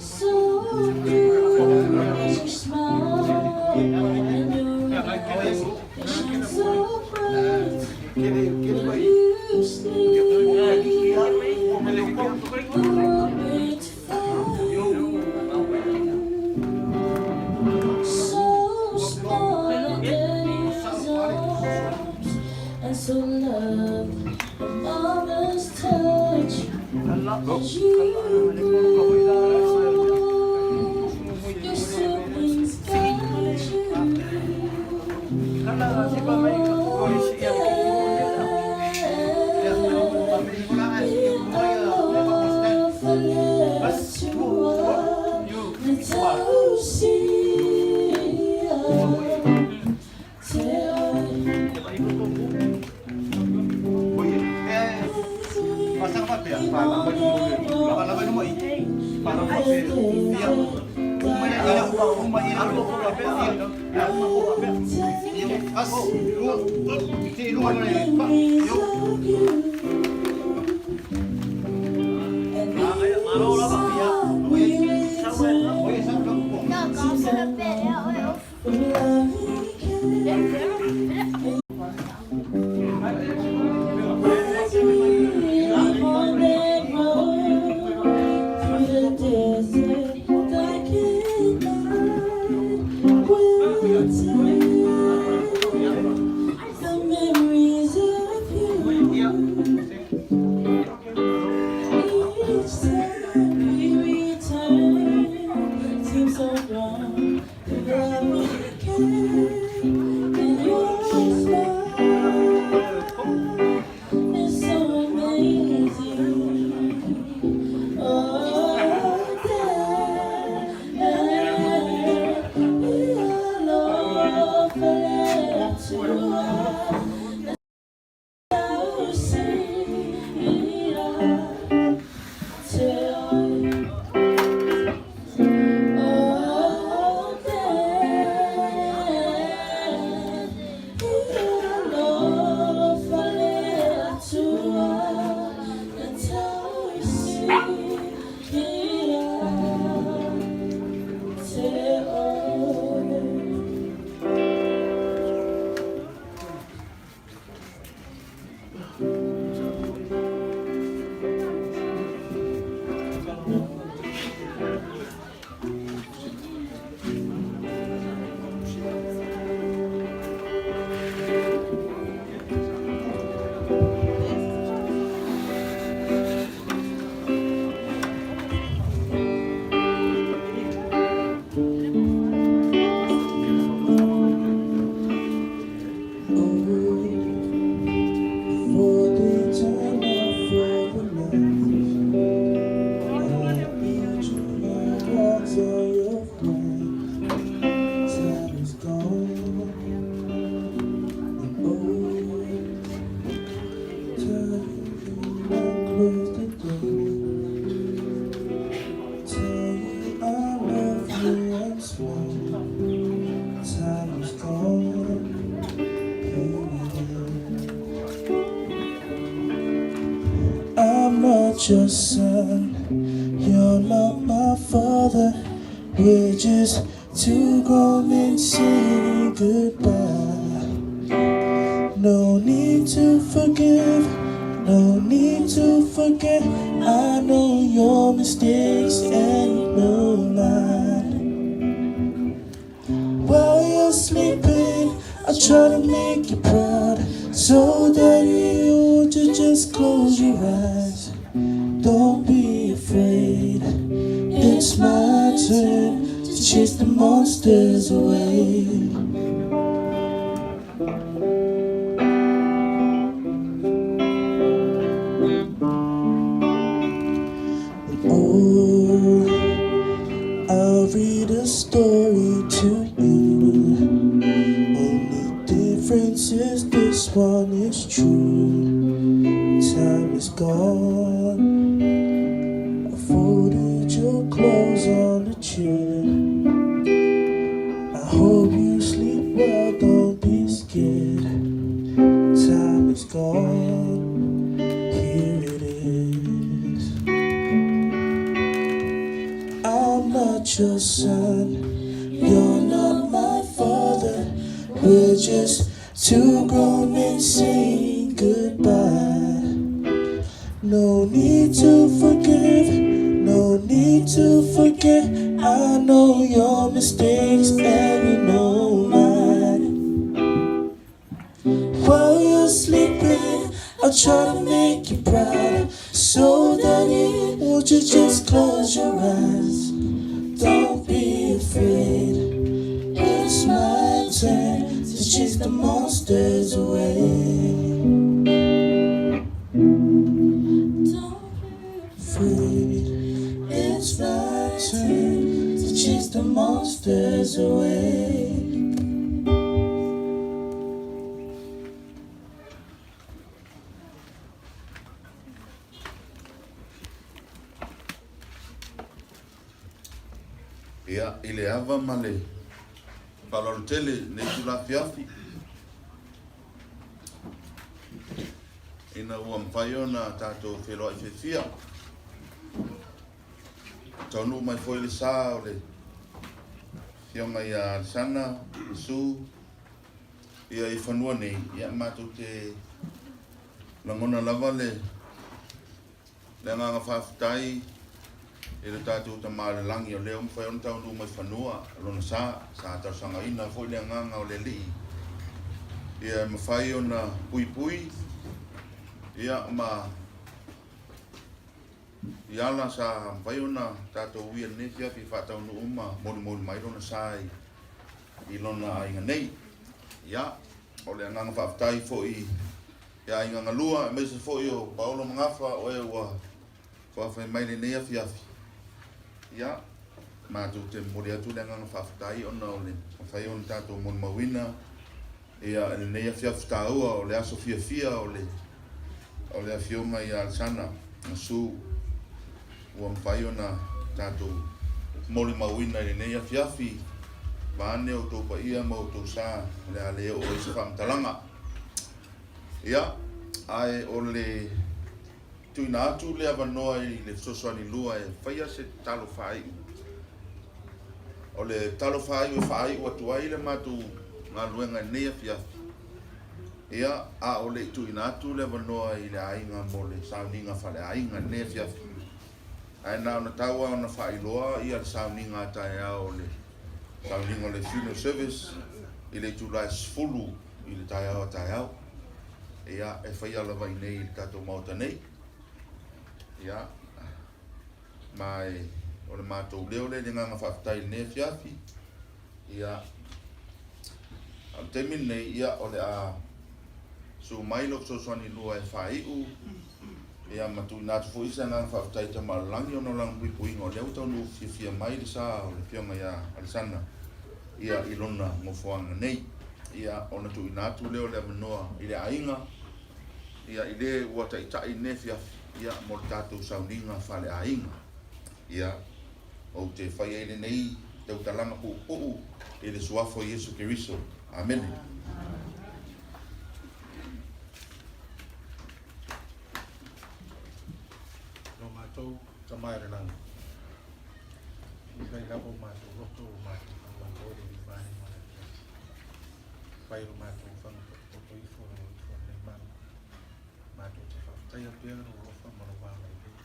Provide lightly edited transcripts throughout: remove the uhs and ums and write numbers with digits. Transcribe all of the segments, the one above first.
So new is your smile and your eyes, they shine so bright when you sleep. We're made for you. So small in his arms and so loved a mama's touch. As you grow, your siblings guide you. Oh, Dad, be a Memories of you and these are we return from loving As we on that road through the desert, dark and night, will tell the memories of you. Each time we return not your son, you're not my father. We're just two grown men saying goodbye. No need to forgive, no need to forget. I know your mistakes and you know mine. While you're sleeping, I try to make you proud so that you to just close your eyes. Don't be afraid, it's my turn to chase the monsters away. Oh, I'll read a story to you. Only difference is this one is true. Time is gone. I folded your clothes on the chair. I hope you sleep well, don't be scared. Time is gone. Here it is. I'm not your son, you're not my father. We're just two grown men saying goodbye. No need to forgive, no need to forget. I know your mistakes and you know mine. While you're sleeping, I'll try to make you proud. So that you won't you just close your eyes? Don't be afraid. It's my turn to chase the monsters away. Don't be afraid. It's my turn to chase the monsters away. Ia, i le ava ma le faaaloalo tele i lenei itula afiafi, ina ua mafai ona tatou feiloai fiafia, taunuu mai foi le sa o le Afioga ia Alesana Su ia i fanua nei, ia matou te lagona lava le Le agaga faafetai i lo tatou Tama i le Lagi o lea ua mafai ona taunuu mai fanua Lona sa, sa talosagaina foi le agaga o le Alii ia e mafai ona puipui ia ma i ala sa mafai ona tatou uia i lenei afiafi e faataunuu ma molimoli mai Lona sa i Lona aiga nei. Ia, o le agaga faafetai foi i aiga galua, aemaise foi o Paolo ma Gafa, o e ua faafoe mai lenei afiafi. Ia, matou te momoli atu le agaga faafetai ona o le mafai ona tatou molimauina ia lenei afiafi taua o le aso fiafia o le o le afioga ia Alesana Masu ua mafai ona tatou molimauina i lenei afiafi vaeane outou paia ma outou sa o le a le oo ai se faamatalaga. Ia, ae o le tuuina atu le avanoa i le fesoasoani lua e faia se talo faaiu. O le talo faaiu e faaiu atu ai le matou galuega i lenei afiafi. Ia, a o le i tuuina atu le avanoa i le aiga mo le sauniga faaleaiga i lenei afiafi. Ae na ona tau lava ona faailoa ia le sauniga a taeao o le sauniga o le funeral service i le itula e 10 i le taeao a taeao. Ia, e faia lava i inei i le tatou Maota nei. Ia, ma e, o le matou leo lea i le agaga faafetai i lenei afiafi. Ia, a o le taimi lenei, ia, o le a susu mai lou fesoasoani lua e faaiu, ia, ma tuuina atu foi se agaga faafetai i Tama o le Lagi ona o lana puipuiga o lea ua taunuu fiafia mai le sa o le Afioga ia Alesana, ia, i lona nofoaga nei. Ia, ona tuuina atu lea o le avanoa i le aiga, ia, i le ua taitai i lenei afiafi, ia, mo le tatou sauniga faaleaiga. Ia, ou te fai ai lenei tautalaga puupuu i le Suafa o Iesu Keriso. Amene. Tama i le Lagi, fai lava o matou loto o matou faamalo i le vaega o le afiafi. Fai lo matou faga potopoto ifo lo ifo lenei malu. Matou te faafetaia pea lou alofa ma lou agalelei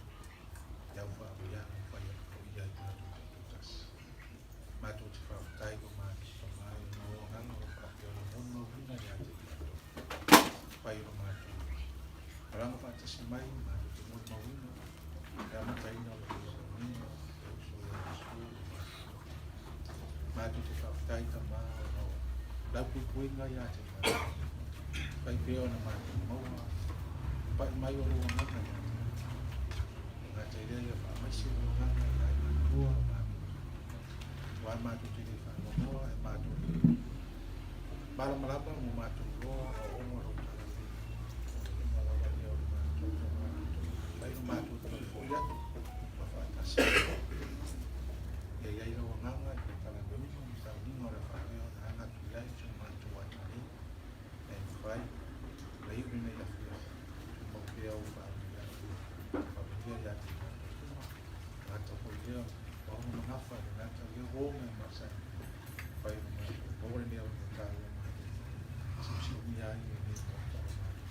i au faamanuiaga ua fai atu foi ia i matou taitoatasi. Matou te faafetai lo matou Tama i ona o agaga o lo faapea ona molimauina ia te i matou. Fai lo matou malaga faatasi mai, matou te molimauina le amataina o le tausaga e uso ia Iesu lo matou Tama. Matou te faafetai Tama ona o lau puipuiga ia te matou. Fai pea ona matou maua pai mai o lou agaga ia te matou. E gata i lea ia faamaise lou agaga ia i matou o matou. Aua matou te le faanoanoa e matou te malamalama ma matou iloa o ona o lou talalelei. O le luga lava lea o le matou Tama. Fai lo matou toe foi atu ma faatasi. Ia i ai lau agaga i polokalame uma ma sauniga o le a faapea ona aga atu i ai si o matou aiga nei. E mafai ona iu lenei afiafi, tumau pea ou faamanuiaga. Faamanuia ia te matou uma. Gata foi lea, mauna ma gafa le gata lea o mea masani. Fai o matou maua lenei avanoa taua matou te siusiumia ai lenei maota o matou.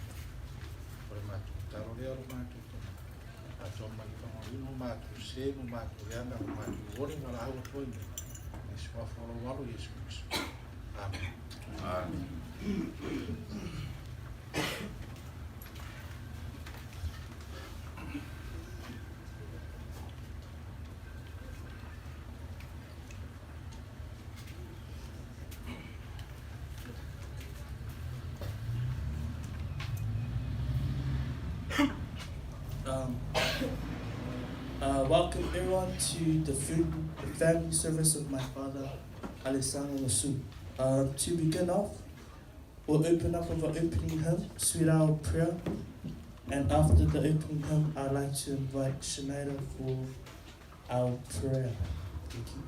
O le matou tatalo lea o le matou tama. Atoa mai faamauina o matou se ma matou leaga o matou oli valaau atu ai nei. I le suafa o lou alo Iesu Keriso. Amen. Amen. Welcome everyone to the food, the family service of my father, Alesana Losue. To begin off, we'll open up with an opening hymn, Sweet Hour Prayer. And after the opening hymn, I'd like to invite Shanaida for our prayer. Thank you.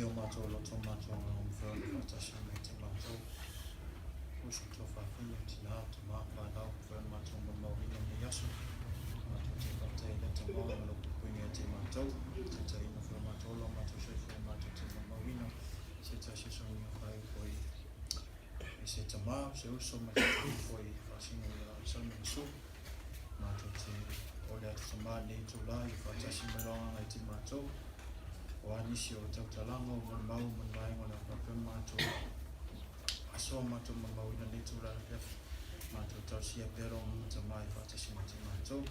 o matou loto ma matou agaga ua mafai ona faatasi mai te matou uso tuafafine, tina, tama, fanau, mafai ona matou molimauina lenei aso. Matou te faafetai i le Tama ma lau puipuiga ia te matou, taitaiina foi o matou ola, o matou soifua matou te molimauina se tasi aso uiga faaiu foi i se tama, se uso ma se alii foi faasino ia Simon Su. Matou te ole atu Tama i lenei itula ia faatasi mai lo agaga i te matou. O a nisi o tautalaga o molimau ma ni vaega o le a faapea ona matou asoa matou molimauina i lenei itula afiafi. Matou talosia pea lo agaga Tama e faatasi mai te matou.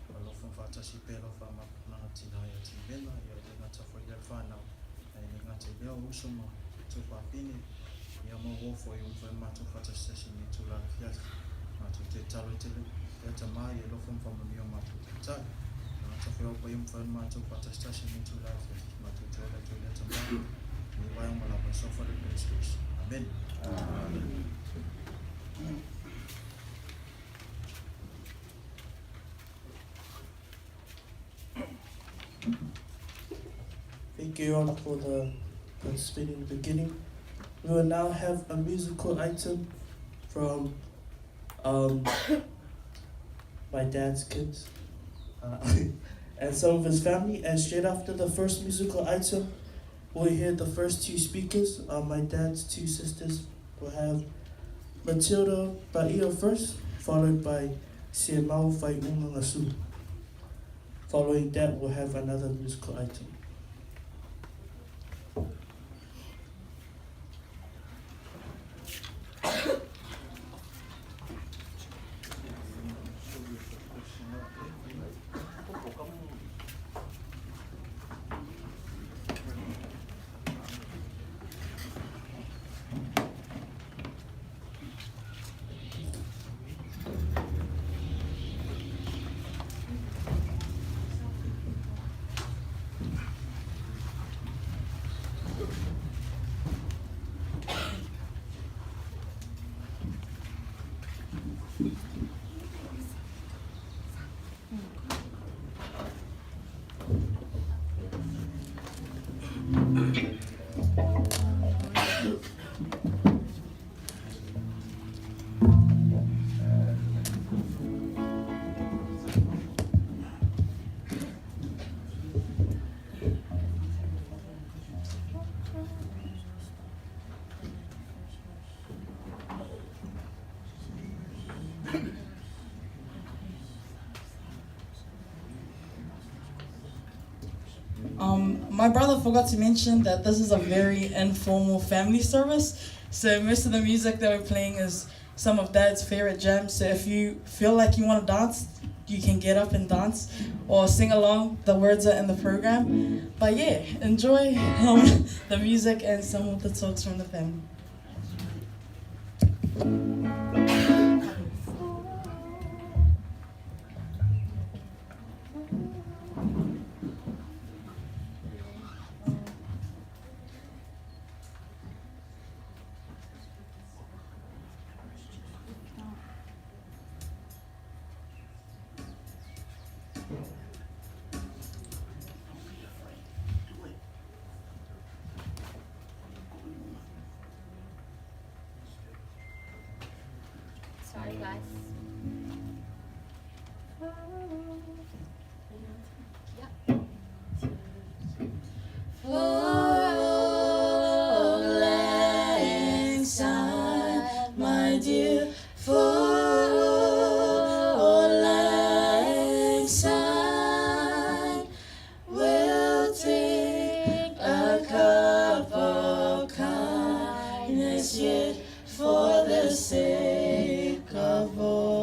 Alofa ma faatasi pea lau faamapunaga tina ia Timena, ia le gata foi lea le fanau, ae le gata i lea o uso ma tuafafine, ia ma uo foi ua mafai ona matou faatasitasi i lenei itula afiafi. Matou te tatalo ai tele pea Tama ia alofa ma faamanuia o matou tautai. Le gata foi o paia mafai ona matou faatasitasi i lenei itula afiafi. Matou te ola atu ai lea Tama i lenei vaega ma lava i sofa le Iesu Keriso. Amene. Amen. Thank you all for the participating in the beginning. We will now have a musical item from my dad's kids and some of his family. And straight after the first musical item, we'll hear the first two speakers. My dad's two sisters will have Matilda Ba'ia first, followed by Siamau Faiunga Ngasu. Following that, we'll have another musical item. My brother forgot to mention that this is a very informal family service. So most of the music that we're playing is some of Dad's favorite jams. So if you feel like you want to dance, you can get up and dance or sing along. The words are in the program. But yeah, enjoy the music and some of the talks from the family. Sorry, guys. Yeah. For auld lang syne, my dear, for auld lang syne, we'll take a cup of kindness yet for the sake of auld.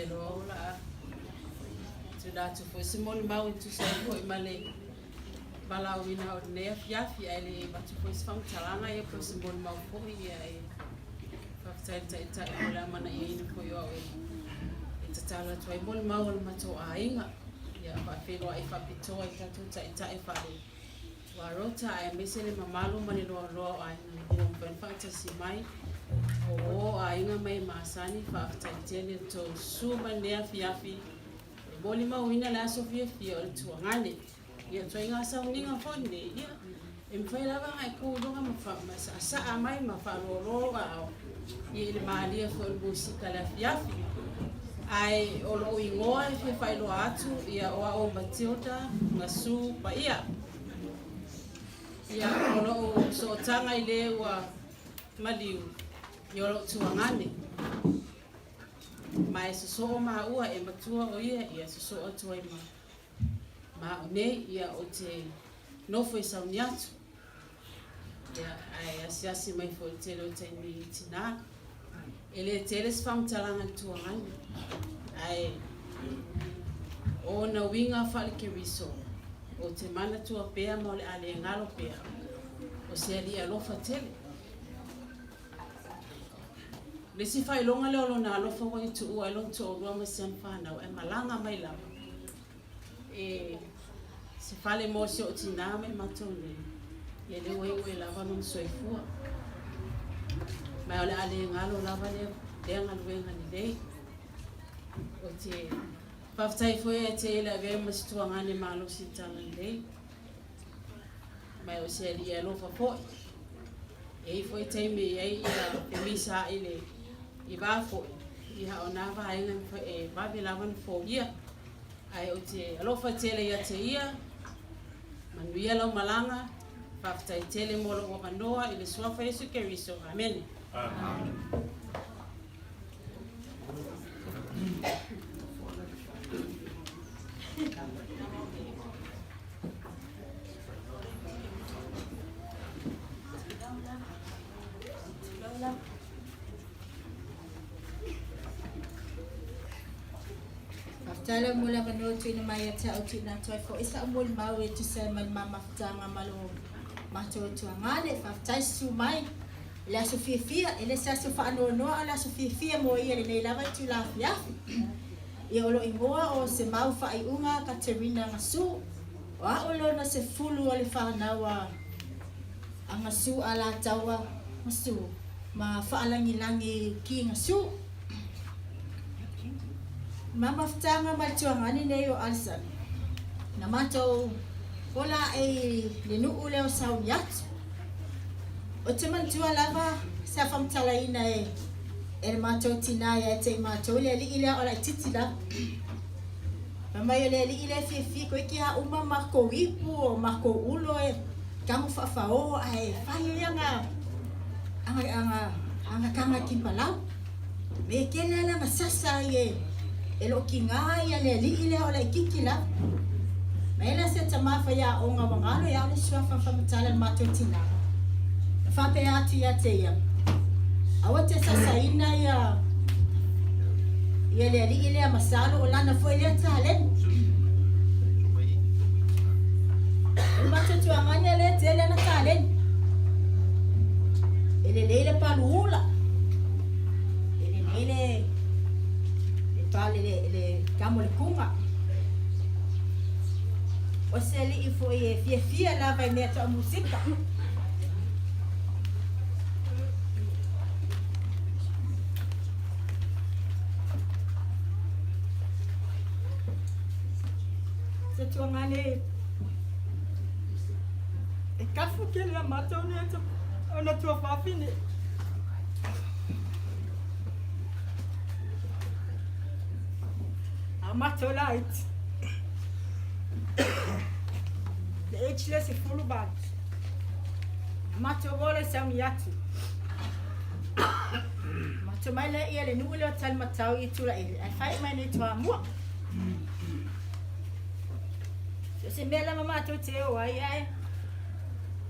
te iloa o le a tuuina atu foi se molimau e tusa ai foi ma le valaauina o lenei afiafi, ae le i avatu foi se faamatalaga ia po o se molimau foi, ia e faafetai i le Taitai mo le amanaiaina foi o au e tatalo atu ai molimau a le matou aiga. Ia faafeiloai faapitoa i tatou Taitai faale Tuarota aemaise le mamalu ma le loaloa o aiga ua mafai ona faatasi mai. O uo o aiga ma e masani, faafetai tele le tou susu mai lenei afiafi e molimauina le aso fiafia o le tuagane. Ia ituaiga sauniga foi lenei, ia e mafai lava ona e tu i luga ma, fa, ma saasaa mai ma faaloaloa ou aao ia i le malie foi o le musika i le afiafi. Ae o lou igoa e fia faailoa atu, ia o au o Matilda Gasu Paia. Ia o lou sootaga i le ua maliu, ia o lou tuagane. Ma e sosoo maua e matua o ia, ia sosoo atu ai ma ma au nei, ia ou te nofo i Sauniatu. Ia, ae asiasi mai foi i le tele o taimi i tinā. E le tele se faamatalaga i le tuagane, ae o ona uiga faale-Keriso, ou te manatua pea ma o le a le galo pea, o se alii alofa tele. O le isi faailoga lea o lona alofa ua ia tuua ai lona toalua ma si ana fanau ae malaga mai lava e se fale mo si ou tinā ma i matou nei, ia lea ua iu ai lava lona soifua. Ma o le a le galo lava lea, lea galuega lelei. Ou te faafetai foi ia te ia le avea ma se tuagane malosi i tala lelei. Ma o se alii alofa foi. E i ai foi taimi e i ai ia femisaai le i va foi, ia o na vaega e vave lava ona foia. Ae ou te alofa tele ia te ia, manuia lau malaga, faafetai tele mo lou avanoa i le Suafa Iesu Keriso. Amene. Amen. Faafetai lava mo le avanoa ua tuuina mai ia te au tuuina atu ai foi sa'u molimau e tusa ai ma le ma mafutaga ma lo matou tuagane. Faafetai susu mai i le aso fiafia, e le se aso faanoanoa a o le aso fiafia mo ia lenei lava itula afiafi. Ia o lo igoa o Semau Faaiuga Katerina Gasu, o a'u lona sefulu o le fanau a a Gasu Alataua Gasu ma Faalagilagi Ki Gasu. Ma mafutaga ma le tuagane nei o Alison, na matou ola aʻe i le nuu lea o Sauniatu. Ou te manatua lava sa faamatalaina e e le matou tinā ia te i matou le alii lea o laitiiti lava. Fai mai o le alii lea e fiafia koe ki a uma makou ipu o makou ulo e tago faafaoo ae fai ai aga aga aga aga taga kipalau. Me tele a lana sasa ai e e loo kigā ia le alii lea o laitiiti lava. Mai la se tamā faiaoga ua galo ia le suafa faamatala le matou tinā. Na faapea atu ia te ia, Aua te sasaina ia ia le alii lea masalo o lana foi lea taleni. O le matou tuagane lea tele ana taleni. E lelei le palu ula. E lelei le le pale le le tamo le kuga. O se alii foi e fiafia lava i mea tau musika. Se tuagane e kafu tele a matou nei ona tuafafine. A matou laiti. Le age lea 18. Na matou ola i Sauniatu. Matou mai lea ia le nuu lea o Talimatau i Tulaele ae faaiu mai nei Toamua. So se mea lava matou te o ai ae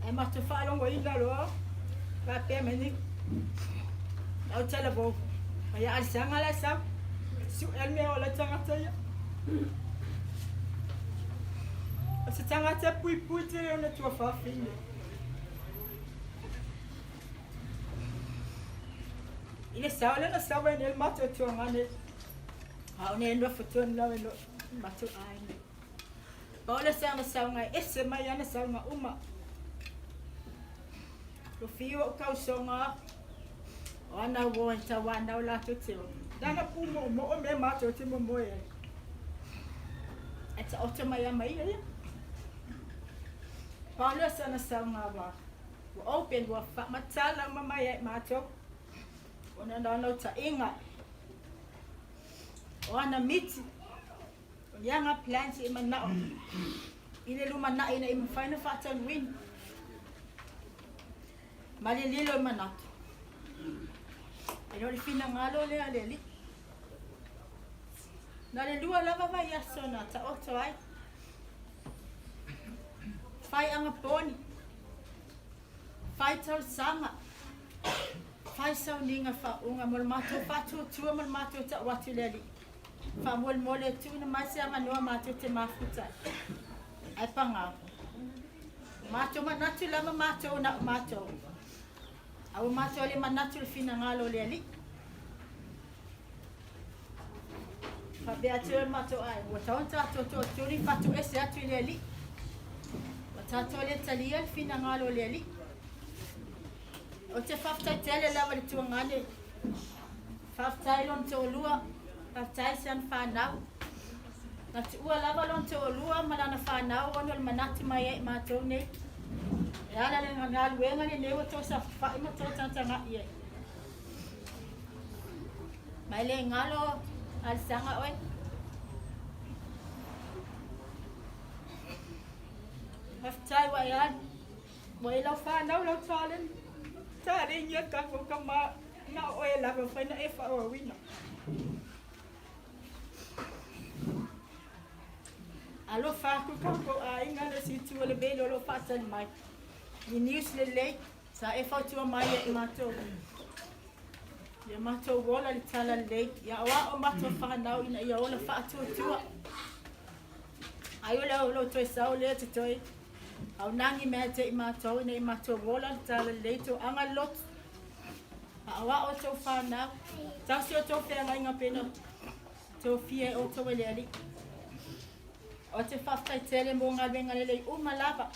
ae matou faalogoina loa faapea mai nei lau talavou mai a alisaga la sau. Suʻe le mea e ola ai tagata ia. O se tagata e puipui tele ona tuafafine. I le sao lea na sau ai nei le matou tuagane, a o nei nofo tonu lava i lo matou aiga. Pau le sao na sauga e ese mai ana sauga uma. Lo fiu o kausoga o ana uo e tauanau latou te o. Lana pu moomoo mea matou te momoe ai. Ae taoto mai ama ia ia. Pau lea o sana sauga ua ua open ua faamatala uma mai ai matou. Ona naunautaiga o ana miti o ni aga plans e manao i le lumanai ina ia mafai ona faataunuina ma le lilo i manatu. E le o le finagalo lea a le Alii. Na le lua lava vaiaso na taoto ai. Fai aga poni, fai talosaga, fai sauniga faauuga mo le matou faatuatua ma le matou tau atu i le Alii. Faamolemole e tuuina mai se avanoa matou te mafuta ai. Ae pagā, ua matou manatu lava matou na o matou, a ua matou le manatu i le finagalo o le Alii. Faapea atu le matou aiga, ua tatau ona tatou toatolu fatoese atu i le Alii. Ua tatou le talia le finagalo o le Alii. Ou te faafetai tele lava i le tuagane. Faafetai lona toalua, faafetai si ana fanau. Na tuua lava lona toalua ma lana fanau ona o le manatu mai ai i matou nei. E ala i le galuega lenei ua tou saofafai ma tou tagatagai ai. Ma e le galo Alisaga oe. Faafetai ua e alu. Ua i lau fanau lau taleni. Taleni ia tatou tama na o oe lava mafai ona e faaauauina. Alofa atu tatou aiga le isi itu o le mea o lo o faatali mai. Ni news lelei sa e fautua mai ia i matou. Ia matou ola le tala lelei. Ia aoao matou fanau ina ia ola faatuatua. Ai o le o toe sau lea te toe aunagi mea te i matou ina ia matou ola le tala lelei to aga lotu. Aoao tou fanau. Tausi o tou feagaiga pena tofia e outou e le Alii. O te faafetai tele mo galuega lelei uma lava.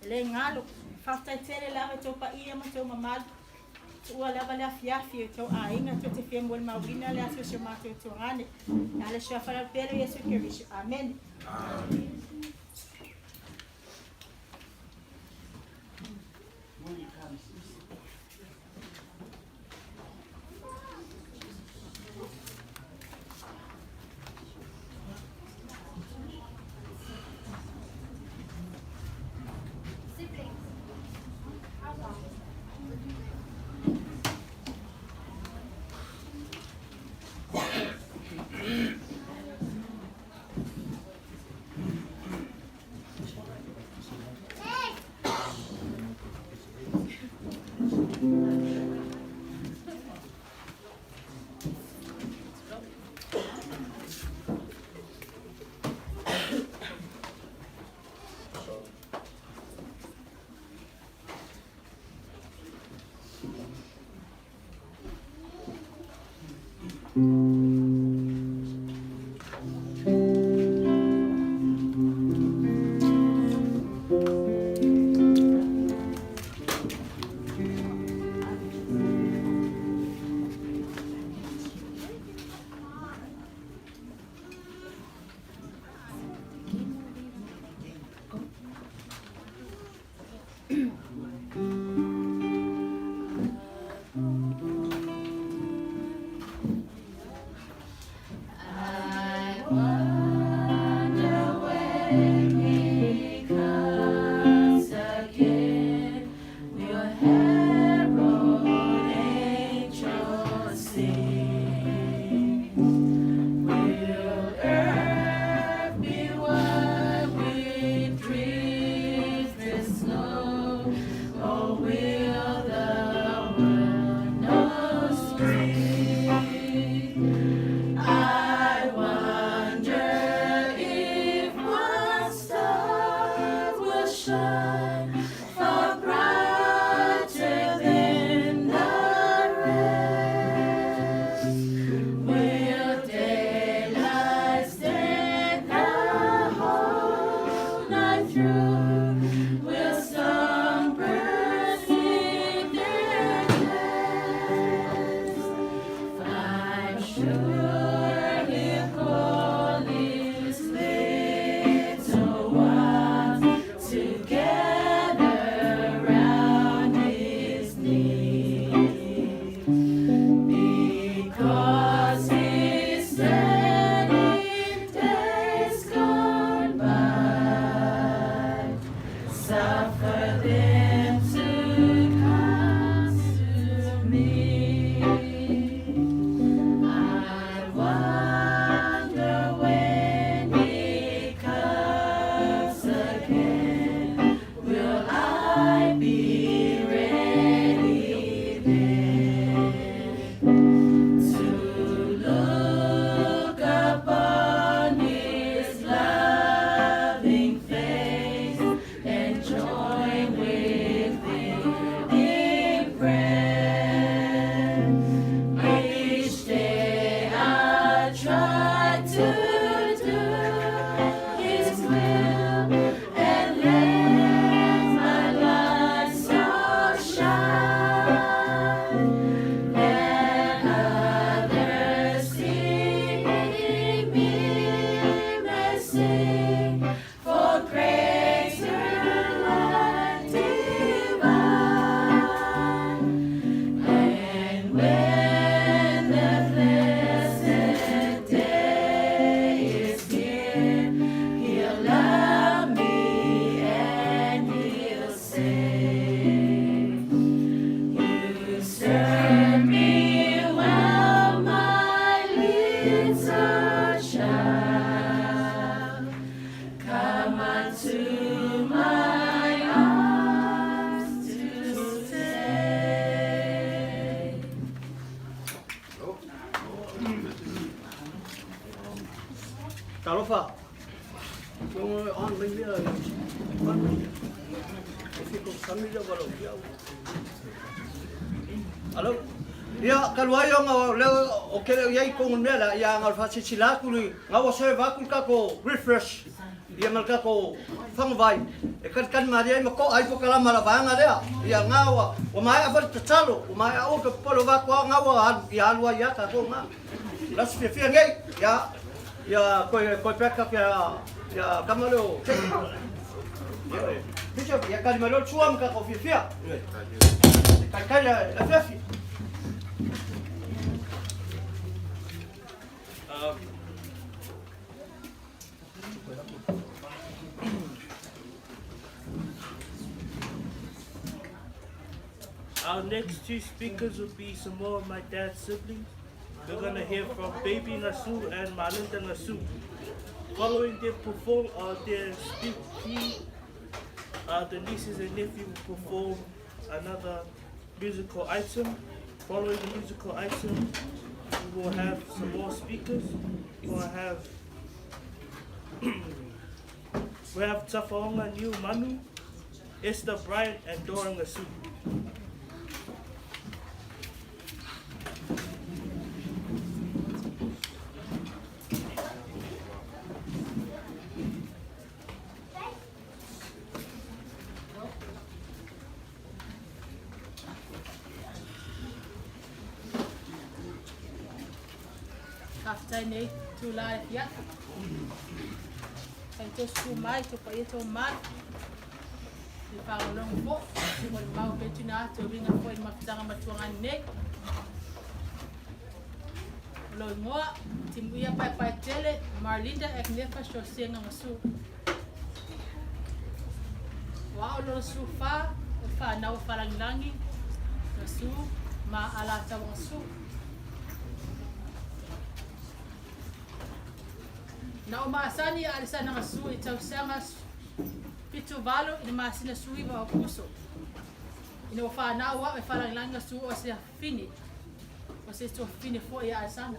E le galo. Faafetai tele lava i tou paia ma tou mamalu. Tuua lava le afiafi o tou aiga tou te fia molimauina le aso o si o matou tuagane. E ala suafa la pele o Iesu Keriso. Amene. I wonder when he comes again, will herald angels sing? Will earth be white with drifted snow, or will the world know spring? to do His will and let my light so shine that others see me may sing for greater light divine. And when the blessed day is near, He'll love me and He'll say, You serve me well, my little child. Come unto my arms to stay. Talofa. Longo on mai mea i e fiko sami lea wala o piau. Alo. Ia, kalu ai o ngā leo o kele o iai kongu mea la, ia ngā whasisi la kulu, ngā wa serve aku kako refresh, ia mal kako whangawai. E kani kani maria ma ko ai po kala mala vanga lea. Ia ngā wa, o mai a whare tatalo, o mai a o ka polo wa koa ngā wa alu, ia alu ai ia ka ko ngā. Las fia fia ngei, ia, ia koe, koe peka kia, ia kamale o, ia, Bishop, ia kani malo chua mka ko fia fia. Kai kai la la fia fia. Our next two speakers will be some more of my dad's siblings. We're gonna hear from Baby Ngasu and Malinda Ngasu. Following their perform their speaking, the nieces and nephew will perform another musical item. Following the musical item, we will have some more speakers. We will have we have Tafaonga New Manu, Esther Bryant, and Dora Ngasu. Faafetai nei tula e fiafi. Fai to su mai to pa to mai. Le faalologo fo si mo le mau pe tuna atu e uiga foi i le mafutaga matuaga nei. O lou igoa, Timuia Paepaetele, Marlinda Agnefa Sosega Gasu. O ao lona sefulufa o le fanau a Falagilagi Gasu ma Alataua Gasu. Na ou masani ia Alesana Gasu i tausaga 78 i le masina 19 o Akuso. Ina ua fanau a'u e Falagilagi Gasu o se afafine, o se tuafafine foi ia Alesana.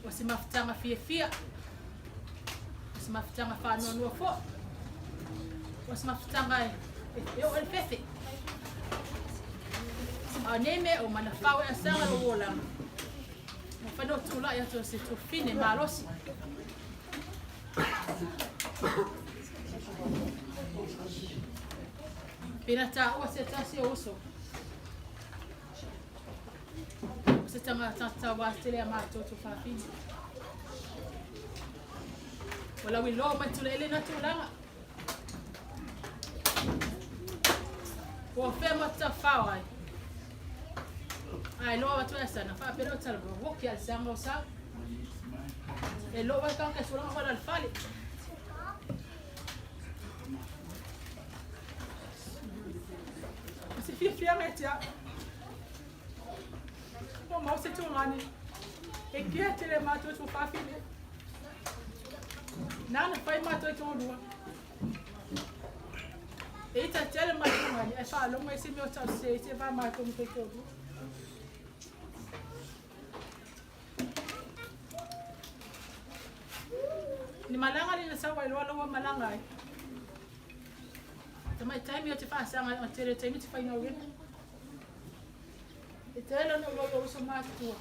O se mafutaga fiafia, o se mafutaga faanoanoa foi, o se mafutaga e e oo i le fefe. A o nei mea uma na fao e asaga lou olaga, ua mafai ona ou tulai atu o se tuafafine malosi. Pe na taua se tasi o uso, o se tagata tauā tele a matou tuafafine. Ua lauiloa mai Tulaele na tulaga. Ua fea ma tafao ai. Ai loa atu e sana faapea o tala woki al sanga o sa. E loa ka ka sura ma al fale. O se fiafia ngai tia. O mau se tungani. E kia tele matou tuafafine. Nana fai matou toalua. E ita tele matungani e faalogo ai se mea o tausese ai se va matou ma taitoalua. Ni malaga le na sau ai loa loa malaga ai. Tamaitai mea o te faasaga ai tele taimi te faigauina. E tele ona ou loa uso matutua.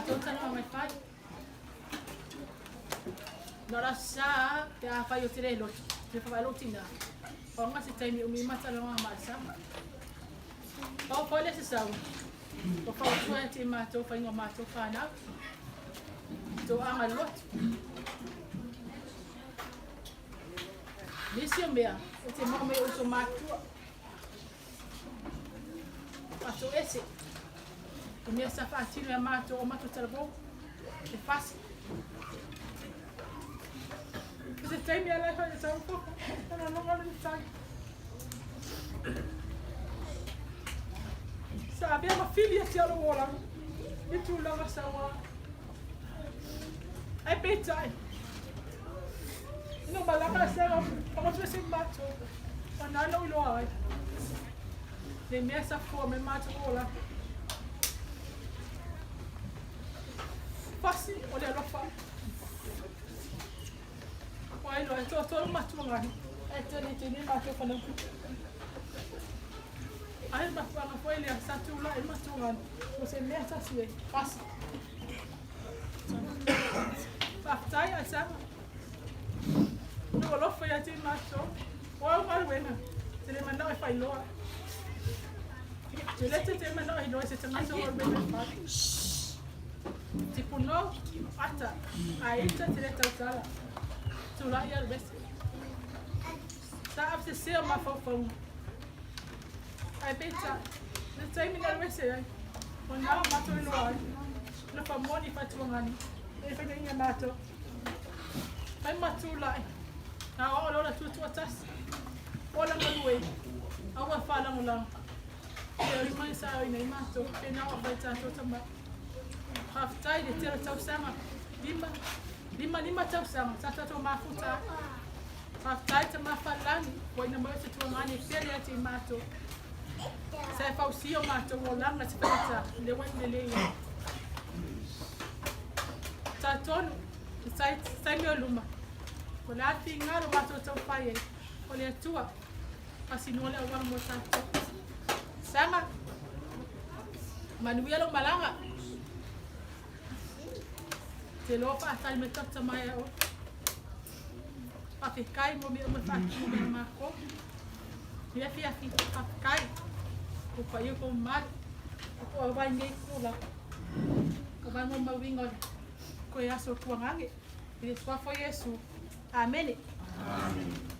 Matou talanoaga e fai. Na o le Aso Sa pe afai ou te le loto, ou te fai lou tina, faoga se taimi e umi ai ma talanoaga ma Alesama. Pau foi le se sau, ua fautua ia te i matou faiga o matou fanau, toaga loto. Nisi o mea, ou te maua mai uso matua. Aso ese. O mea sa faatino ia matou o matou talavou. E fasi. O se taimi ala e fai sa ufoko. Ona longa le tai. Sa avea ma fili ia te alo ola. I tulaga sa ua. Ai peitai. Ina malaga se o se matou. O nā lou iloa ai. Le mea sa fua me matou ola. Fasi o le alofa. Ua iloa e toatolu matuagani. E tele tele matou whanau. Ai mafuaga foi lea sa tulai matuagani. O se mea tasi e fasi. Faafetai Aisama. Lou alofa ia te matou. O au galuega, te le manao e failoa. Te le te te manao e iloa i se tagata o galuega e fai. Tipunou, ata, a ita te le tautala. Tulai alu ese. Sa avesese o mafaufauga. Ae peitai, le taimi na alu ese ai, o na o matou iloa ai, na famoni fatuagani, e fainaina matou. Fai ma tulai, na o lola tuatuatasi, ola galue, aua faalagolago. E oi mai sa oi nei matou, pe na o fai tatou tama. Faafetai le tele tausaga, lima, lima lima tausaga, sa tatou mafuta ai. Faafetai Tama Falelagi, ua ina mai o se tuagani e pele ia te i matou. Sa e fausia o matou olaga se faigata, lea ua e lelei ai. Talitonu, i taimi o luma, o le a figa lo matou taufai ai, o le Atua, faasinoa le auala mo tatou. Saga, manuia lou malaga. Te loa faatali mai tatou tama ia oe. Faafetai mo mea uma e faatino mai ia matou. Ia afiafi, faafetai. Kou paia kou mamalu. O ko auai nei kula. O vai molimauina o le koe aso o Tuagage. I le Suafa o Iesu. Amene. Amene.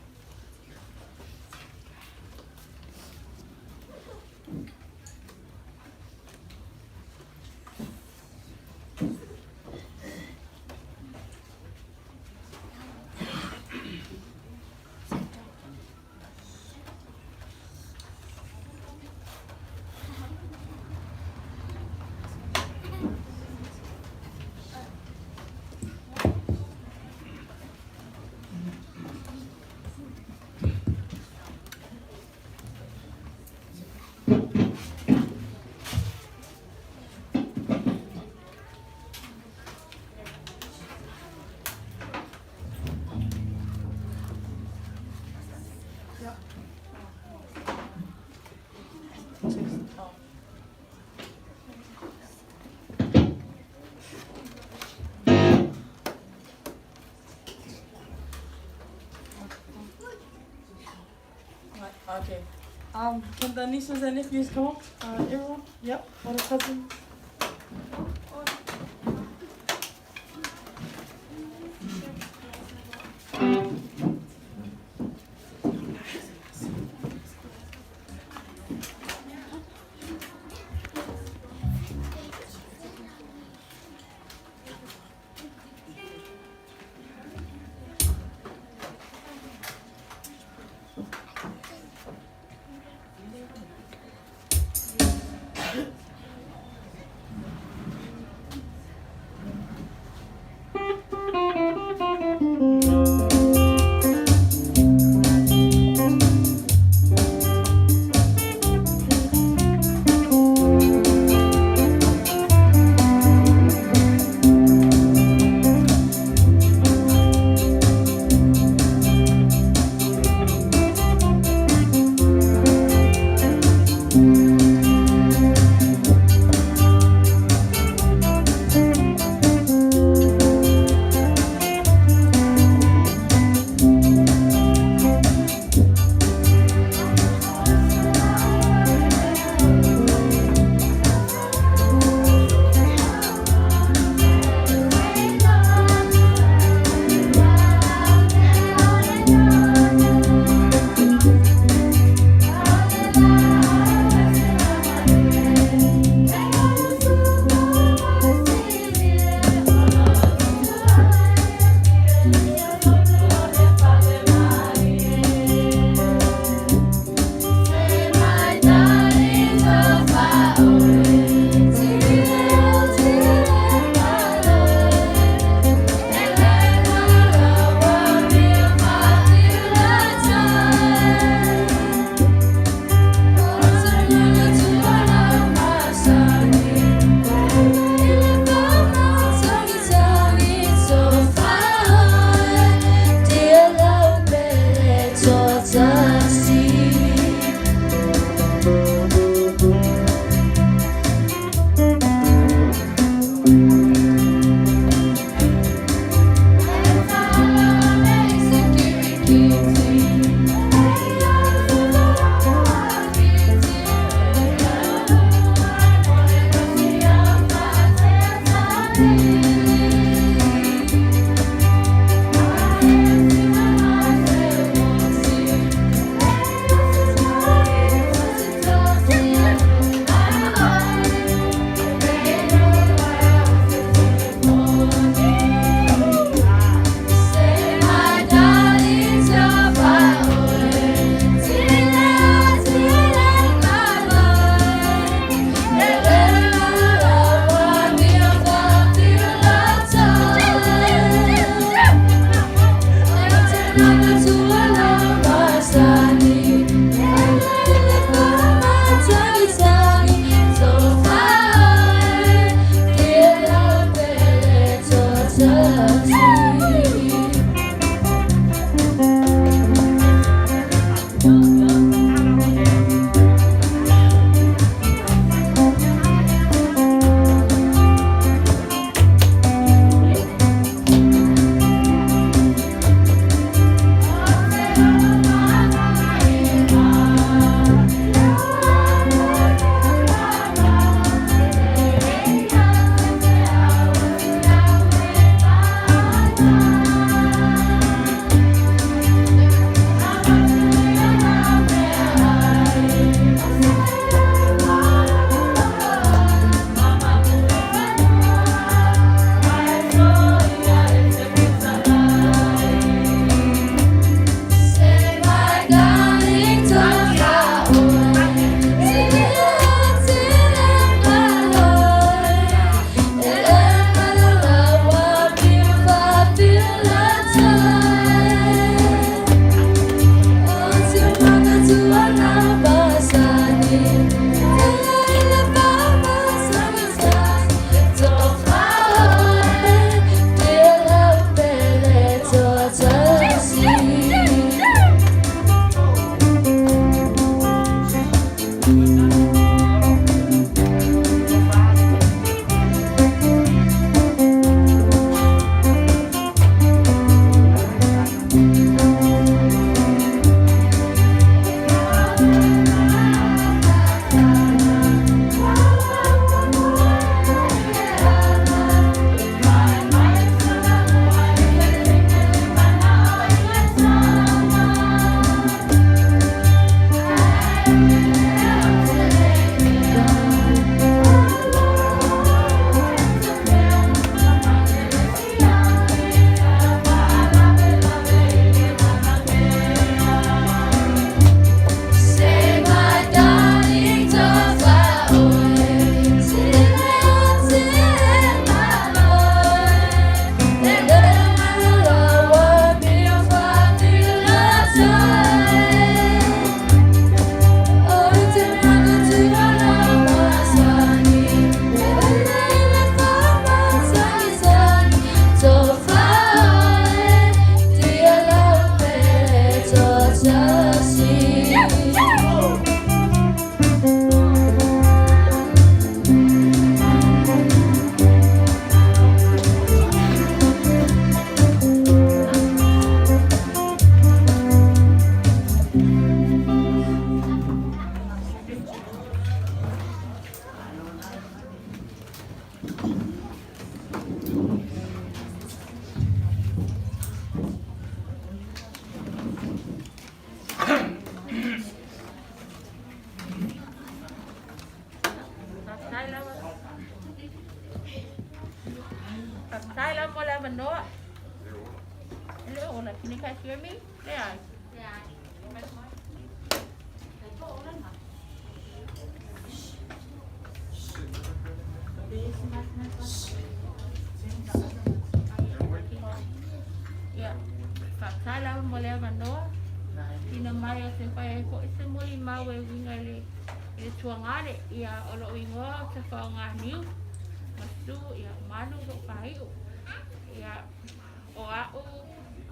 Okay. Can the nieces and nephews come up? Everyone? Yep. All the cousins. Faafetai lava mo le avanoa. E le ola, can you guys hear me? Leai. Ia, faafetai lava mo le avanoa. Ina mai o se whai ai fo'i se molimau e uiga i le i le tuagale. Ia, o lo'u igoa o Tafaoganiu Masu, ia, o Manu lo'u faai'u. Ia, o a'u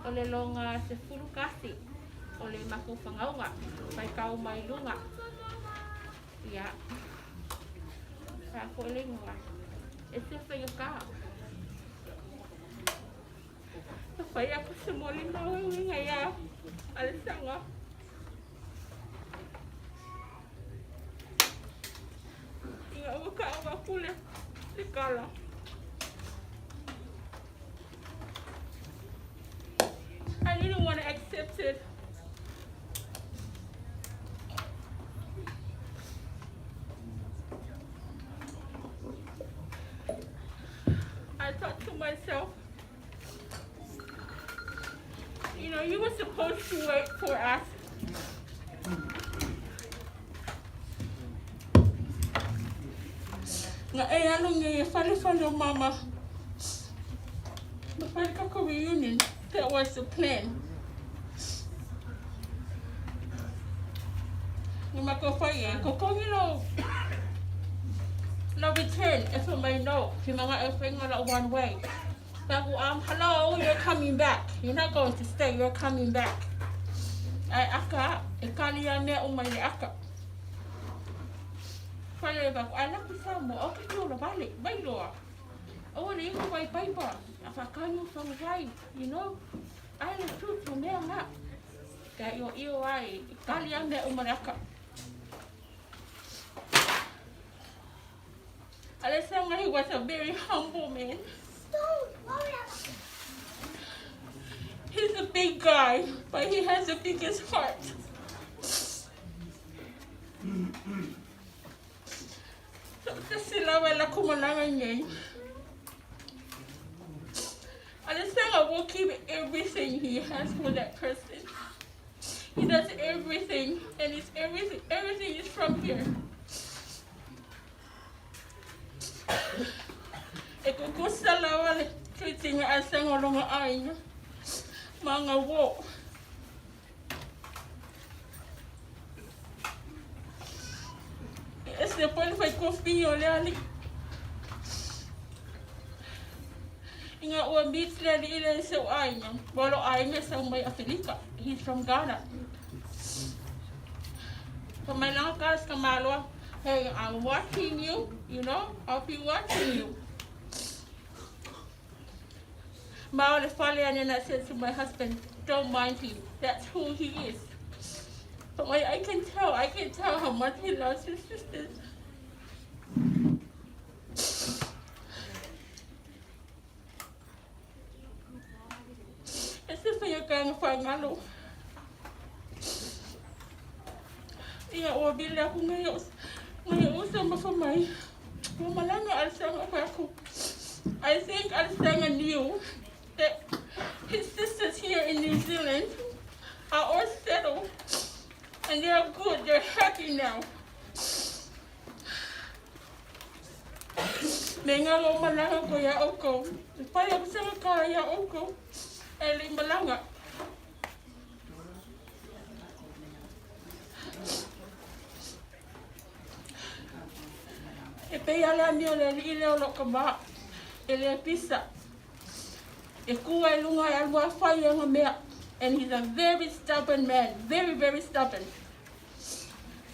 o le loga 11 o le makou fagauga, faitau mai luga. Ia, o le a fo'i le igoa, e se faigata. Na fai atu se molimau e uiga iā Alesanga. Ina ua taʻu atu le, le tala. myself, you know, you were supposed to wait for us. Nga e alu nge e fale fale o mama. Ma fale kako reunion. That was the plan. Nga mako fai e kokongi lo lo return e fa mai no. Fi mga e whenga la one way. Baku hello, you're coming back. You're not going to stay, you're coming back. Ai aka, e kali a mea o mai le aka. Whale baku, ai laku sa mo, o ke tōra vale, vai loa. O le ihu vai paipa, a whakainu whangawai, you know. Ai le tū mea ngā. Ka io io ai, e kali a mea o mai le aka. Alessandra, he was a very humble man. He's a big guy, but he has the biggest heart. So, sila wala kumalanga niya. Alessandra will keep everything he has for that person. He does everything, and it's everything. Everything is from here. E kukusa lawa le tuitinga a sengo longa ainga. Mga wo. E se pole fai kofinyo le ali. Inga ua meet le ali ile se o ainga. Bolo ainga sa umay Afrika. He's from Ghana. So my lang kas kamalwa. Hey, I'm watching you, you know? I'll be watching you. Maole fale and I said to my husband, don't mind him. That's who he is. But I can tell how much he loves his sisters. It's just for your gang for ngalo. Ia o bile ku ngai o sa ma mai. O malanga alsanga pa ku. I think Alsanga knew that his sisters here in New Zealand are all settled and they are good, they're happy now. Me ngalo malanga ko ya oko. Pa ya sa ka ya oko. Eli malanga. E pe ala mi ole ile o lo ka e le pisa. E kua e lunga e alua whai e ngā mea. And he's a very stubborn man. Very, very stubborn.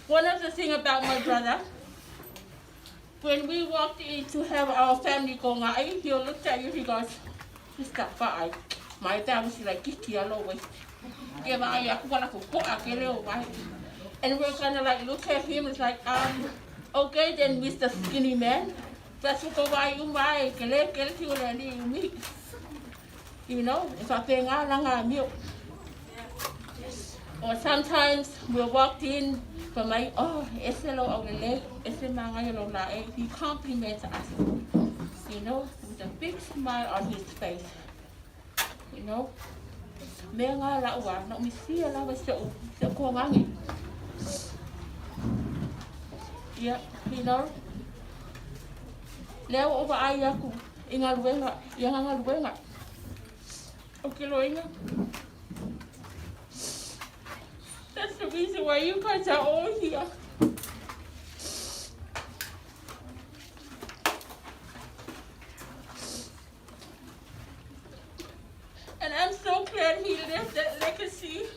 One of the things about my brother, when we walked in to have our family go ngai, he looked at you, he goes, Sister, whaai. My dad was like, kiki alo we. Ke vai aku wala ko koa ke leo vai. And we're kind of like, look at him, it's like, okay then, Mr. Skinny Man. That's what I umai, ke le ke le le ni umi. You know, if I think I lang milk. Or sometimes we walked in from like, oh, ese lo aulele, ese manga lo la. He compliments us, you know, with a big smile on his face. You know, me nga la ua, no mi sia la wa se ko ngangi. Yeah, you know. Leo over ai aku inga luenga, ia nga luenga. Okay, loinga. That's the reason why you guys are all here. And I'm so glad he left that legacy,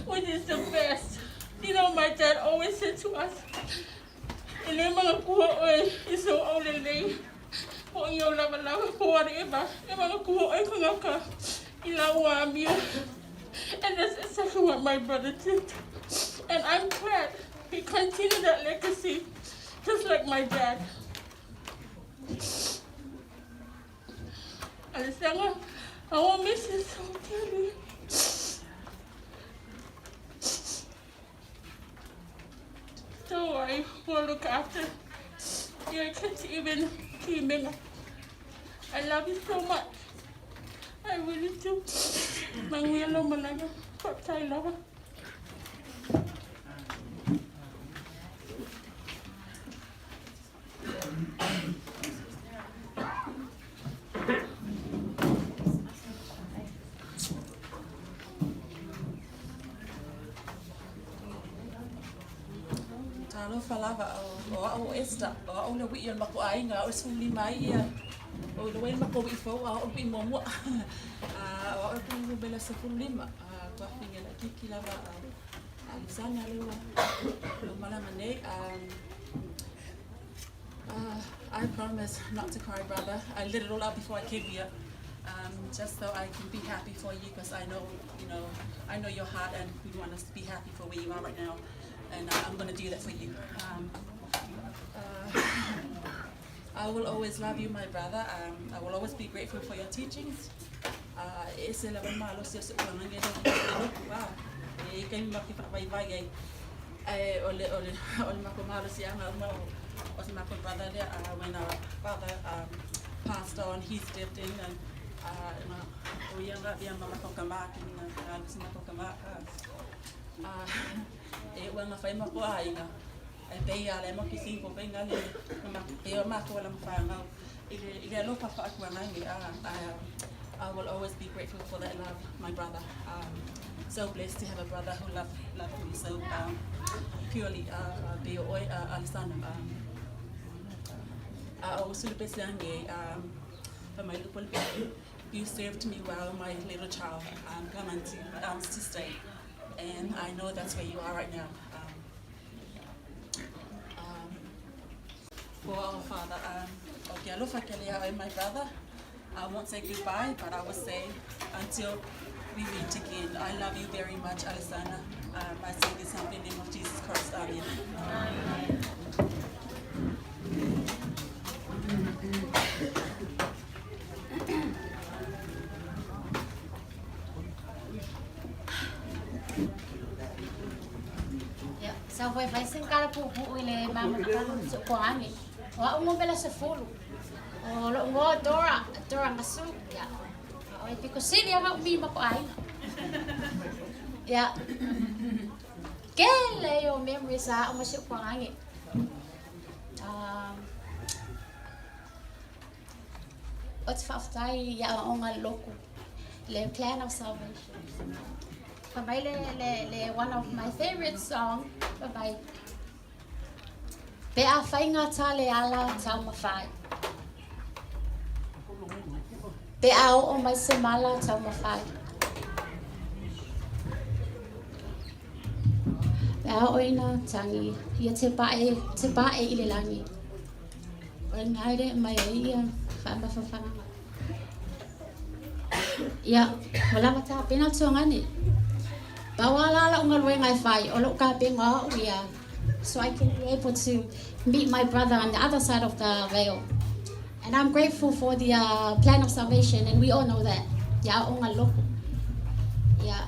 which is the best. You know, my dad always said to us, Ele mga kuha oy, iso olele. Po iyo lava lava po whatever. E mga kuha oy kangaka. Ilawa mi. And that's exactly what my brother did. And I'm glad he continued that legacy, just like my dad. Alessandra, I will miss you so dearly. So I will look after your kids, even Kimina. I love you so much. I really do. Manuia lou malaga. Faafetai lava. Talofa lava, o au o Esther, o au le uiʻi o le makou ʻaiga, aʻu e 15 ai ia, o i le makou uiʻi fou a o au le uiʻi muamua. A o au e kū numera 15, a tuafine laʻikiki lava a Alisana le ua ua malama nei. I promise not to cry, brother. I let it all out before I came here. Just so I can be happy for you because I know, you know, I know your heart and we want us to be happy for where you are right now. And I'm going to do that for you. I will always love you, my brother. I will always be grateful for your teachings. E ese lava le malosi o seʻu agaga e le lotu a e i ai taimi matou te faavaivai ai ae o le o le o le matou malosiaga uma o o se matou brother lea when our father passed on he stepped in and na o ia na avea ma matou tama na alu si matou tama e ua na fai matou aiga e pei a le ma kisi ko pei le na ma pei o matou ala ma whanau i le i le alofa whaatuangangi I will always be grateful for that love, my brother. So blessed to have a brother who loved, loved me so purely. Be oi Alisana. O sulu pese ange, pa mai lupo you served me well, my little child. Come unto my arms to stay. And I know that's where you are right now. For our father, o ke alofa ke lea my brother. I won't say goodbye, but I will say until we meet again. I love you very much, Alisana. I say this in the name of Jesus Christ. Amen. Ia, sa vaivai se kala puupuu i le malamalama o si ou toage. O au numera 10. O loʻu igoa o Dora, Dora Gasu. Ia, a o e piko sili ana umi ma ko aiga. Ia, kele ia o memories a aʻu ma si ou toage. Um, o te faafetai ia aoaoga le loku, le plan of salvation. Fa mai le, le, le one of my favorite song, fa mai, Pe a faigata le ala taumafai. Pe a oo mai se mala taumafai. Pe a oo ina tangi ia te pae, te pae i le lagi. O le ngaere mai ai ia whaamawhawhanga. Ia, ua lava tapena tuagane. Pau a la la'u galuega e fai, o lo'u kapenga o a'u ia, so I can be able to meet my brother on the other side of the veil. And I'm grateful for the uh, plan of salvation, and we all know that. Ia aoga le loku. Ia,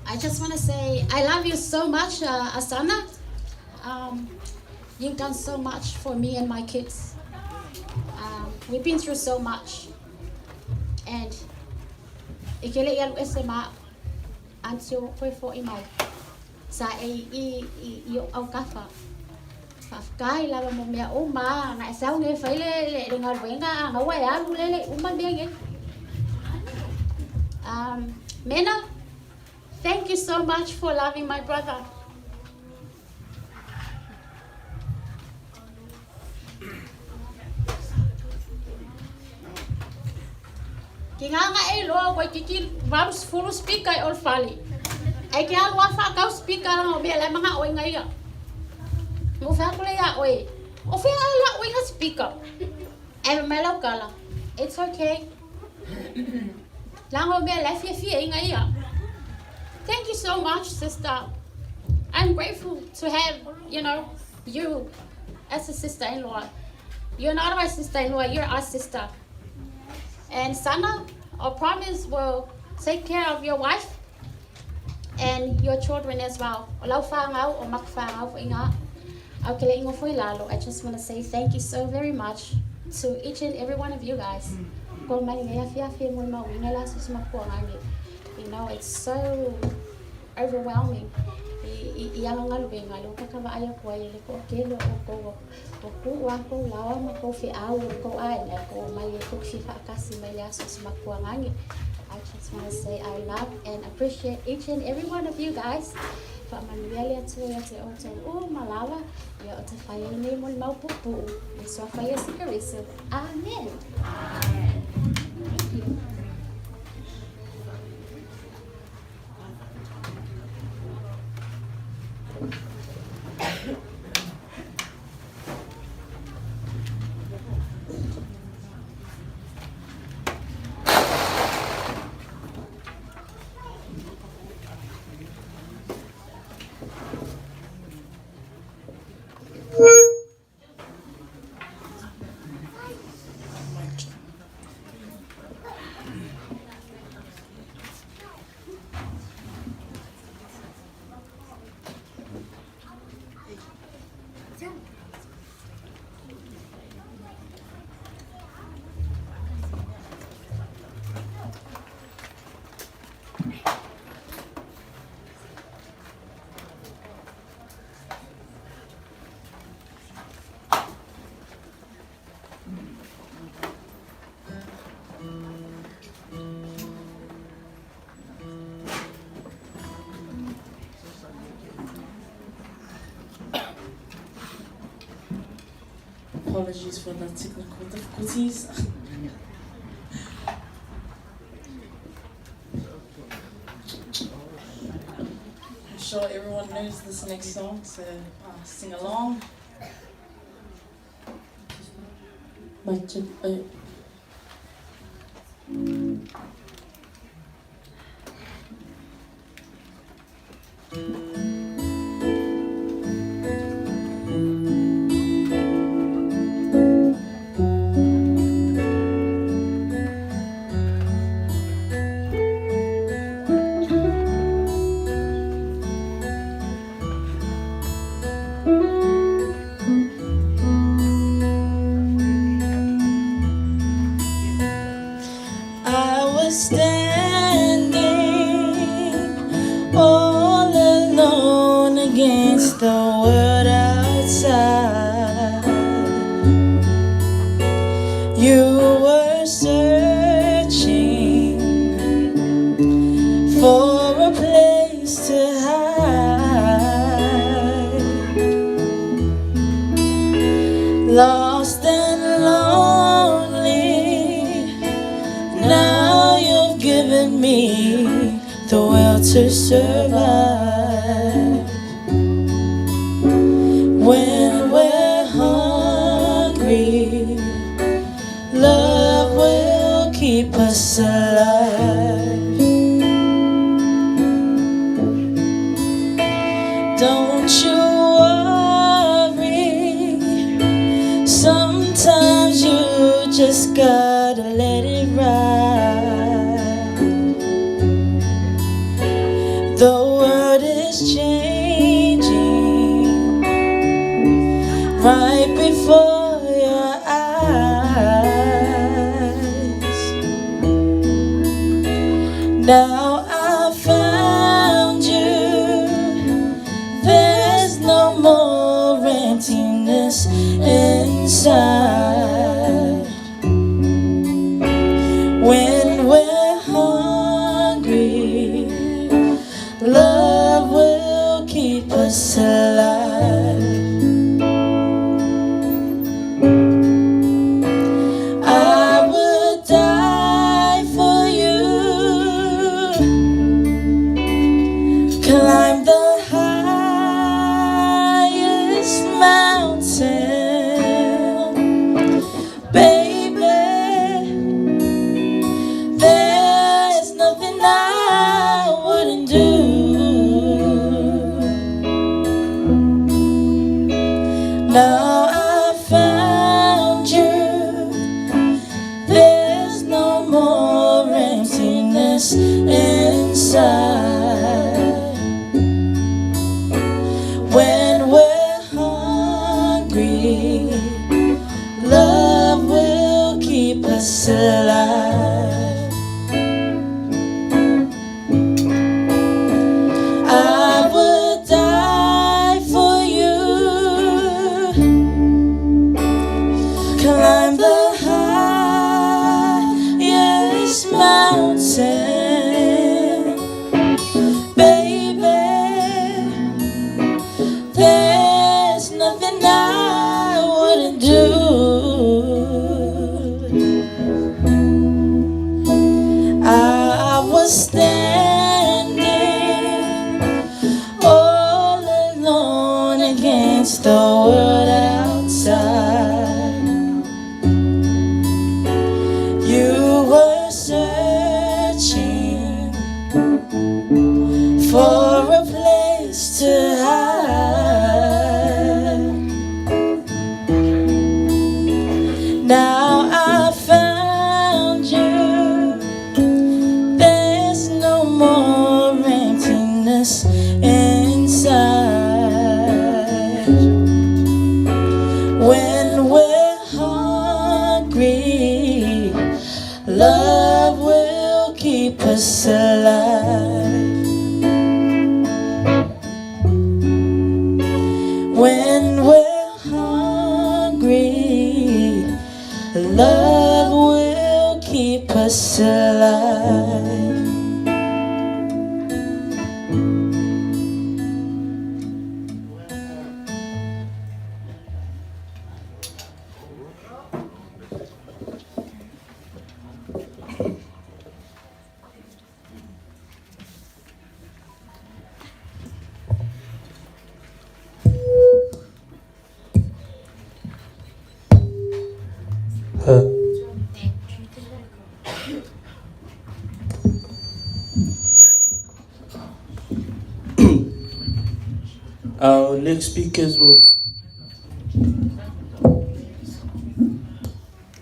I just want to say I love you so much, Asana. Um, you've done so much for me and my kids. Um, we've been through so much. And i ke le i alu ese ma until koe foʻi mai. Sa e i i i o aukafa. Faafetai lava mo mea uma na e sau nge fai le le le galuega a gaua e alu le le uma mea nge. Um, Mena, thank you so much for loving my brother. Ke nganga e loa koe kiki 80 speaker e o le fale. Ai ke alu a whaakau speaker langa o mea le manga oe ngai ia. Mo whea kule ia oe. O whea a la oe nga speaker. E mai lau kala. It's okay. Langa o mea le fia fia inga ia. Thank you so much, sister. I'm grateful to have, you know, you as a sister-in-law. You're not my sister-in-law, you're our sister. And Sana, I promise will take care of your wife and your children as well. O lau whāngau, o maku whāngau fo inga, au ke le ingo fo i lalo. I just want to say thank you so very much to each and every one of you guys. kou mai lenei afiafi e molimauina le aso o si mafuaaga. It's so overwhelming i ala galuega lea ua taka vaai atu ai i le toatele o outou ua tuu lava tou laoa ma tou feau o tou aiga e tou omai e tou te fia faatasi mai le aso o si mafuaaga. I just want to say I love and appreciate each and every one of you guys. Faamanuia le Atua ia te outou uma lava. Ia o te fai ai nei molimau puupuu i le Suafa Iesu Keriso. Amen. Thank you. Apologies for the technical difficulties. I'm sure everyone knows this next song, so sing along. Mic check. I was standing all alone against the world outside. You were searching for a place to hide. Lost and lonely, now you've given me the will to survive. When we're hungry, love will keep us alive. Don't you worry, sometimes you just gotta let it ride. The world is changing right before your eyes. Now I found you, there's no more emptiness inside. When we're hungry, love will keep us alive. I would die for you, climb the highest mountain, baby. There's nothing I wouldn't do. Now I found you, there's no more emptiness inside. When we're hungry, love will keep us alive. us alive. When we're hungry, love will keep us alive. Our next speakers will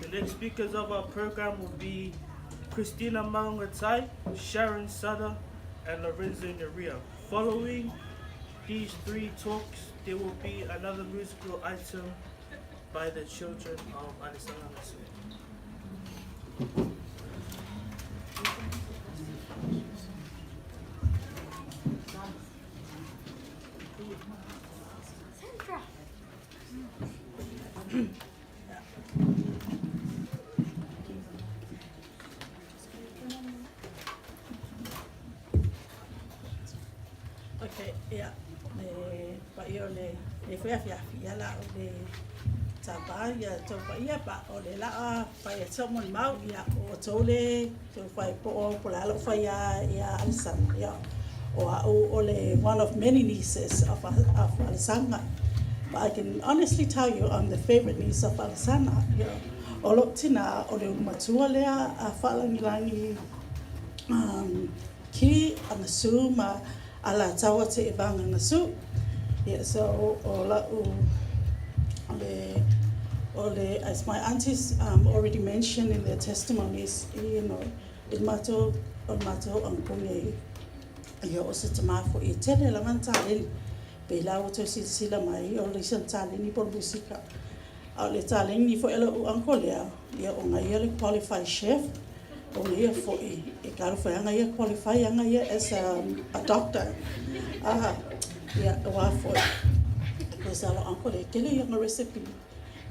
The next speakers of our program will be Christina Maungatai, Sharon Sada, and Lorenzo Neria. Following these three talks, there will be another musical item by the children of Alisana Nasu. Okay, ia, le paia o le le foi afiafi ia la o le tapa ia tau paia pa o le laa fai atu molimau ia o outou le tau fai po o po o le a lou fai ia ia Alesana ia o au o le one of many nieces of of Alesana but I can honestly tell you I'm the favourite niece of Alesana ia o lou tina o le ulumatua lea a faalagilagi um ki Agasu ma Alataua Teevanga Gasu. Yeah, so o la'u o le o le as my aunties um, already mentioned in their testimonies, you know, i le matou o le matou uncle nei, ia o se tamā foi e tele lava ana taleni. Pei la ua toe silasila mai o le isi ana taleni po o le musika. A o le taleni foi a lo'u uncle lea, ia o na ia le qualified chef, o na ia foi e talofa e ana ia qualify ana ia as a, a doctor. Ah, ia, ua foi. Because a lo'u uncle e tele ia na recipe.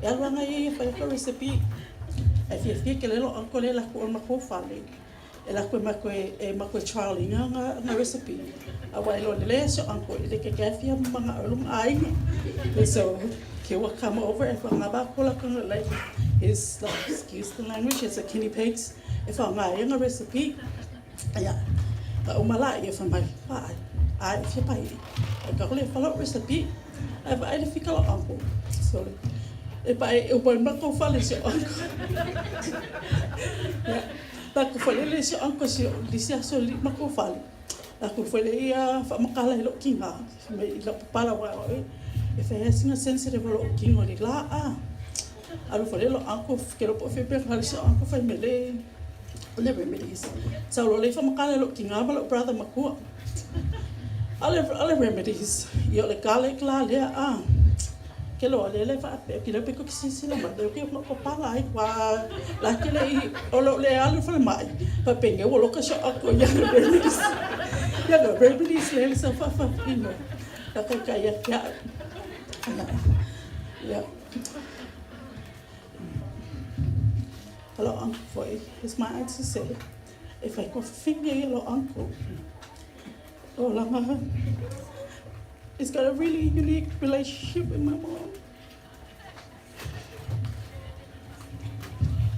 E alu ana ia ia fai ka recipe. Ae fiafia tele lo'u uncle lea latou o le matou fale. E lako e matou e matou e trial ina nga nga recipe. Aua e loa lelei si o uncle i le ke ke fia mana'o i lona aiga. And so he will come over e whanga ba ko lako like his like excuse the language it's a guinea pigs e whanga ai nga recipe. Ia ka uma la ia wha mai pa ai. Ai fia pai. E ka le whala recipe. Ai wa ai le fika lo uncle. So e pa e o pa makou fale si o uncle. Ia Lakou foi le si uncle si le si aso li makou fale. Lakou foi le ia faamakala i lou kiga mai i lau papala aua o au e fai lava sina sensitive o lou kino i le la a. Alu foi lea lou uncle ke iloa po o fea pe fale si uncle fai mai le le remedies. Sau loa le faamakala i lou kiga ma lou brother matua. A o le a le remedies ia o le garlic la lea a. Ke loa lea le faapea ki lea pe koki silasila mai lea ke o papala ai wa la ke le i o lo le alu falemai faapea ua loka si o ia remedies ia le remedies le le sa fa fa ino la ka ka ia kia ia Hello uncle foi as my auntie said if I could finger your uncle o langa He's got a really unique relationship with my mom.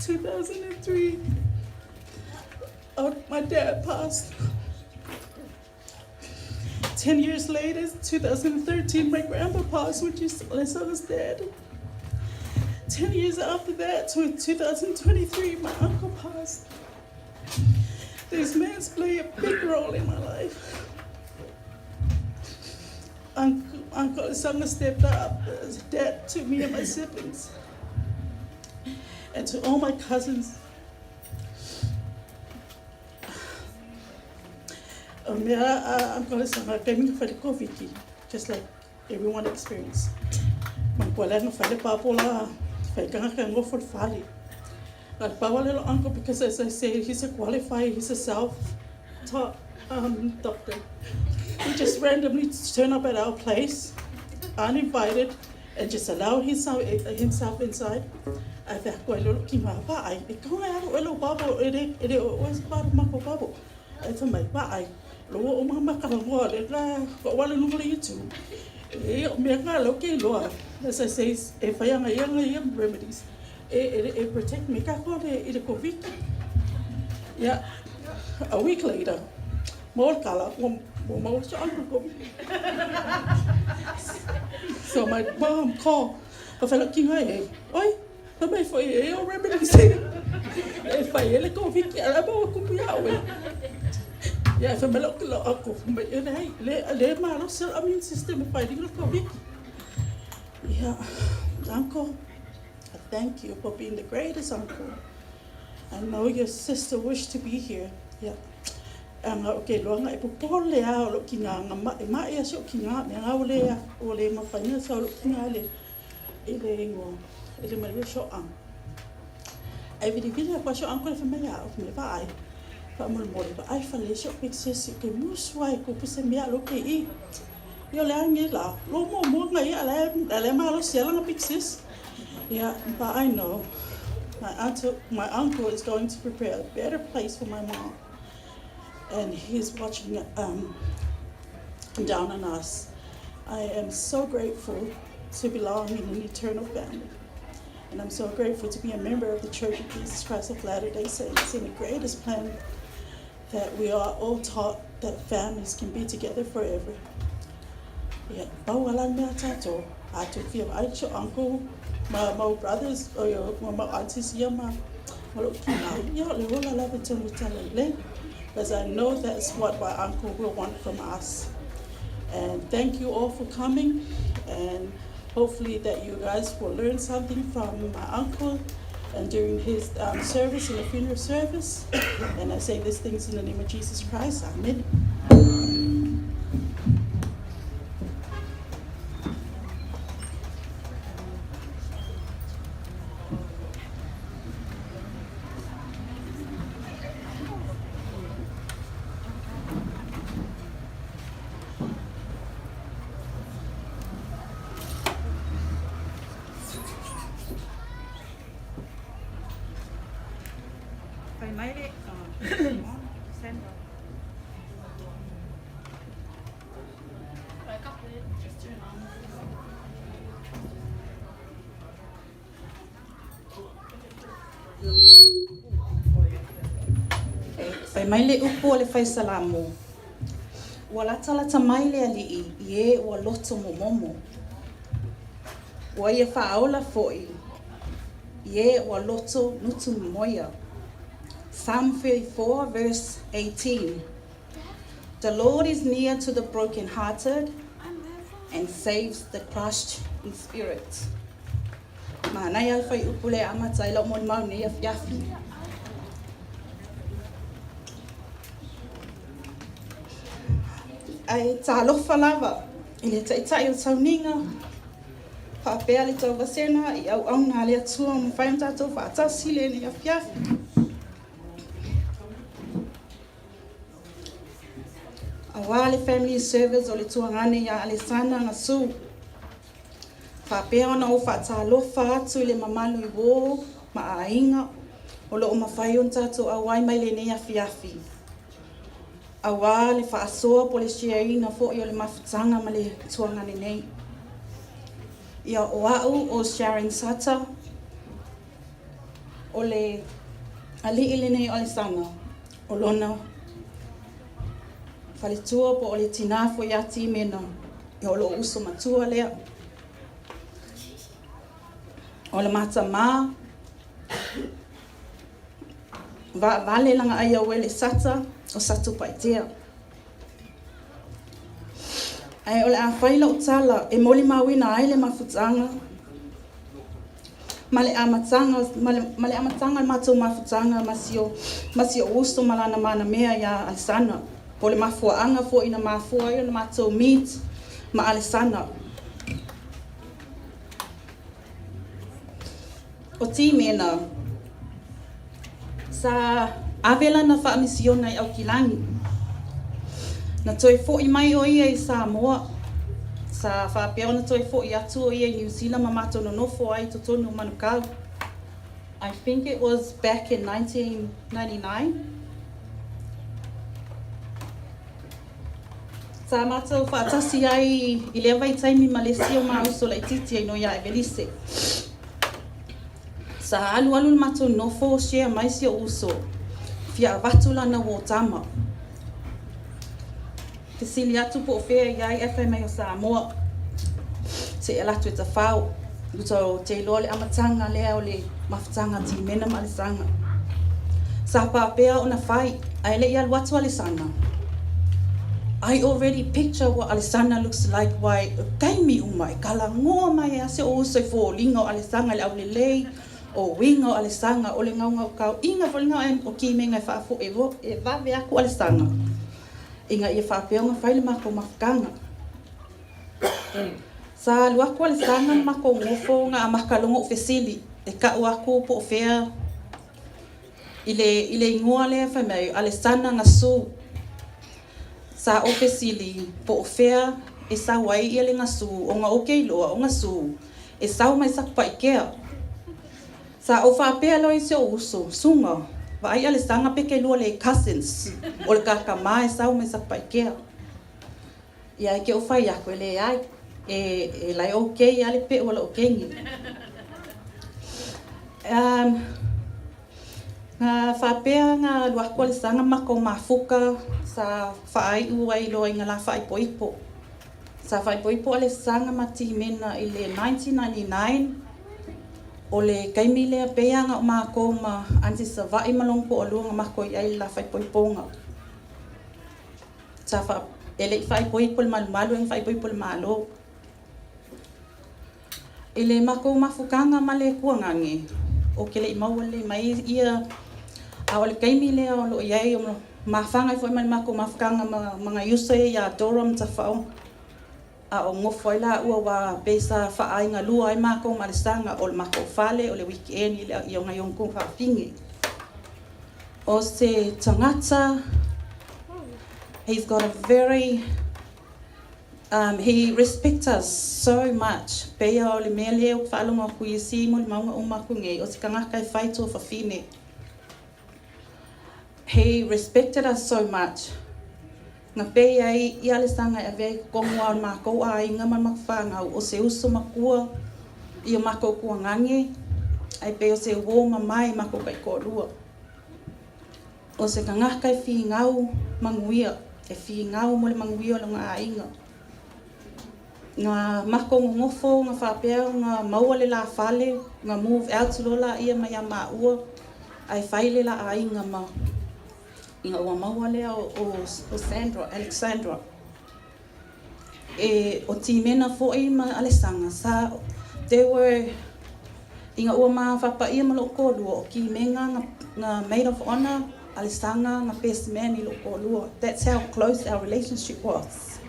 2003, my dad passed. 10 years later, 2013, my grandpa passed, which is Alessa's dad. 10 years after that, to 2023, my uncle passed. These men play a big role in my life. Uncle, Uncle Alessandro stepped up as dad to me and my siblings and to all my cousins. O mea a Uncle Alessandro kei minga whare Koviti, just like everyone experienced. Manatua lea na fai le papola, fai kanga ka ngofo le fale. Na le pawa le lo uncle because as I said, he's a qualified, he's a self. top doctor. He just randomly turned up at our place, uninvited, and just allowed himself, himself inside. Ai whea koe lolo ki ngā wā ai. E kaunga e aro e lo babo, e re, e re o oe sa mako babo. Ai wha mai wā ai. Lo o mama karangoa le ka ko wale nunga le YouTube. E o mea ngā lau ke loa. As I say, e whai anga ia nga ia remedies. E, e, e protect me ka koa le i le COVID. Yeah. A week later, mo kala, mo mo COVID. So my mom called. Ka whai ki ngai e. Oi, na mai foi e o remedies. E whai e le COVID ki ala mo kupu ia oe. Yeah, fa me lo lo ako me e le le le ma lo cell immune system e fighting le COVID. Yeah, uncle, I thank you for being the greatest uncle. I know your sister wished to be here. Yeah. Anga o ke loa nga e popole a o lo ki ngā nga ma e ma e aso ki ngā me ngā o le a o le mawhaina sa o lo ki ngā le i le ingoa i le mai so ang. Ai vili vili a kwa so ang ko le whamea o me va ai. Fa mo mo le ai fa le so big sis ke musu ai ko puse mea lo ke i. Io le ange la lo mo mo nga ia le le ma lo sia nga big sis. Yeah, but I know my aunt, my uncle is going to prepare a better place for my mom. And he's watching down on us. I am so grateful to belong in an eternal family. And I'm so grateful to be a member of the Church of Jesus Christ of Latter-day Saints and the greatest plan that we are all taught that families can be together forever. Yeah, bawala mea tātou. A tu fia ai cho uncle, ma ma brothers, o yo ma ma aunties ia ma ma lo ki ngā. Ia le ola lava tonu tala le. Because I know that's what my uncle will want from us. And thank you all for coming, and hopefully that you guys will learn something from my uncle and during his service in the funeral service. And I say these things in the name of Jesus Christ. Amen. Fai mai le Sandra. Fai mai le upu o le Faisalamo, Ua latalata mai le Alii i e ua loto momomo. Ua ia faaola foi i e ua loto nutu momoia. Psalm 34 verse 18. The Lord is near to the brokenhearted and saves the crushed in spirit. Manaia le fuaiupu lea e amata ai lau molimau i lenei afiafi. Ae talofa lava i le Taitai o Tauniga, faapea le tauvasega i auauna a le Atua ua mafai ona tatou faatasi i lenei afiafi. Aua le family service o le tuagane ia Alesana Gasu. Faapea ona ou faatalofa atu i le mamalu i uō ma aiga o lo o mafai ona tatou auai mai lenei afiafi. Aua le faasoa po o le share-ina foi o le mafutaga ma le tuagane nei. Ia o au o Sharon Sata, o le alii lenei o Alesana, o lona faletua po o le tinā foi ia Timena, ia o lou uso matua lea. O le matamā, vaavale langa ai au ele Sata o Satupaitea. Ae o le a fai lau tala e molimauina ai le mafutaga ma le amataga ma le amataga o le matou mafutaga ma si o ma si ou uso ma lana manamea iā Alesana, po o le mafuaaga foi na mafua ai ona matou meet ma Alesana. O Timena, sa ave lana faamisiona i Aukilani. Na toe foʻi mai o ia i Samoa. Sa faapea ona toe foʻi atu o ia i Niu Sila ma matou nonofo ai i totonu o Manukau. I think it was back in 1999. Sa matou faatasi ai i lea vaitaimi ma le isi o ma uso laitiiti e igoa ia Evelise. Sa alualu le matou nofo share mai si ou uso fia avatu lana uo tama. Fesili atu po o fea e i ai ae fai mai o Samoa. Se i alu atu e tafao. Uta ou te iloa le amataga lea o le mafutaga a Timena ma Alesana. Sa faapea ona fai ae le i alu atu Alesana. I already picture what Alesana looks like wai taimi uma e kalagoa mai ai si ou uso i foliga o Alesana i le aulelei o uiga o Alesana o le gaogaokao-iga foi lena o Kimega e faafoe e vave aku Alesana ina ia faapea ona fai le matou mafutaga. Sa alu atu Alesana ma matou nofo na amata loa ona ou fesili e tau atu po o fea i le i le igoa lea fai mai Alesana Gasu. Sa ou fesili po o fea e sau ai ia le Gasu ona ou te iloa o Gasu e sau mai Satupaitea. Sa ou faapea loa i si ou uso, Suga, vaai Alesana pe te lua le cousins o le ta tama e sau mai Satupaitea. Ia e ke ou fai aku e leai, e e lae okay a le peʻu a loʻu keiki. Um, na faapea na alu aku Alesana ma makou mafuka sa faaiʻu ai loa i na la faaipoipo. Sa faaipoipo Alesana ma Timena i le 1999, o le taimi lea pei lava na o makou ma Aunty Savaʻi ma lona toalua na makou i ai i le la faaipoipoga. Sa fa, e le i faaipoipo le malumalu ae na faaipoipo le Malo. I le makou mafutaga ma le Tuagage, ou te le i maua lelei mai ia, a o le taimi lea o lo o i ai o mafaga ai foi ma le matou mafutaga ma ma nai uso ia ia Dora ma Tafaoga. A o nofo ai laua aua pei sa faaaiga lua ai matou ma Alesana, o le matou fale, o le weekend i le i o nai ona fafine. O se tagata, he's got a very, he respects us so much. Pei o le mea lea ou te faalogo atu i isi molimauga uma atu nei, o se tagata e fai tuafafine. He respected us so much. Na pei ai i Alesana e avea i totonu lava o le matou aiga ma le matou fanau, o se uso matua i o matou tuagage, ae pei o se uo mamae i matou taitoalua. O se tagata e finau manuia, e finau mo le manuia o lona aiga. Na matou nonofo na faapea ona maua le la fale, na move out loa laia mai ia maua ae fai le la aiga ma ina ua maua lea o Sandra, Alexandra. E o Timena foi ma Alesana sa they were ina ua mafapaia ma lou toalua o Kimega na, na maid of honor, Alesana na best man i lou toalua. That's how close our relationship was.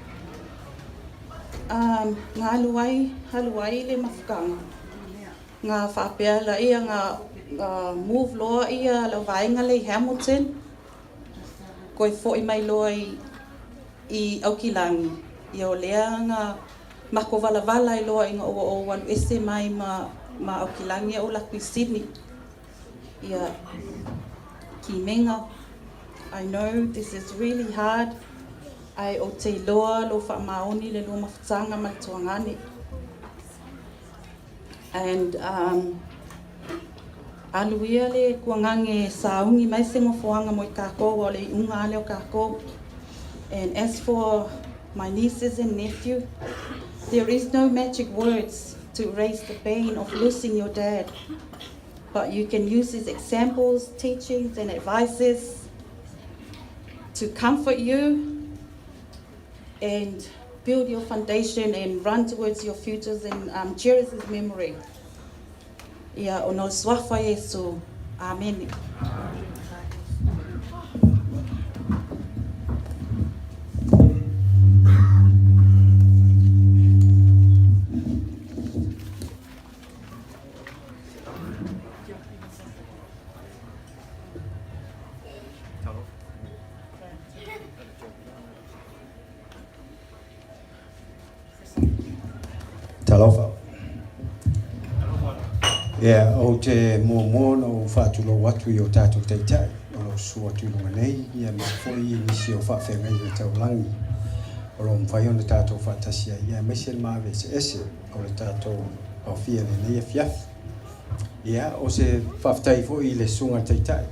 Um, na alu ai, alu ai le mafutaga. Na faapea laia na, na move loa ia lau vaega lea i Hamilton, Koe foʻi mai loa i i Aukilani, ia o lea na mako valavala ai loa ina ua ou alu ese mai ma ma Aukilani a ou alu atu i Sydney. Ia, Kimega, I know this is really hard, ae ou te iloa lou faamaoni le lua mafutaga ma le tuagane. And um, alu ia le tuagane e sauni mai se nofoaga mo i tatou, a o le iuga lava lea o tatou. And as for my nieces and nephew, there is no magic words to erase the pain of losing your dad. But you can use his examples, teachings, and advices to comfort you and build your foundation and run towards your futures and cherish his memory. Ia, ona o le suafa o Iesu. Amene. Talofa. Ia, ou te muamua ona ou faatulou atu i o tatou Taitai o lo o susu atu i luga nei, ia aemaise foi i nisi o faafeagaiga taulagi o lo o mafai ona tatou faatasi ai, ia aemaise le maave eseese o le tatou aofia i lenei afiafi. Ia, o se faafetai foi i le Susuga i le Taitai,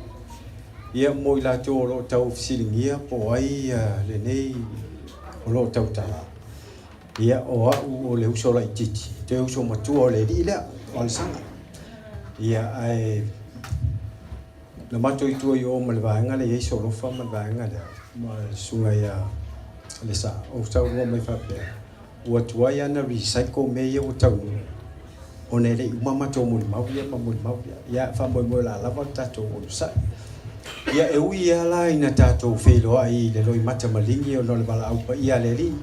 ia mo i latou o lo o tau fesiligia po o ai lenei o lo o tautala. Ia, o au o le uso laitiiti, toe uso matua o le alii lea, o Alesana. Ia, ae na matou i tua i o ma le vaega lea e i ai Solofa ma le vaega lea, ma le susuga ia Lesa, ou saunoa mai faapea, ua tuai lava ona recycle mea ia ua taunuu, ona e le i uma matou molimau ia ma molimau ia. Ia, faamoemoe o le a lava le tatou onosai. Ia, e ui lava la ina tatou feiloai i le loimata maligi ona o le valaau paia a le Alii,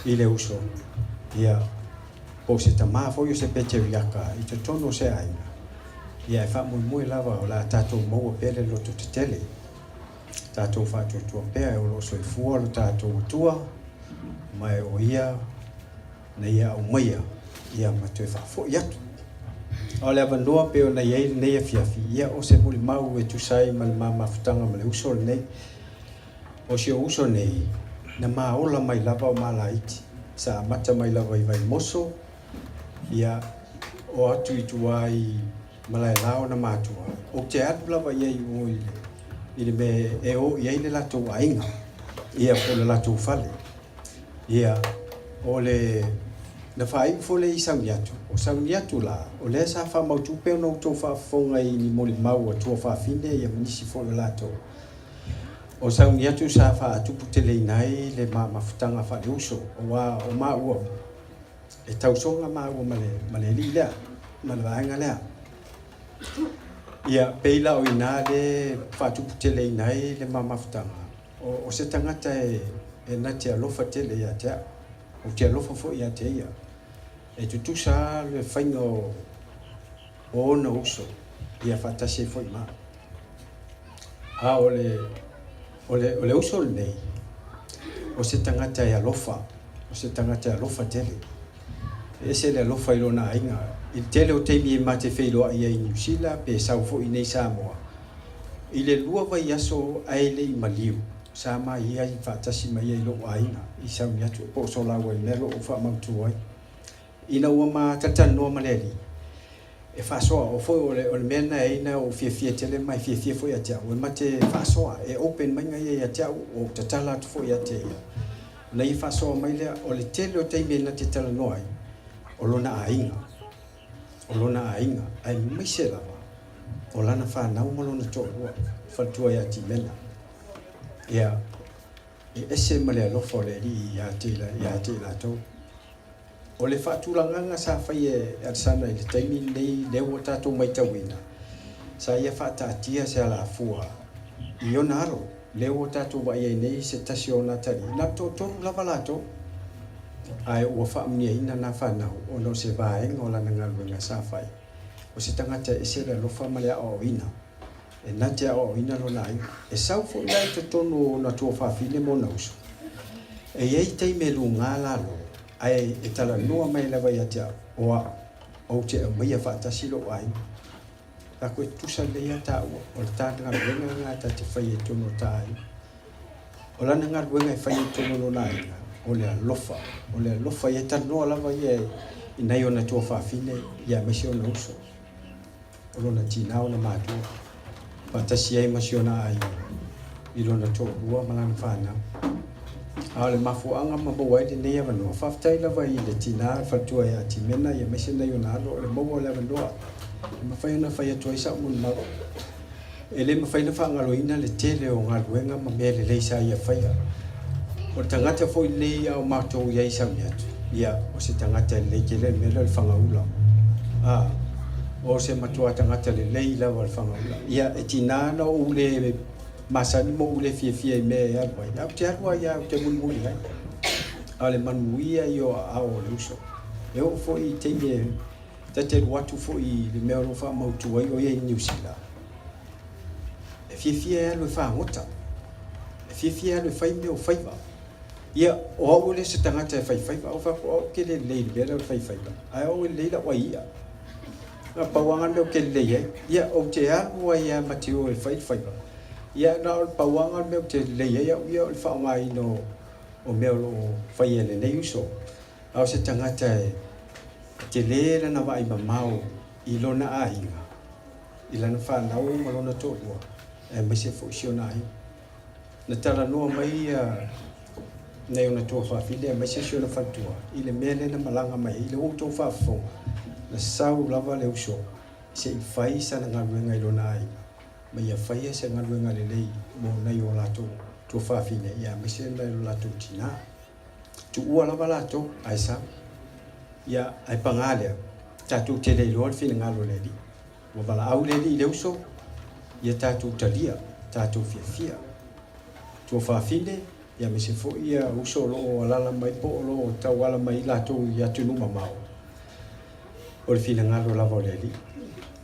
i le uso, ia, po o se tamā foi o se peteriaka i totonu o se aiga, ia, e faamoemoe lava o le a tatou maua pea le loto tetele, tatou faatuatua pea o lo o soifua lo tatou Atua, ma e o Ia na Ia aumaia, ia, ma toe faafoi atu. A o le avanoa pei ona i ai lenei afiafi, ia, o se molimau e tusa ai ma le ma mafutaga ma le uso lenei. O si ou uso nei, na ma ola mai lava o Malaiti, sa amata mai lava i Vaimoso, ia, o atu i tua i Malaela ona matua, ou te alu lava i ai i o i le, i le mea e o i ai le latou aiga, ia, po o le latou fale. Ia, o le, na faaiu foi lea i Sauniatu, o Sauniatu la, o lea sa faamautu pei ona outou faafofoga i ni molimau a tuafafine ia ma nisi foi o latou. O Sauniatu sa faatuputeleina ai le ma mafutaga faaleuso, aua o maua, e tausoga maua ma le, ma le alii lea, ma le vaega lea. Ia, pei la o i ina le faatuputeleina ai le ma mafutaga, o, o se tagata e, e na te alofa tele ia te au, ou te alofa foi ia te ia. E tutusa lava le faiga o, o ona uso, ia faatasi ai foi ma au. A o le, o le, o le uso lenei, o se tagata e alofa, o se tagata e alofa tele. E ese le alofa i lona aiga. I le tele o taimi e ma te feiloai ai i Niu Sila pe sau foi i nei Samoa, i le lua vaiaso ae le i maliu, sa ma i ai faatasi mai ai lou aiga i sauni atu po o Solaua i mea o lo o faamautu ai. Ina ua ma talatalanoa ma le Alii, e faasoa, o foi o le, o le mea lena e ai na ou fiafia tele ma e fiafia foi ia te au, e ma te faasoa, e open mai ia ia te au, ou tatala atu foi ia te ia. Ona ia faasoa mai lea, o le tele o taimi e na te talanoa ai, o lona aiga, o lona aiga, aemaise lava o lana fanau ma lona toalua, faletua ia Timena. Ia, e ese ma le alofa o le Alii ia te, ia te i latou. O le faatulagaga sa fai e Alesana i le taimi lenei lea ua tatou matauina, sa ia faataatia se alafua i ona alo, lea ua tatou vaai ai nei se tasi o ona atalii, na o le toatolu lava latou, ae ua faamuniaina na fanau ona o se vaega o lana galuega sa fai. O se tagata e ese le alofa ma le aoaoina, e na te aoaoina lona aiga. E sau foi la i totonu o ona tuafafine ma ona uso. E i ai taimi e lugā lalo, ae e talanoa mai lava ia te au, o au, ou te aumaia faatasi lou aiga. Lako e tutusa lelei lava taua, o le ta galuega lena ta te faia i totonu o ta aiga. O lana galuega e faia i totonu o lona aiga, o le alofa, o le alofa ia e talanoa lava ia i nai ona tuafafine, ia aemaise ona uso. o lona tinā ona matua, faatasi ai ma si ona aiga i lona toalua ma lana fanau. A o le mafuaaga ma maua ai lenei avanoa, faafetai lava i le tinā, le faletua ia Timena, aemaise nai ona alo, o le maua o le avanoa e mafai ona fai atu ai sau molimau. E le mafai ona faagaloina le tele o galuega ma mea lelei sa ia faia. O le tagata foi lenei a o matou i ai i Sauniatu, ia, o se tagata e lelei tele le mea lea o le fagaula. A, o se matua tagata lelei lava le fagaula. Ia, e tiga ona ou le masani ma ou le fiafia i mea e alu ai, ae ou te alu ai lava, ou te mulimuli ai. A o le manuia ia o aao o le uso. E oo foi i taimi e Ta te alu atu foi i le mea o lo o faamautu ai o ia i Niu Sila, e fiafia e alu e fagota, e fiafia e alu e fai mea o faiva. Ia, o au e le o se tagata e faifaiva, ou fai atu, o au ou te le lelei i le mea lea o le faifaiva, ae o au e lelei lau ai i'a. Na pau lava lena mea ou te lelei ai. Ia, ou te alu ai lava ma te o e fai le faiva. Ia, na o le pau lava lena mea ou te lelei ai au ia o le faaaogaina o mea o lo o faia e lenei uso. A o se tagata e tele lana vaai mamao i lona aiga, i lana fanau ma lona toalua, aemaise foi si ona aiga. Na talanoa mai ia nai ona tuafafine aemaise si ona faletua i le mea lea na malaga mai ai. I le ua outou faafofoga, na sau lava le uso se i fai sana galuega i lona aiga, ma ia faia se galuega lelei mo nai o latou tuafafine, ia aemaise nai o latou tinā. Tuua lava latou, ae sau. Ia, ae paga lea, tatou te le iloa le finagalo o le Alii. Ua valaau le Alii i le uso, ia tatou talia, tatou fiafia. Tuafafine, ia aemaise foi ia uso o lo o alala mai po o lo o tauala mai latou i atunuu mamao. O le finagalo lava o le Alii.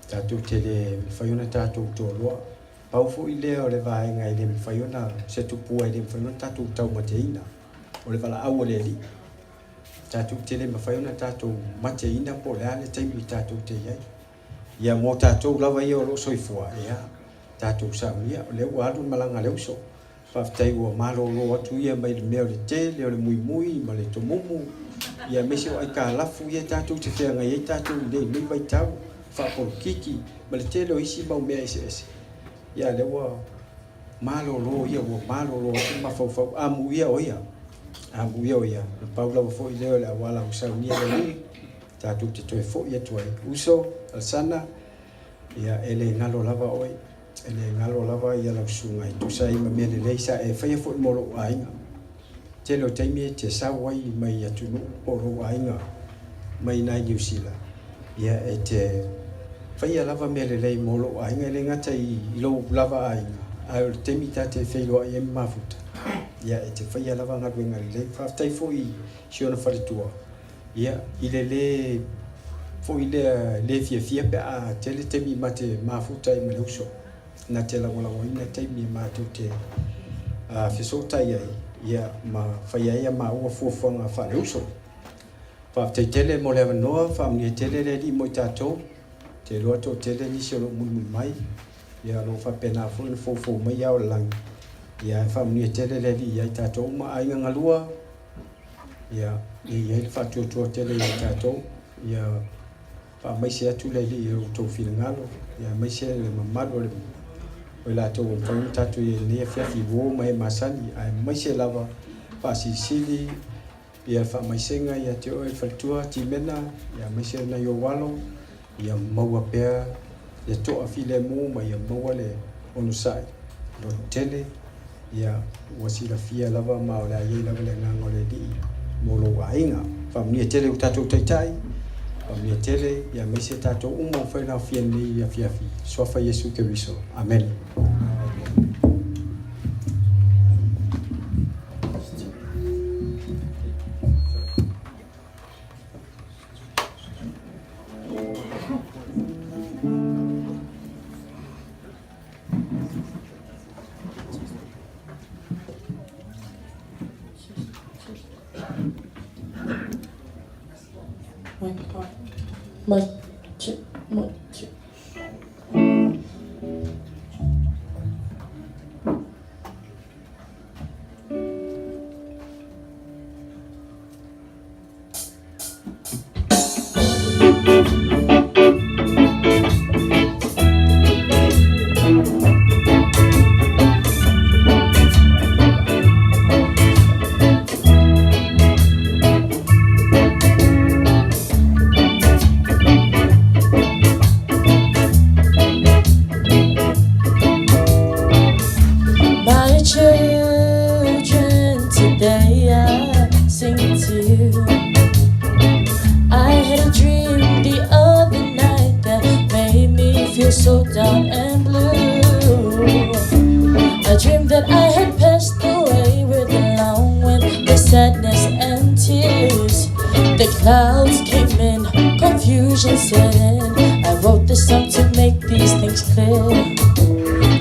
Tatou te le mafai ona tatou toaloa. Pau foi lea o le vaega e le mafai ona, se tupua e le mafai ona tatou taumateina, o le valaau a le Alii. Tatou te le mafai ona tatou mateina po o le a le taimi tatou te i ai. Ia mo tatou lava ia o lo o soifua, ia, tatou saunia, o lea ua alu le malaga a le uso. Faafetai ua malolo atu ia mai le mea o le tele o le muimui ma le tomumu, ia aemaise o aikalafu ia tatou te feagai ai tatou i lenei vaitau, faapolokiki ma le tele o isi mau mea eseese. Ia lea ua malolo ia, ua malolo atu le mafaufau, amuia o ia, amuia o ia. Na pau lava foi lea o le auala ua saunia e le Alii, tatou te toe foi atu ai. Uso, Alesana, ia e le galo lava oe. E le galo lava ia lau susuga e tusa ai ma mea lelei sa e faia foi mo lou aiga. Tele o taimi e te sau ai mai atunuu po o lou aiga mai nai Niu Sila, ia e te faia lava mea lelei mo lou aiga, e le gata i lou lava aiga, ae o le taimi ta te feiloai ai ma mafuta, ia e te faia lava galuega lelei. Faafetai foi i si ona faletua, Ia, i le lē foi lea lē fiafia pe a tele taimi ma te mafuta ai ma le uso, na te lagolagoina taimi e matou te fesootai ai, ia, ma fai ai a māua fuafuaga faale-uso. Faafetai tele mo le avanoa, faamanuia tele le Alii mo i tatou. Te iloa toatele nisi o lo o mulimuli mai, ia, o lo o faapena foi ona foufou mai ao o le lagi. Ia, ae faamanuia tele le Alii ia i tatou uma, aiga galua. Ia, e i ai le faatuatua tele ia tatou, ia faamaise atu le Alii i lo outou finagalo, ia aemaise le mamalu o le o i latou ua mafai ona tatou i ai i lenei afiafi i uo ma e masani, aemaise lava faasilisili ia le faamaisega ia te oe le faletua Timena, ia aemaise nai ou alo, ia maua pea le toafilemu ma ia maua le onosai lototele. Ia, ua silafia lava ma o le a i ai lava le agaga o le Alii mo lou aiga. Faamanuia tele u tatou Taitai, faamanuia tele, ia aemaise tatou uma ua fai laofia i lenei afiafi. Suafa Iesu Keriso. Amene. One, two, one, two. My children, today I sing to you. I had a dream the other night that made me feel so down and blue. I dreamed that I had passed away with along with the sadness and tears. The clouds came in, confusion set in. I wrote this song to make these things clear.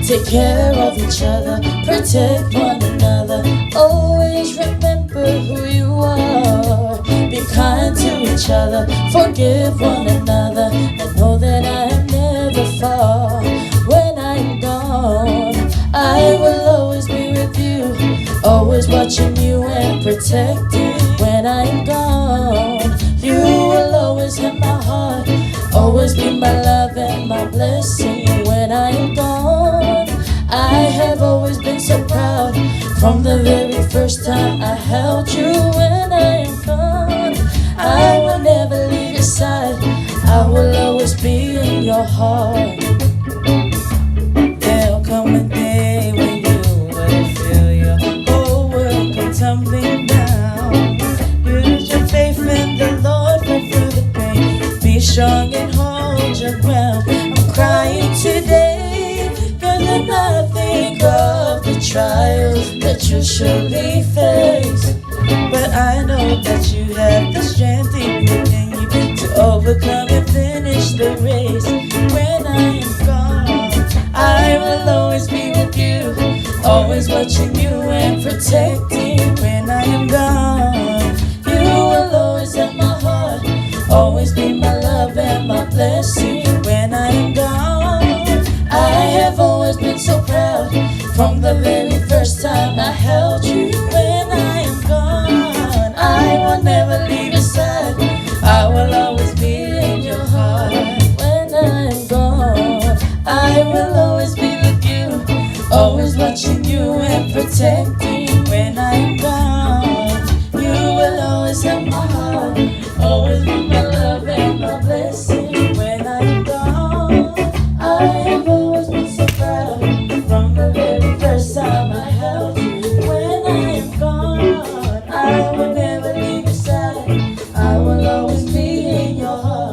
Take care of each other, protect one another. Always remember. each other, forgive one another, and know that I am never far. When I'm gone, I will always be with you, always watching you and protecting. When I'm gone, you will always have my heart, always be my love and my blessing. When I'm gone, I have always been so proud from the very first time I held you. When I am gone, I will never leave your side. I will always be in your heart. There'll come a day when you will feel your whole world come tumbling down. Use your faith in the Lord, fight through the pain. Be strong and hold your ground. I'm crying today, cause I think of the trials that you surely face. But I know that you have the strength deep within you to overcome and finish the race. When I am gone, I will always be with you, always watching you and protecting. When I am gone, you will always have my heart, always be my love and my blessing. When I am gone, I have always been so proud from the very first time I held you. When I am gone, I will never leave your side. I will always be in your heart. When I am gone, I will always be with you, always watching you and protecting. When I am gone, you will always have my heart, always be my love and my blessing. When I am gone, I have always been so proud from the very first time I held you. When I am gone, I will never leave your side. I will always be in your heart.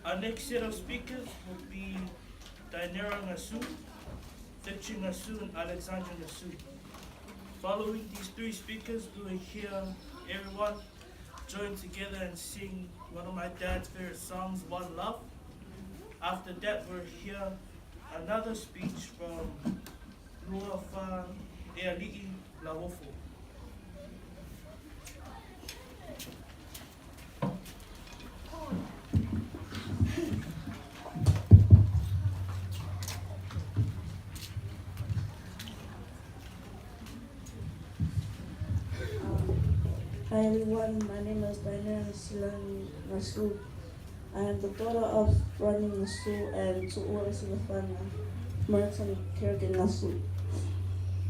Our next set of speakers will be Dainera Ngasu, Victory Ngasu, and Alexandra Ngasu. Following these three speakers, we will hear everyone join together and sing one of my dad's favorite songs, One Love. After that, we'll hear another speech from Lua Fa Eali'i Lauofo. Hi everyone, my name is Diana Silan Nasu. I am the daughter of Ronnie Nasu and Tu'ua Silafana Merton Kerrigan Nasu.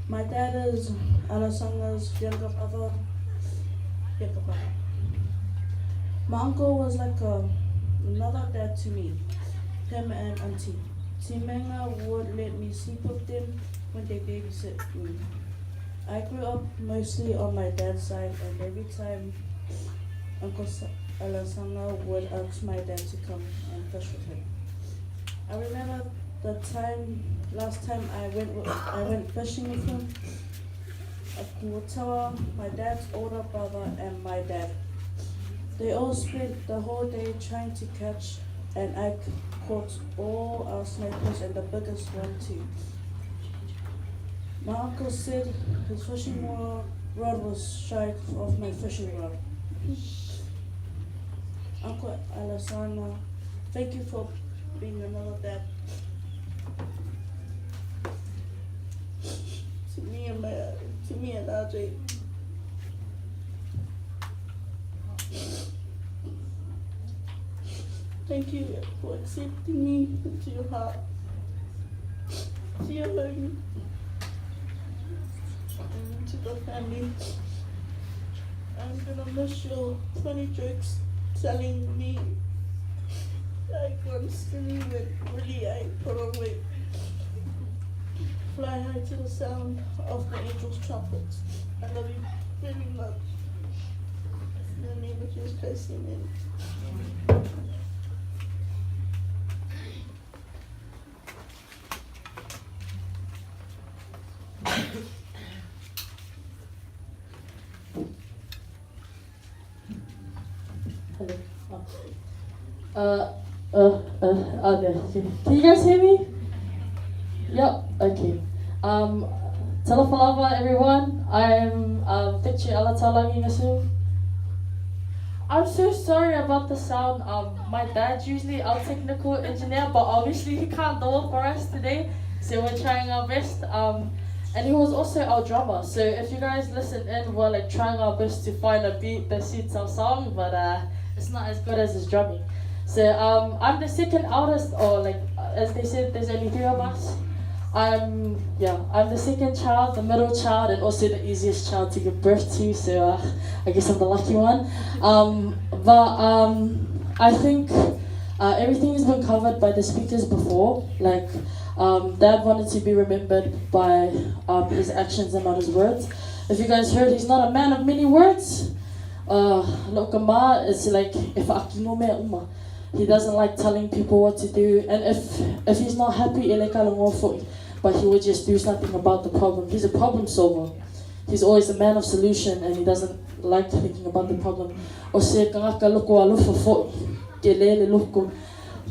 My dad is Alasanga's younger brother. Younger brother. My uncle was like a, another dad to me, him and auntie. Timenga would let me sleep with them when they babysit me. I grew up mostly on my dad's side, and every time Uncle Alessandro would ask my dad to come and fish with him. I remember the time last time I went I went fishing with him. Akuatawa, my dad's older brother, and my dad. They all spent the whole day trying to catch, and I caught all our snipers and the biggest one too. My uncle said his fishing rod was shy of my fishing rod. Uncle Alessandro, thank you for being another dad to me and my to me and RJ. Thank you for accepting me into your heart, to your home, and to the family. I'm gonna miss your funny jokes telling me like I'm skinny when really I put on weight. Fly high to the sound of the angels' trumpets. I love you very much. In the name of Jesus Christ, amen. Hello. Uh, uh, uh, okay. Can you guys hear me? Yep, okay. Um, Talafalava, everyone. I'm um, Fichi Alatalangi Ngasu. I'm so sorry about the sound. Um, my dad's usually our technical engineer, but obviously he can't do it for us today. So we're trying our best. Um, and he was also our drummer. So if you guys listen in, we're like trying our best to find a beat that suits our song, but uh, it's not as good as his drumming. So um, I'm the second eldest, or like as they said, there's only three of us. I'm yeah, I'm the second child, the middle child, and also the easiest child to give birth to. So uh, I guess I'm the lucky one. Um, but um, I think uh, everything has been covered by the speakers before. Like um, Dad wanted to be remembered by um, his actions and not his words. If you guys heard, he's not a man of many words. Uh, lokama is like if uma. He doesn't like telling people what to do, and if if he's not happy, but he would just do something about the problem. He's a problem solver. He's always a man of solution, and he doesn't like thinking about the problem. O se kangaka loko alofa fo'i, ke lele loko,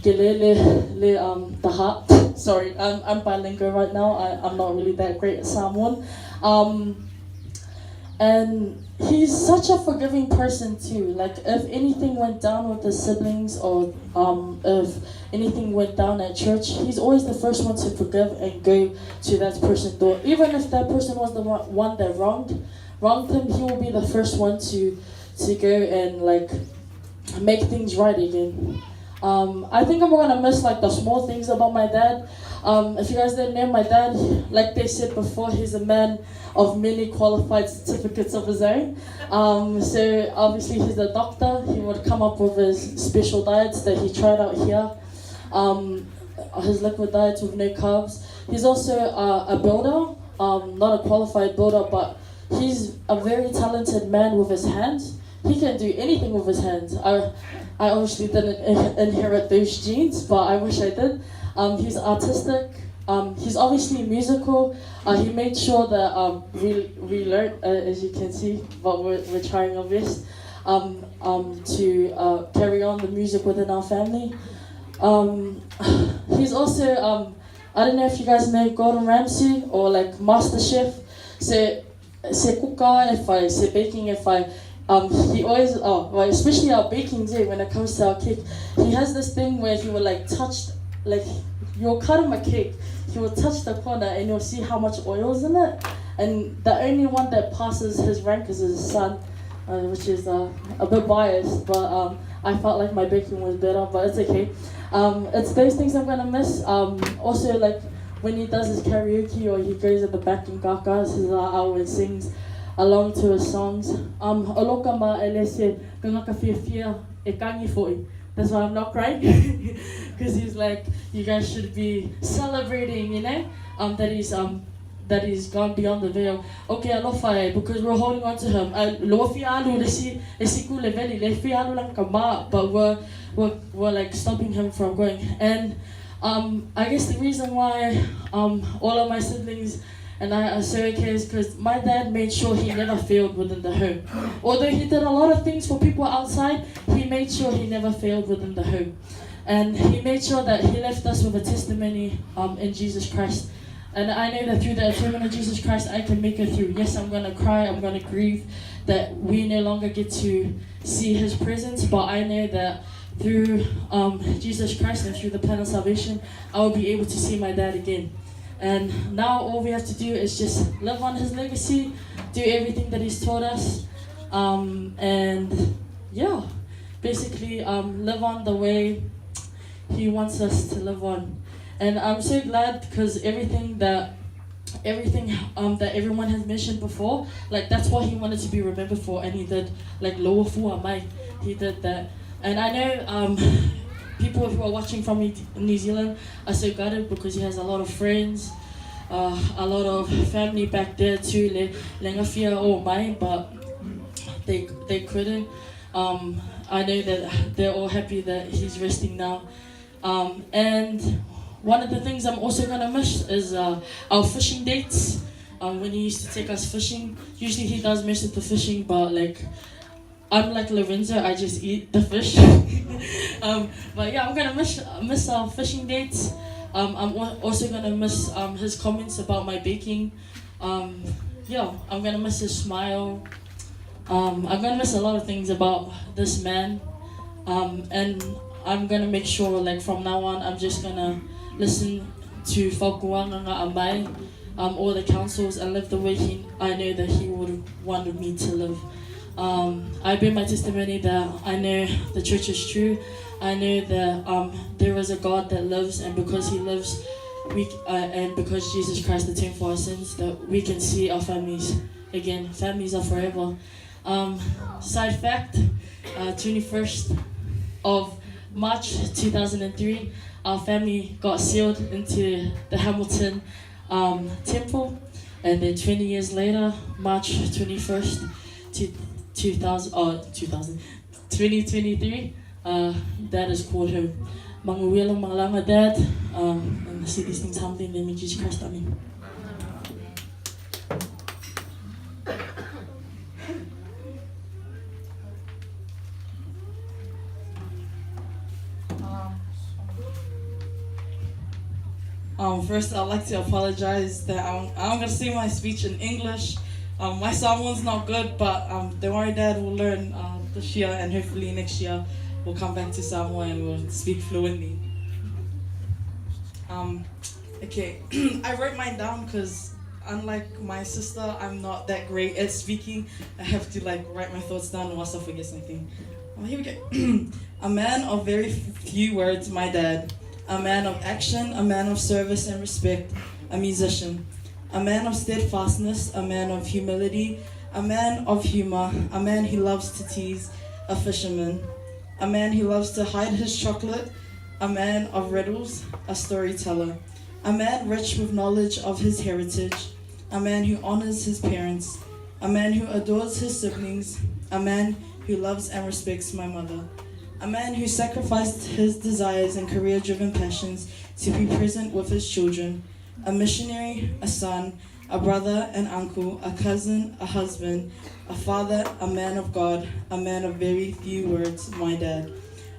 ke lele le um the heart. Sorry, I'm I'm bilingual right now. I, I'm not really that great at Samoan. Um, and he's such a forgiving person too. Like if anything went down with the siblings or um, if anything went down at church, he's always the first one to forgive and go to that person's door. Even if that person was the one that wronged wronged him, he will be the first one to to go and like make things right again. Um, I think I'm gonna miss like the small things about my dad. Um, if you guys didn't know, my dad, like they said before, he's a man of many qualified certificates of his own. Um, so obviously he's a doctor. He would come up with his special diets that he tried out here. Um, his liquid diets with no carbs. He's also a, a builder, um, not a qualified builder, but he's a very talented man with his hands. He can do anything with his hands. I, I obviously didn't inherit those genes, but I wish I did. Um, he's artistic. Um, he's obviously musical. Uh, he made sure that um, we, we learned, uh, as you can see, but we're, we're trying our best um, um, to uh, carry on the music within our family. Um, he's also, um, I don't know if you guys know Gordon Ramsay or like MasterChef. So, se kuka if I, se baking if I, um, he always, oh, well, especially our baking day when it comes to our cake, he has this thing where he will like touch, like, you'll cut him a cake, he will touch the corner and you'll see how much oil is in it. And the only one that passes his rank is his son, uh, which is uh, a bit biased, but um, I felt like my baking was better, but it's okay. Um, it's those things I'm gonna miss. Um, also, like when he does his karaoke or he goes at the back and gakas his uh, and sings along to his songs. Um, aloka ma elese kangaka fia e kangi foi. That's why I'm not crying. Because he's like, you guys should be celebrating, you know, um, that he's um, that he's gone beyond the veil. Okay, alofa e, because we're holding on to him. Loa fia alu le si, le siku le veli, le fia alu lang kama, but we're, we're, we're like stopping him from going. And um, I guess the reason why um, all of my siblings and I are so okay is because my dad made sure he never failed within the home. Although he did a lot of things for people outside, he made sure he never failed within the home. And he made sure that he left us with a testimony um, in Jesus Christ. And I know that through the atonement of Jesus Christ, I can make it through. Yes, I'm going to cry, I'm going to grieve that we no longer get to see his presence, but I know that through um, Jesus Christ and through the plan of salvation, I will be able to see my dad again. And now all we have to do is just live on his legacy, do everything that he's taught us, um, and yeah, basically um, live on the way he wants us to live on. And I'm so glad because everything that everything um, that everyone has mentioned before, like that's what he wanted to be remembered for, and he did like loa fua mai, he did that. And I know um, people who are watching from New Zealand are so gutted because he has a lot of friends, uh, a lot of family back there too, le, le ngafia o mai, but they, they couldn't. Um, I know that they're all happy that he's resting now. Um, and one of the things I'm also going to miss is uh, our fishing dates. Um, when he used to take us fishing, usually he does most of the fishing, but like I'm like Lorenzo, I just eat the fish. um, but yeah, I'm gonna miss miss our fishing dates. Um, I'm also gonna miss um, his comments about my baking. Um, yeah, I'm gonna miss his smile. Um, I'm gonna miss a lot of things about this man. Um, and I'm gonna make sure, like from now on, I'm just gonna listen to Faukuanga Amai, um, all the councils, and live the way he, I know that he would have wanted me to live. Um, I bear my testimony that I know the church is true. I know that um, there is a God that lives, and because He lives, we and because Jesus Christ atoned for our sins, that we can see our families again. Families are forever. Um, side fact, 21st of March 2003, our family got sealed into the Hamilton um, Temple. And then 20 years later, March 21st, 2000, oh, 2000, 2023, uh, Dad has called him. Manguwela Malanga Dad, um, and I see these things humbly in the name of Jesus Christ. Amen. Um, first, I'd like to apologize that I'm, I'm going to say my speech in English. Um, my Samoan's not good, but um, don't worry, Dad will learn uh, this year, and hopefully next year we'll come back to Samoa and we'll speak fluently. Um, okay, I wrote mine down because unlike my sister, I'm not that great at speaking. I have to like write my thoughts down or else I'll forget something. Oh, here we go. a man of very few words, my dad. A man of action, a man of service and respect, a musician. A man of steadfastness, a man of humility, a man of humor, a man who loves to tease, a fisherman. A man who loves to hide his chocolate, a man of riddles, a storyteller. A man rich with knowledge of his heritage, a man who honors his parents, a man who adores his siblings, a man who loves and respects my mother, a man who sacrificed his desires and career driven passions to be present with his children, a missionary, a son, a brother, an uncle, a cousin, a husband, a father, a man of God, a man of very few words, my dad.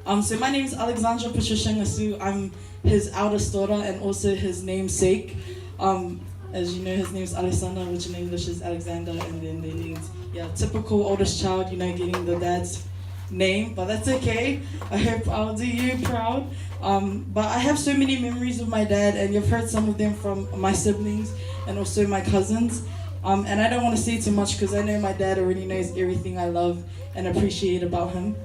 Um, so my name is Alexandra Patricia Ngasu. I'm his eldest daughter and also his namesake. Um, as you know, his name is Alexander, which in English is Alexander, and then they named, yeah, typical oldest child, you know, getting the dad's name, but that's okay. I hope I'll do you proud. Um, but I have so many memories of my dad, and you've heard some of them from my siblings and also my cousins. Um, and I don't want to say too much because I know my dad already knows everything I love and appreciate about him.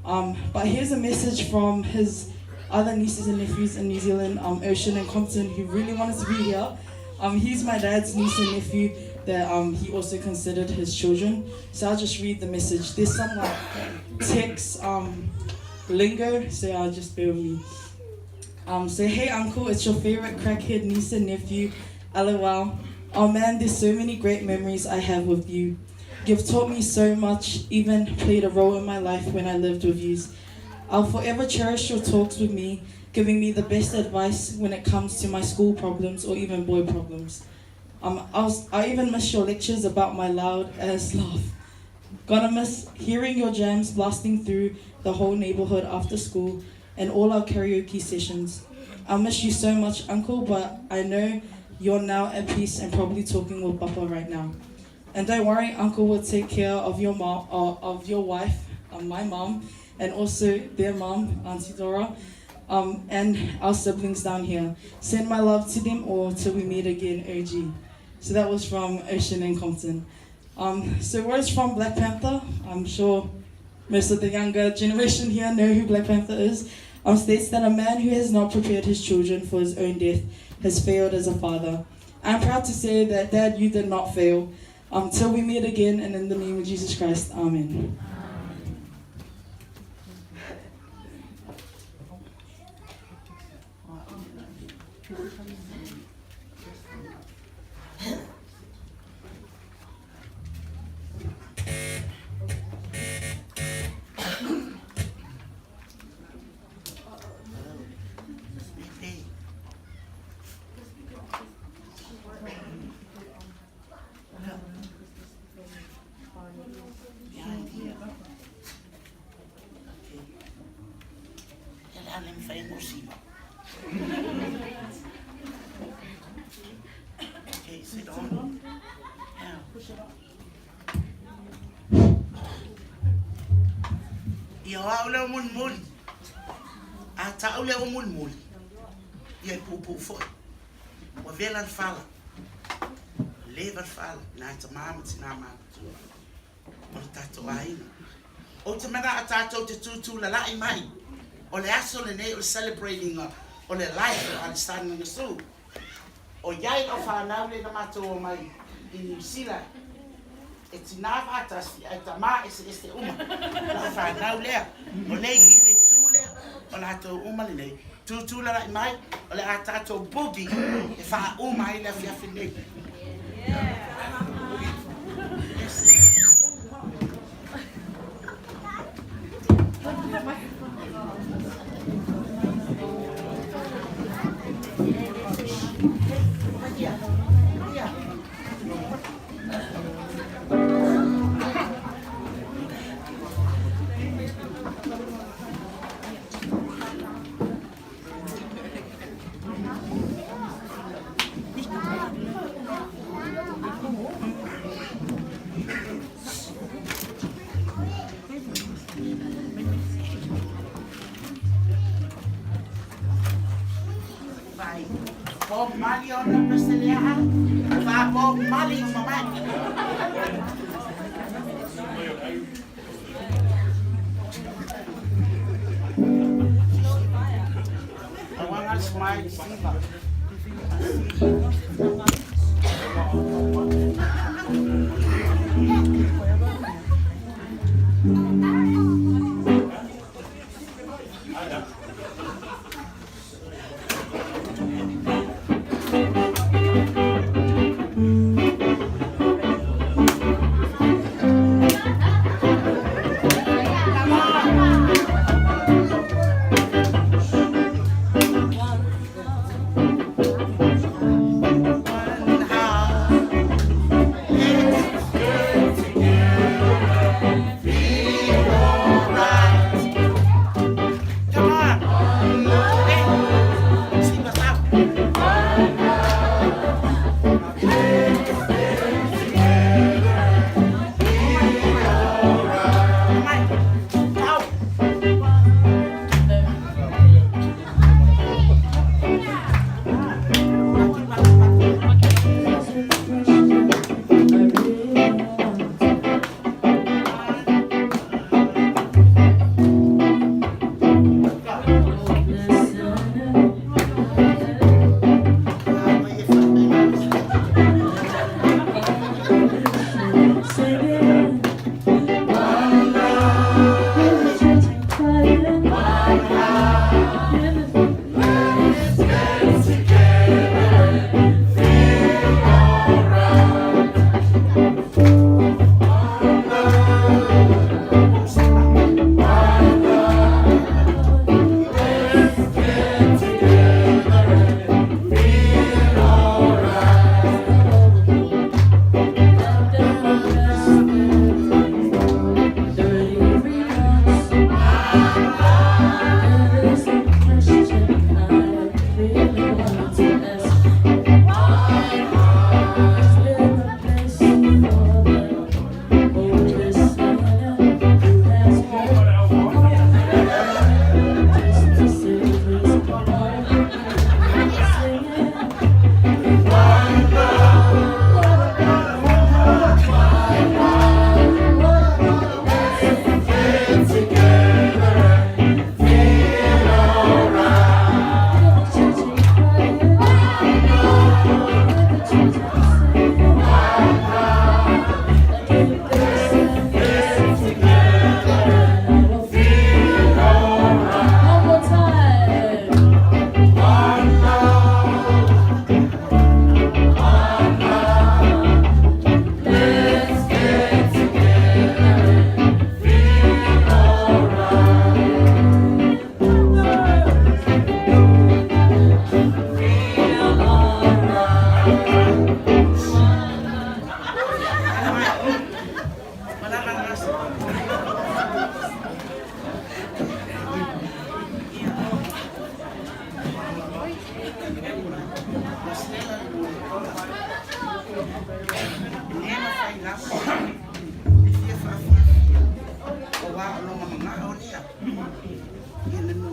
Um, but here's a message from his other nieces and nephews in New Zealand, um, Ocean and Compton, who really wanted to be here. Um, he's my dad's niece and nephew that um, he also considered his children. So I'll just read the message. There's some like text um, lingo, so I'll just bear with me. Um, say, hey uncle, it's your favorite crackhead niece and nephew, lol. Oh man, there's so many great memories I have with you. You've taught me so much, even played a role in my life when I lived with you. I'll forever cherish your talks with me, giving me the best advice when it comes to my school problems or even boy problems. Um, I'll, I even miss your lectures about my loud ass laugh. Gonna miss hearing your jams blasting through the whole neighborhood after school and all our karaoke sessions. I miss you so much, Uncle, but I know you're now at peace and probably talking with Papa right now. And don't worry, Uncle will take care of your mom, uh, of your wife, uh, my mom, and also their mom, Auntie Dora, um, and our siblings down here. Send my love to them all till we meet again, OG. So that was from Ocean and Compton. Um, so words from Black Panther. I'm sure most of the younger generation here know who Black Panther is. Um, states that a man who has not prepared his children for his own death has failed as a father. I'm proud to say that, Dad, you did not fail. Until we meet again, and in the name of Jesus Christ, Amen. mo Siva. Okay, sit on. Yeah, push it on. Ia o au lea o mulimuli. A ta'u lea ua mulimuli, ia e puupuu foi. Ua vela le fala. Leva le fala, nā e tamā ma tinā matutua o le tatou aiga. Ou te mana'a tatou te tūtū lala'i mai, o le aso lenei o le celebrate ina o le life o Alisana Gasu. ʻOiai lau fanau lea na matou omai i Niu Sila, e tinā faatasi ae tamā eseese uma lau fanau lea. O lea i le itu lea, o latou uma lenei. Tūtū lalaʻi mai, o le a tatou boogie e faauma ai le afiafi lenei. Vai. Bob Marley ona Preselea'a. Fa Bob Marley o mamae. Awanga smile siva.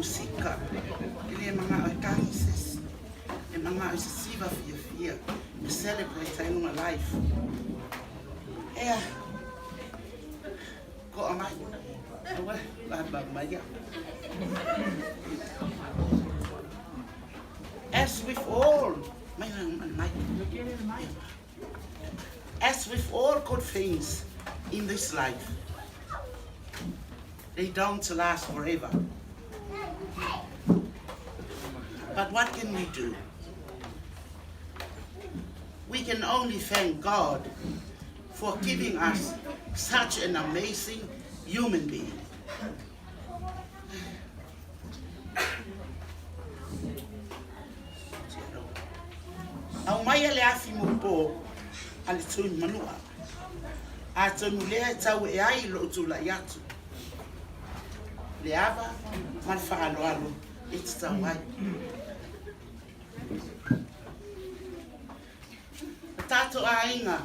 musika, e le mana'o e tagi se isi, e mana'o i se siva fiafia e celebrate ai lona life. Ea, ko'a mai, aua le mai ia. As with all, mai mai, as with all good things in this life, they don't last forever. But what can we do? We can only thank God for giving us such an amazing human being. Aumaia le afi moupō a le tui manua, atonu lea e tau e ai lou tulai atu, le ava ma le faaaloalo e tatau ai. O tatou aiga,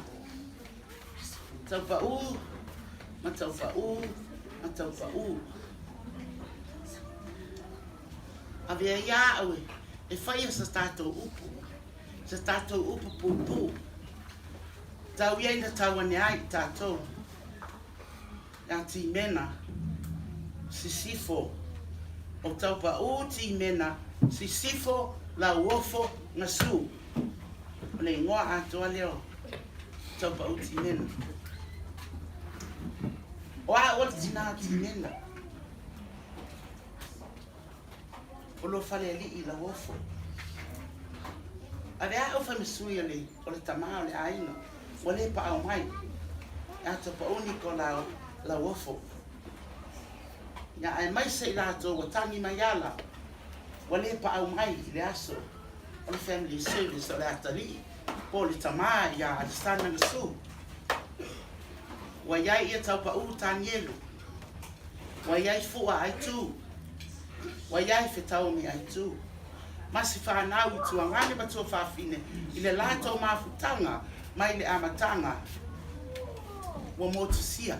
Taupaū ma Taupaū ma Taupaū. Avea ia au e whaia sa tātou upu, sa tātou upu pūpū. Tau ia ina tau ane ai i tātou. Ia Tīmena, Sisifo, o Taupaū Tīmena, Sisifo, Lauofo, Ngasu. O le ingoa atoa lea o Taupaū Tīmena. O a ua le tinā Tīmena. O lo faleali'i Lauofo. Ave a au fai ma sui o le, o le tamā o le aiga, ua le paao mai. Ia Tapauni ko la Lauofo. Ia aemaise i latou ua tagi mai ala, ua le paau mai i le aso o le family service o le atalii po o le tamā ia Alexander Gasu. Ua iai ia Taupaʻu Tanielu. Ua iai Fua Aitu. Ua iai Fetaomi Aitu. Ma si whanau i tuagane ma tuafafine i le latou mafutaga mai le amataga ua motusia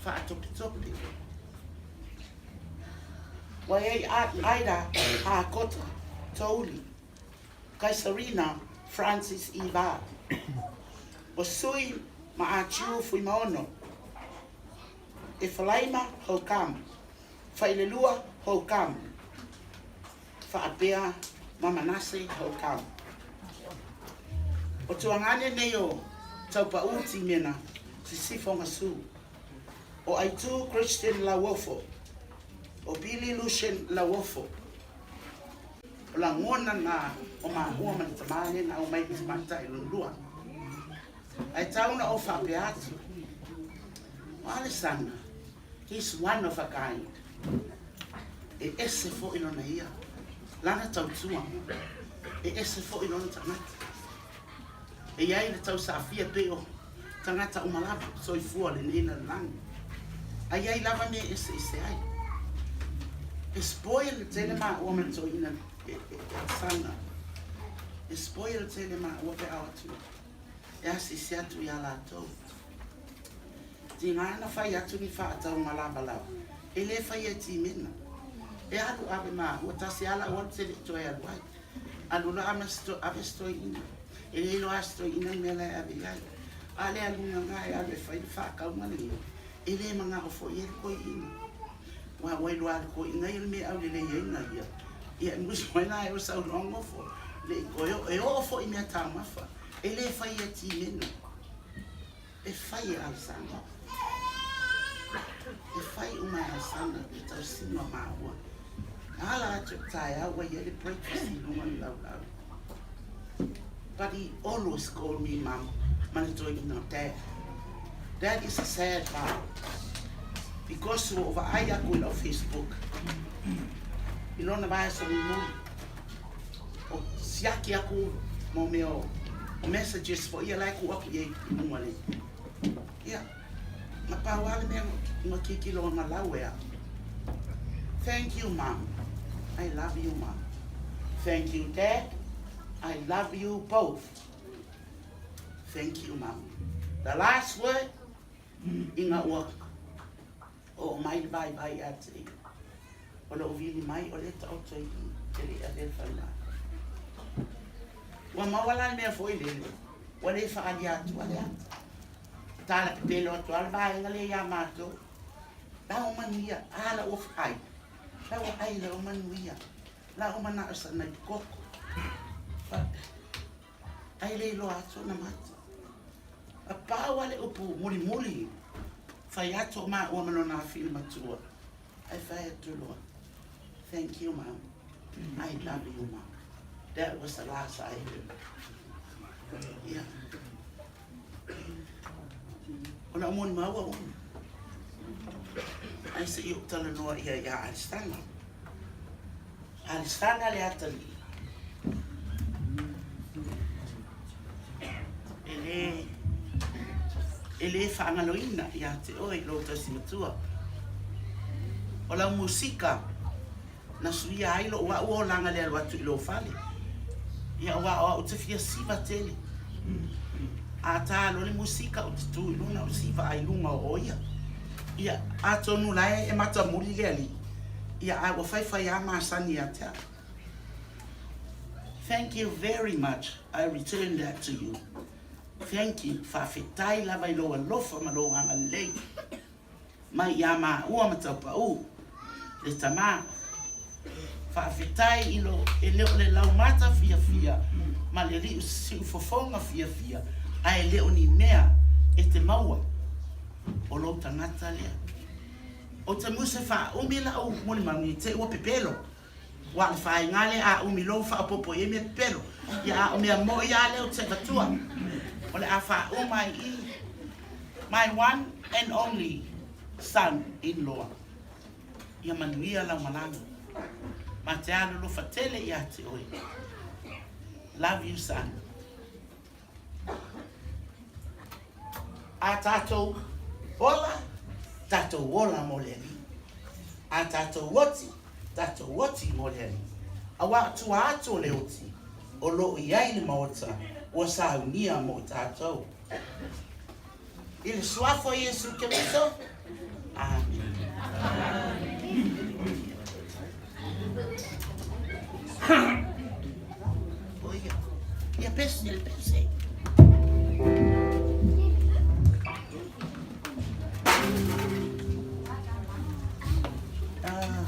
faatopetope. Ua iai Aida Akota Touli, Kaisarina Francis Eva, o Sui ma Atiu Fuimaono, Efalaima Hokam, Failelua Hokam, faapea ma Manase Hokam. O tuagane nei o Taupaʻu Timena Sisifo Gasu, o Aitu Christian Lauofo, o Billy Lucien Lauofo, O lagona na o māua ma le tamā lea na aumai i le tamaitai lona lua. Ae tau na ou faapea atu, o Alesana, he's one of a kind. E ese foi lona ia, lana tautua, e ese foi lona tagata. E iai le tausafia pei o tagata uma lava, soifua lenei lalolagi. A iai lava mea e eseese ai. E spoil tele maua ma le toeaina e sana. E spoil tele maua pe a o atu e asiasi atu iā latou. Tiga na fai atu ni faatauga lavalava, e le faia e Timena. E alu ave maua, tasi a lau alu te le i toe alu ai. Alu loa ame ave se toeaina. E le iloa lava se toeaina le mea la e ave i ai. A le aluga na e alu e fai le faakauga lenei, e le manao foi i ai le toeaina. Aua ua iloa lava e le toeaina ia le mea e aulelei ai na ia. Ia e musu mai la e o sau loa nofo, le i toe oo. E oo foi i meataumafa, e le faia timena. E fai e Alesana. E fai uma e Alesana le tausiga o māua. Ala atu i le taeao ua i ai le breakfast i luga o le laulau. But he always called me mum ma le toeaina o dad. That is a sad part because ua ou vaai aku i lau Facebook i lona vaiaso mulimuli. O siaki aku mo mea o messages foi ia la e tuu atu i ai i luga le ia na pau lava le mea na tilotilo na lau e au. Thank you mom. I love you mom. Thank you dad. I love you both. Thank you mom. The last word ina ua oo mai le vaivai ia te ia. O lou vili mai o lea e taoto i i, e le i avea i le falemai. Ua maua la le mea foi lele, ua le faaalia atua le ata. Tala pepelo atu lava le vaega lea ia matou. La ua manuia, a la ua ai, la ua ai la ua manuia. La ua manao sana i koko. Ai le iloa atu ona mata. A pau lava le upu mulimuli, fai atu o maua ma lona afili matua. Ae fai atu loa, Thank you mom, I love you mom. That was the last I heard. Yeah. O lau molimau ua umi. Ae se i ou talanoa ia ia Alistana. Alistana le atalii. E le, e le faagaloina ia te oe lou tausi matua. O lau musika na suia ai lou au olaga le alu atu i lou fale. Ia aua o au te fia siva tele. A tā loa le musika ou te tu i luna ou siva ai luga o oia. Ia atonu la e matamuli le alii. Ia ae ua faifai a masani ia te au. Thank you very much, I return that to you. Thank you, faafetai lava i lou alofa ma lou agalelei mai iā māua ma Taupau, le tama. Faafetai i lo, e le o le laumata fiafia ma le liu siufofoga fiafia, ae le o ni mea e te maua o lou tagata lea. Ou te muse faaumi lau molimau i te ua pepelo. Ua le faaiga lea a umi lou faaopoopo i ai mea pepelo. Ia a o mea moi a lea ou te avatua. O le a faauma ai i My one and only son in law. Ia manuia lau malaga. Ma te alolofa tele ia te oe. Love you son. A tatou ola, tatou ola mo le Alii. A tatou oti, tatou oti mo le Alii. Auā o tua atu o le oti, o lo o i ai le Maota ua saunia mo i tatou. I le Suafa o Iesu Keriso, Amene. Ia pese, le pese. Ah.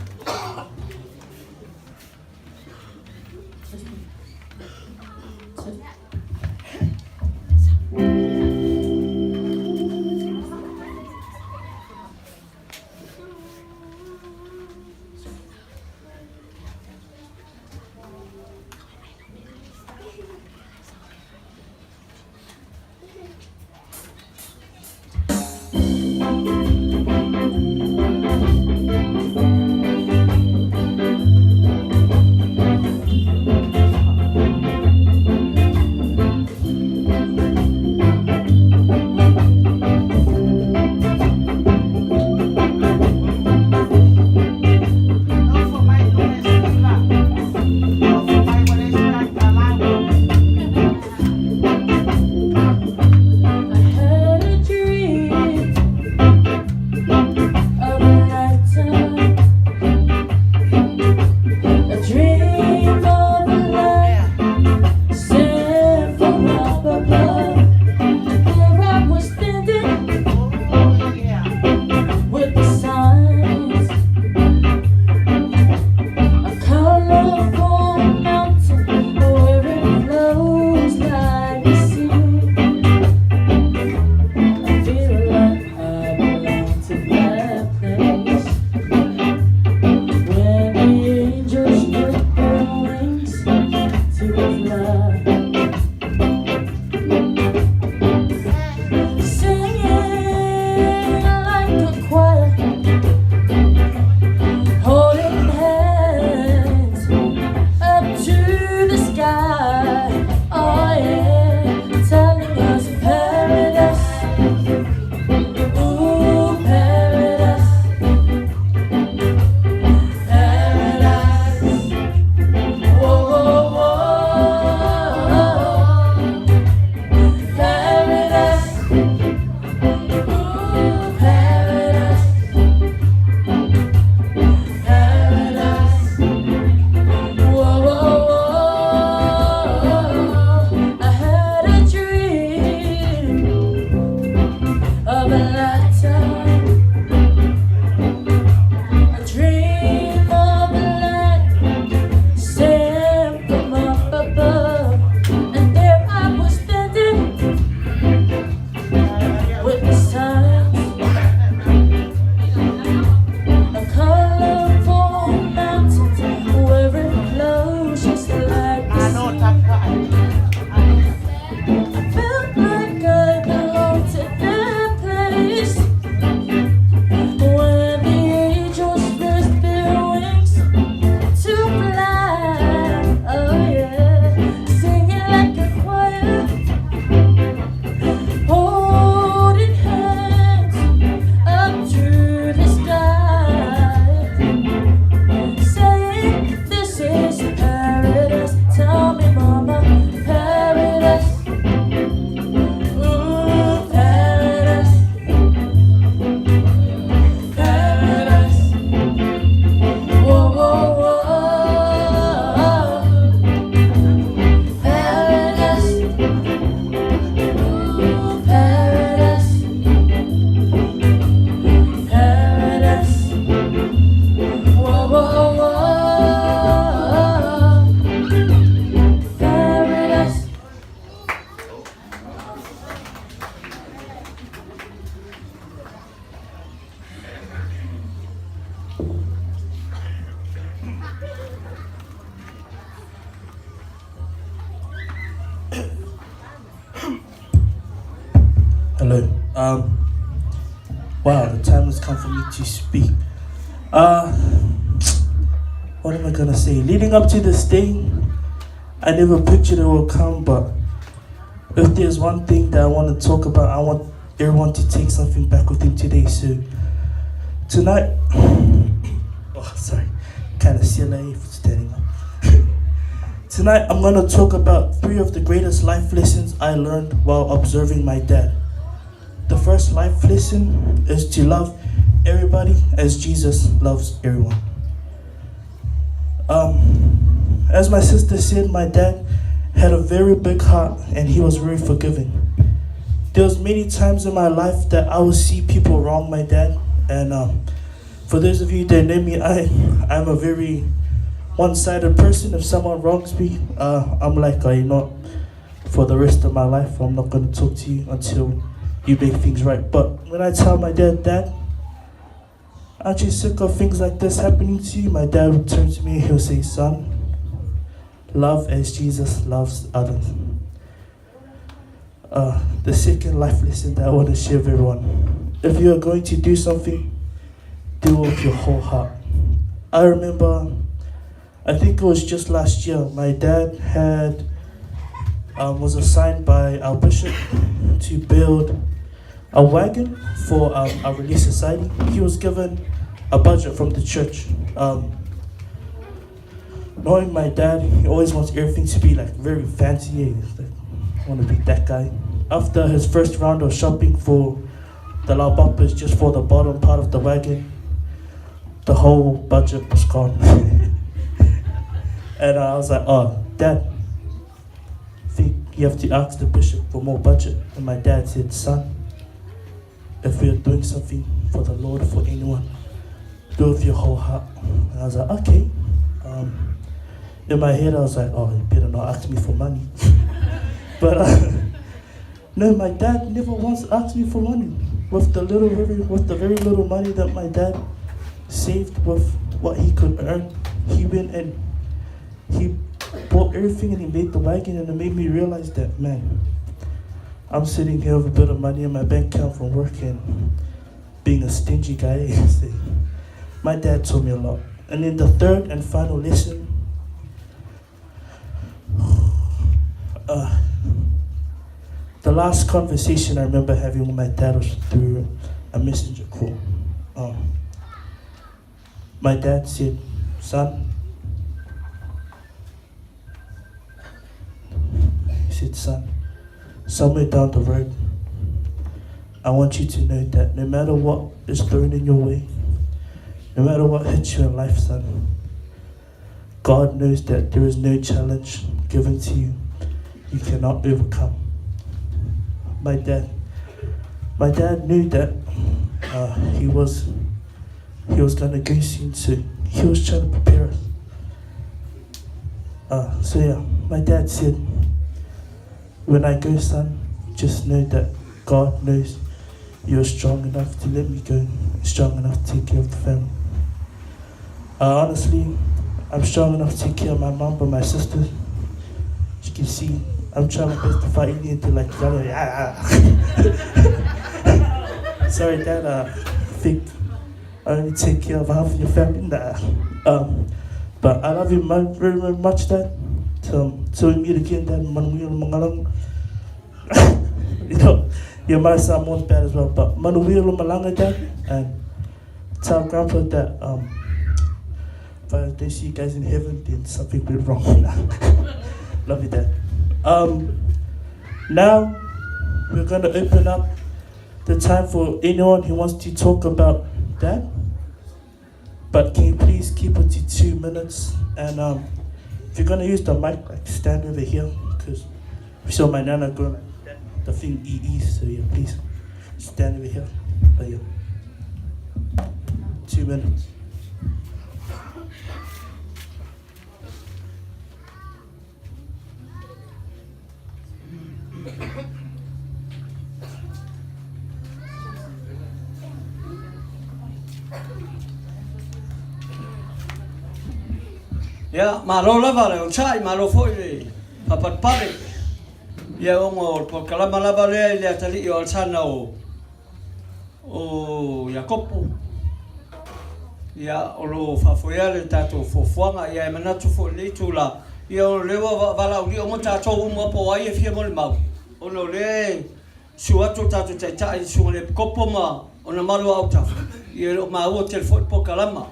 Wow, the time has come for me to speak. Uh, what am I gonna say? Leading up to this day, I never pictured it would come, but if there's one thing that I want to talk about, I want everyone to take something back with them today. So tonight, oh, sorry, kind of silly for standing up. Tonight, I'm going to talk about three of the greatest life lessons I learned while observing my dad. The first life lesson is to love everybody as Jesus loves everyone. Um, as my sister said, my dad had a very big heart and he was very forgiving. There was many times in my life that I would see people wrong my dad, and um, for those of you that know me, I I'm a very one-sided person. If someone wrongs me, uh, I'm like, oh, you know, for the rest of my life, I'm not gonna talk to you until you make things right. But when I tell my dad that, aren't you sick of things like this happening to you? My dad would turn to me and he'll say, son, love as Jesus loves others. Uh, the second life lesson that I want to share with everyone. If you are going to do something, do it with your whole heart. I remember, I think it was just last year, my dad had um, was assigned by our bishop to build a wagon for um, our relief society. He was given a budget from the church. Um, knowing my dad, he always wants everything to be like very fancy. He's like, I want to be that guy. After his first round of shopping for the laupapas, just for the bottom part of the wagon, the whole budget was gone. and I was like, oh, dad, I think you have to ask the bishop for more budget. And my dad said, son, if we are doing something for the Lord, for anyone, do it with your whole heart. And I was like, okay. Um, in my head, I was like, oh, you better not ask me for money. but uh, no, my dad never once asked me for money. With the little, very, with the very little money that my dad saved with what he could earn, he went and he bought everything and he made the wagon, and it made me realize that, man, I'm sitting here with a bit of money in my bank account from work and being a stingy guy. My dad taught me a lot. And then the third and final lesson, uh, the last conversation I remember having with my dad was through a messenger call. Um, my dad said, son, he said, son, somewhere down the road, I want you to know that no matter what is thrown in your way, no matter what hits you in life, son, God knows that there is no challenge given to you you cannot overcome. My dad, my dad knew that uh, he was he was gonna go soon, so he was trying to prepare us. Uh, so yeah, my dad said, when I go, son, just know that God knows you're strong enough to let me go, strong enough to take care of the family. Uh, honestly, I'm strong enough to take care of my mom, but my sister, you can see, I'm trying my best to fight into like, sorry, Dad, uh, I think I only take care of half of your family. Nah. Um, but I love you very, very much, Dad. Till, till we meet again, Dad. Manuia mangalang. you know, your my Samoan's bad as well. But manuia malanga, Dad. And tell Grandpa that um, if I don't see you guys in heaven, then something went wrong. love you, Dad. Um, now, we're going to open up the time for anyone who wants to talk about that. But can you please keep it to 2 minutes? And um, if you're going to use the mic, like stand over here, because we saw my nana going like that, the thing EE, so yeah, please stand over here. But yeah, 2 minutes. Ia, malo lava le onosai, malo foi le faapalepale. Ia, ona o le polokalama lava lea i le atalii o Alesana o o Iakopo. Ia, o lo o faafoea le tatou fuafuaga, ia e manatu foi i lenei itula, ia o lea ua valaaulia uma tatou uma po o ai e fia molimau, ona o lea e susu atu le tatou Taitai, le Susuga i le Epikopo ma ona malu o autafa, ia e le o maua tele foi le polokalama,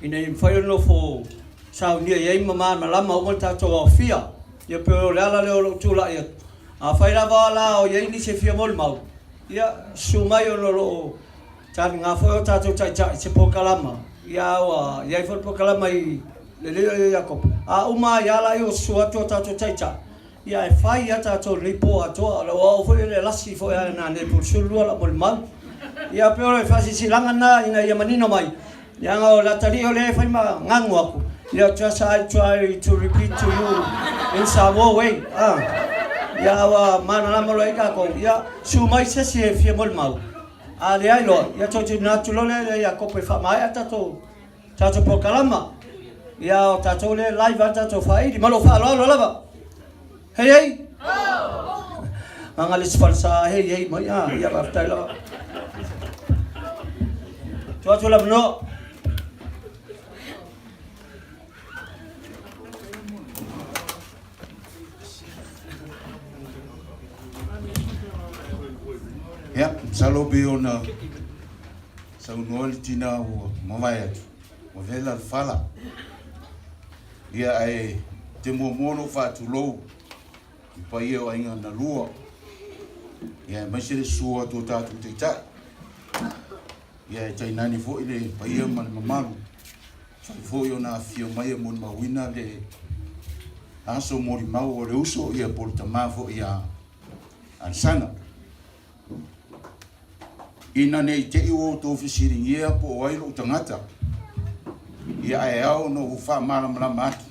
ina ia mafai ona nofo saunia i ai ma malamalama uma le tatou aofia. Ia pei o le ala lea o lou tulai atu, afai lava la o i ai nisi e fia molimau, ia susu mai ona o lo o taliga foi o tatou taitai i se polokalama, ia a ua i ai foi le polokalama i le alii o Iakopo, a uma ai lava la ua susu atu o tatou taitai, ia ae fai lava tatou i lenei po atoa, o au foi e le lasi foi lava nanei po o le 12 lau molimau. Ia pei o le faasilasilaga lena ina ia manino mai, leaga o le atalii o lea e fai ma gagu atu, ia just I try to repeat to you in Samoa way, ah, ia a ua malamalama loa i ai tatou, ia susu mai se isi e fia molimau. A leai loa, ia toe tuuina atu loa lea ia Iakopo e faamaea tatou tatou polokalama. Ia o tatou lea e live lava tatou faili. Ma lou faaaloalo lava. Hei hei! Aga le isi falesa hei hei mai. Ah, ia faafetai lava. Tuu atu le avanoa. Ia, masalo pei ona saunoa le tina ua mavae atu, ua vela le fala. Ia, ae te muamua ona ou faatulou i paia o aiga na lua, ia, aemaise le susu atu o tatou taitai. Ia, e tainane foi le paia ma le mamalu, fai foi ona afifio mai e molimauina le aso molimau o le uso, ia, po o le tama foi ia Alesana. Ina ne i te i ua outou fesiligia po o ai lou tagata, ia ae ao ona ou faamalamalama atu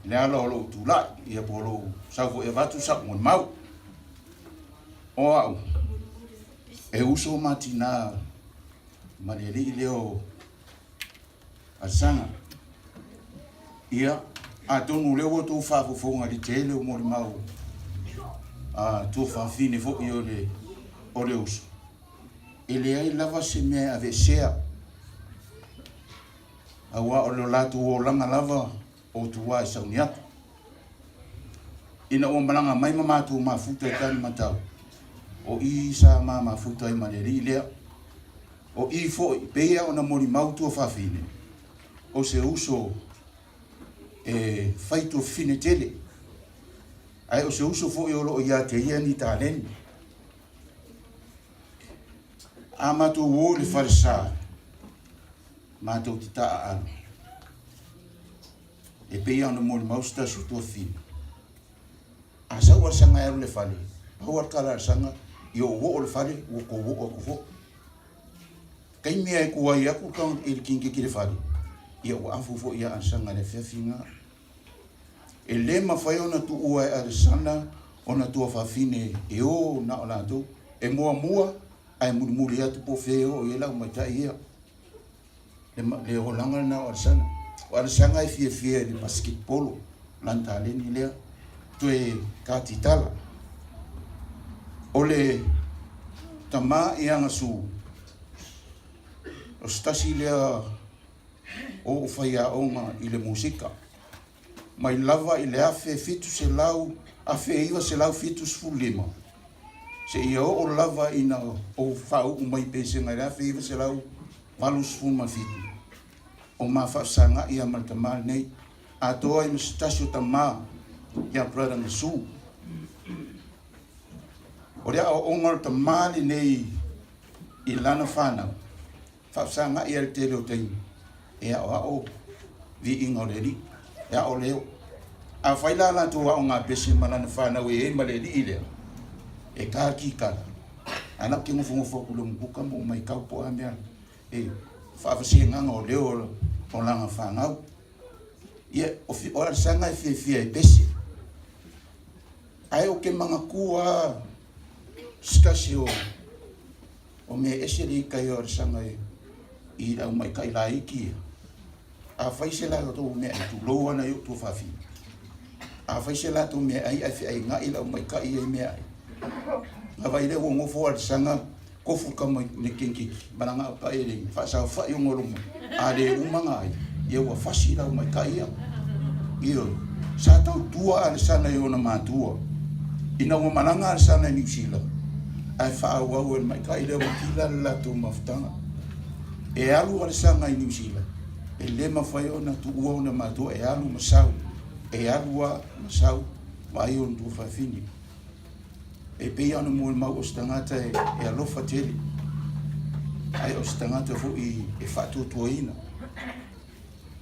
le ala o lou tulai, ia po o lou sau foi avatu sau molimau. O au, e uso ma tinā ma le alii lea o Alesana. Ia, atonu o lea ua outou faafofoga i le tele o molimau a tuafafine foi o le, o le uso, e leai lava se mea e aveesea, auā o le latou olaga lava o tua i Sauniata. Ina ua malaga mai ma matou mafuta i Talimatau, o i sa ma mafuta ai ma le alii lea. O i foi, pei lava ona molimau tuafafine, o se uso e fai tuafafine tele, ae o se uso foi o lo o ia te ia ni taleni. A matou o i le falesa, matou te taaalo. E pei lava ona molimau se tasi o tuafafine. A sau a le saga e alu i le fale, pau lava le tala a le saga, ia ou oo i le fale, ua tou oo atu foi. Taimi lava e tuai atu le i le kinikiti i le fale, ia ua afu foi ia Alesana i le afiafi lena. E le mafai ona tuua e Alesana ona tuafafine e o na o latou, e muamua ae mulimuli atu po o fea e oo i ai le aumaitai ia. Le, le olaga lena o Alesana. O Alesana e fiafia i le basketball, lana taleni lea, toe katitala. O le tama i Agasu, o se tasi lea o oo faiaoga i le musika. Mai lava i le 1700, 1975, seia oo lava ina ou faauu mai i Pesega i le 1987, o ma faafesagai lava ma le tama lenei, atoa ai ma se tasi o tama ia Brother Gasu. O le aoaoga o le tama lenei i lana fanau, faafesagai ai le tele o taimi e aoao viiga o le Alii, e ao leo. Afai la latou aoga pese ma lana fanau e i ai ma le alii lea, e ta le kikala, a la ou te nofonofo atu i le umukuka ma ou maitau po o a mea e faavasegaga o leo o lana fanau. Ia, o Alesana e fiafia e pese. Ae ou te manatua lava se tasi o O mea ese le ika ia o le saga i le aumaikai laiti ia. Afai se latou meaai, tulou ana i ou tuafafine. Afai se latou meaai ae feaiga'i le aumaikai ia i meaai. Gava ai lea ua nofo a le saga Kofu kama le kenkeki, malaga apaʻi e le faasaofaʻi o luma, a le uma ga ai, ia ua fasi lau maikaʻi ia. Ioe, sa tautua Alesana i ona matua, ina ua malaga Alesana i Niu Sila, ae faaauau e le maikaʻi lea ua kila le latou mafutaga. E alu Alesana i Niu Sila, e le mafai ona tuua ona matua e alu ma sau, e alu a ma sau, vaai ona tuafafine. E pei ona molimau o se tagata e alofa tele, ae o se tagata foi e faatuatuaina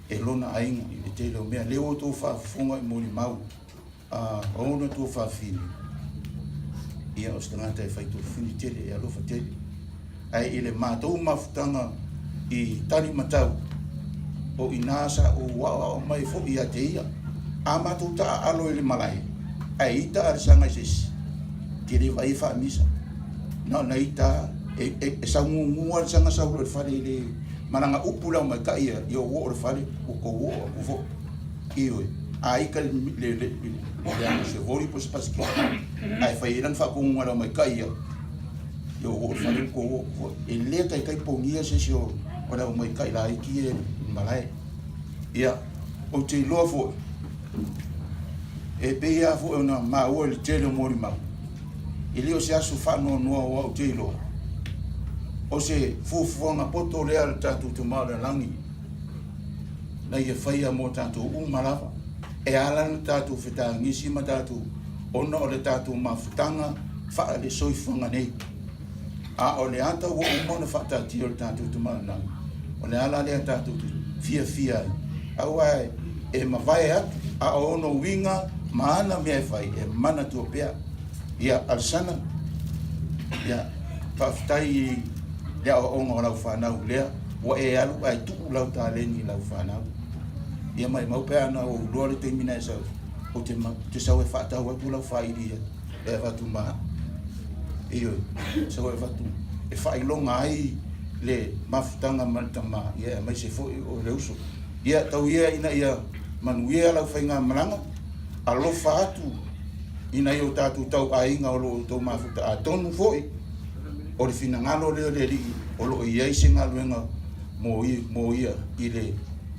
e lona aiga i le tele o mea. Lea ua outou faafofoga i molimau a ona tuafafine, ia o se tagata e faitofini tele, e alofa tele. Ae i le matou mafutaga i Talimatau, o i ina sa ou aoao mai foi ia te ia. A matou taaalo i le malae, ae ita a le saga i se isi, te le vaai e faamisa. Na ona ita e, e, e saugugu lava le saga sau loa i le fale i le malaga upu le aumaikai ia, ia ou oo i le fale, ua tou oo aku foi. Ioe, a ita le, le, le, le, le ano se voli po se pasiketi, ae fai ai lana faatonuga i le aumaikai ia, Ia ua oo i le fale ua oo foi. E le taitai pogia se isi o le aumaikai laiti ia i malae. Ia, ou te iloa foi, e pei lava foi ona maua i le tele o molimau, e le o se aso faanoanoa aua ou te iloa, o se fuafuaga poto lea a le tatou Tama o le Lagi na ia faia mo tatou uma lava. E ala ona tatou fetagisi ma tatou ona o le tatou mafutaga faale-soifuaga nei. A o le ata ua uma ona faataatia o le tatou tamaoiga, o le ala lea tatou te fiafia ai, aua e mavae atu, a o ona uiga ma ana mea e fai, e manatua pea. Ia, Alesana, ia, faafetai i le aoaoga o lau fanau lea ua e alu ae tuu lau taleni i lau fanau. Ia maimau pe ana ou iloa le taimi na e sau, ou te, te sau e faatau atu lau faili ia e avatu ma ioe, sau e avatu e faailoga ai le mafutaga ma le tama, ia aemaise foi o le uso. Ia tau ia ina ia manuia lau faigamalaga, alofa atu i nai o tatou tauaiga o lo o outou mafuta, atonu foi o le finagalo lea o le Alii o lo o i ai se galuega mo ia i le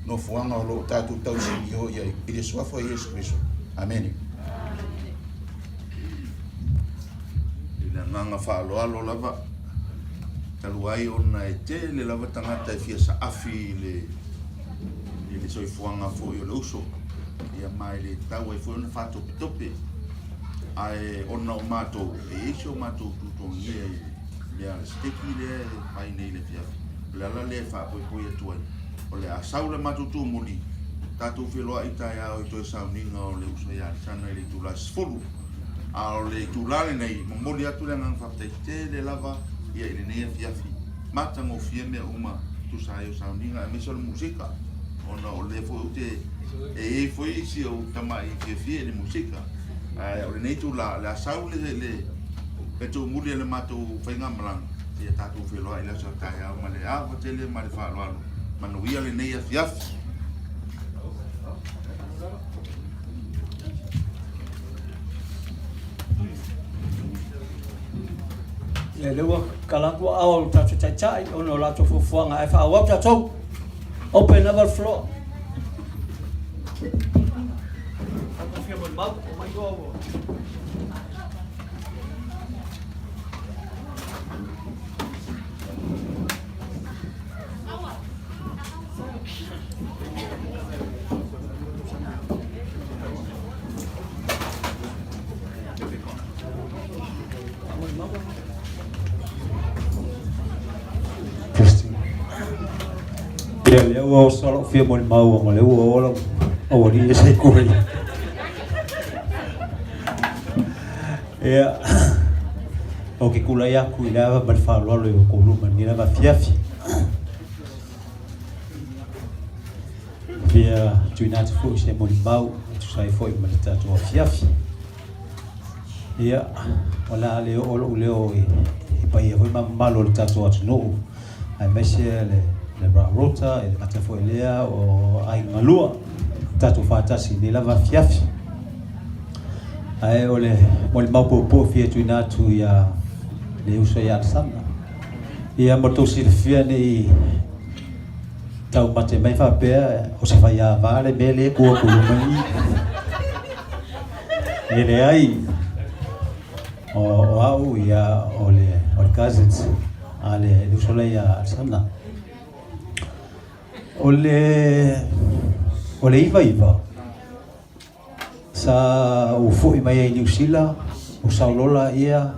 nofoaga o lo o tatou tausinio i ai, i le Suafa o Iesu Keriso. Amene. I le agaga faaaloalo lava, talu ai ona e tele lava tagata e fia saafi i le, i le soifuaga foi o le uso, ia ma e le tatau ai foi ona faatopetope. Ae ona o matou, e i ai si o matou tutogia i mea a le siteki lea e fai nei i le afiafi. O le ala lea e faapoipoi atu ai, o le a sau le matou tumuli, tatou feloai taeao i toe sauniga o le uso ia Alesana i le itula e 10. A o le itula lenei, momoli atu le agaga faafetai tele lava ia i lenei afiafi matagofie mea uma tusa ai o sauniga aemaise o le musika, ona o lea foi ou te e i ai foi isi ou tamai fiafia i le musika. Ae o lenei itula, o le a sau le, le, le tuumuli a le matou faigamalaga, ia tatou feloai i le aso a taeao ma le ava tele ma le faaaloalo. Manuia lenei afiafi. Ia lea ua kala atu aao o le tatou taitai ona o latou fuafuaga ae faaauau tatou. Open lava le floor. Fia molimau, o mai loa ua. Testing. Ia, lea ua oso lou fia molimau ona lea ua oo lau aualii e se i. Ia, ou te tulai atu i le ava ma le faaaloalo i outou luma i lenei lava afiafi. Fia tuuina atu foi se molimau e tusa ai foi ma le tatou afiafi. Ia, o le a le oo lou leo i paia foi ma mamalu o le tatou atunuu, aemaise le le Rota, e le gata foi lea o aiga galua, tatou faatasi i lenei lava afiafi. Ae o le molimau puupuu e fia tuuina atu ia le uso ia Alesana. Ia mo le tou silafia ne i taumate mai faapea o se faiava le mea lea e tu atu i luma i i. E leai, o, o au ia o le, o le cousins a le, le uso lea ia Alessandra. O le, o le 99, Sa ou foi mai ai i Niu Sila, o Saulola ia,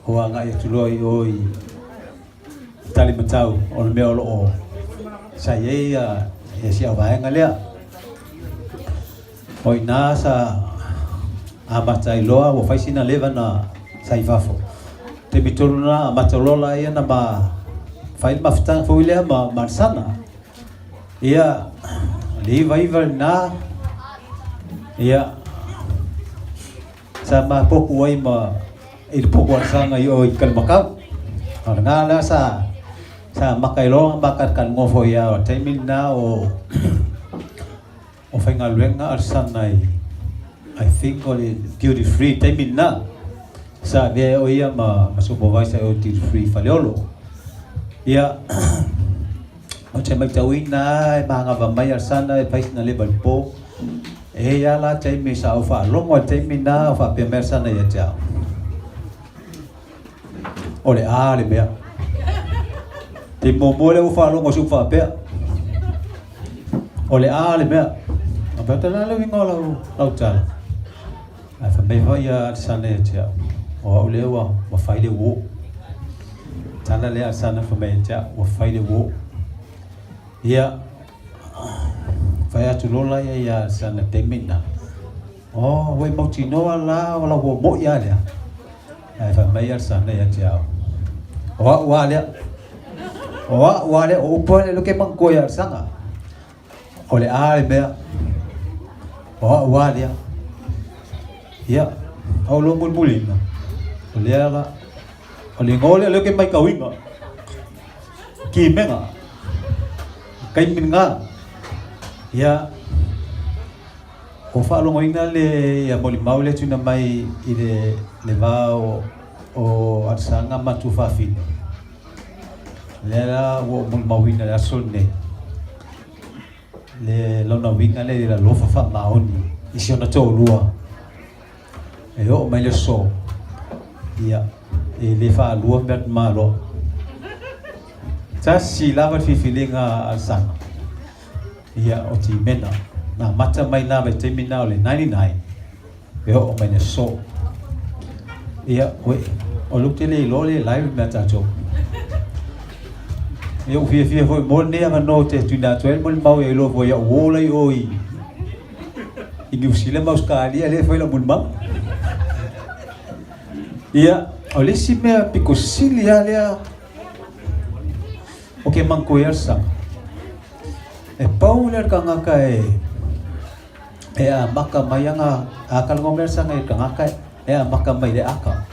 o agai atu loa i o i Talimatau, o le mea o lo o sa i ai ia, ia si au vaega lea. O i nā sa amata ai loa, ua fai sina leva na sa i fafo. Taimi tonu na amata loa la ia na ma fai le mafutaga foi lea ma, ma le sana. Ia, le 99 lena, ia, sa mapopu ai ma i le popo alasaga i o i Kalimakau. O lena la sa, sa maka i loa ma kalikali foi ia o taimi lena o, o faigaluega alesana i, I think o le duty free taimi lena. Sa avea ai o ia ma, ma supervisor o duty free Faleolo. Ia, Ou te maitauina a e magava mai a sana e fai sina leva i le po. E i ai a la taimi sa ou faalogo ai le taimi na o faapea mai a sana ia te au. O le a le mea. Taimi muamua lea ua faalogo i si upu faapea. O le a le mea. A pea te la le uiga o lau, lau tala. Ae fai mai foi ia Alisana ia te au, o au lea ua, ua fai le uo. Tala lea Alisana fai mai ia te au, ua fai le uo. Ia, fai atu lola ia ia Alisana taimi na. Oh, ua e mautinoa la o lau uo moi a lea. Ae fai mai Alisana ia te au, o au a lea. O au a lea, o upu a lea ke manatua ia Alisana. O le a le mea, o au a lea. Ia, au lo mulimulina, o lea la, o le igoa lea lea ke maitauina, kimega, taimi lena, ia, ua faalogoina le ia molimau lea tuuina mai i le, le va o, o Alisaga ma Tuafafine. Lea la ua ou molimauina i le aso lenei, le lona uiga lea i le alofa faamaoni i si ona toalua. E oo mai le aso, ia, e le faalua mea malo. Tasi lava le filifiliga a Alesana, ia, o Timena. Na amata mai na vaitaimi na o le 99, e oo mai le aso. Ia, ue, o lea ou te le iloa le live le mea a tatou. Ia, ua fiafia foi mo lenei avanoa ou te tuuina atu ai le molimau e iloa foi au uo la i o i, i Niu Sila ma Ausetalia lea e fai lau molimau. Ia, o le isi mea pito sili lava lea o ke manatua ai le saga, e pau lea o le tagata e E amata mai ana a talanoa mai sana i le tagata e amata mai i le aka.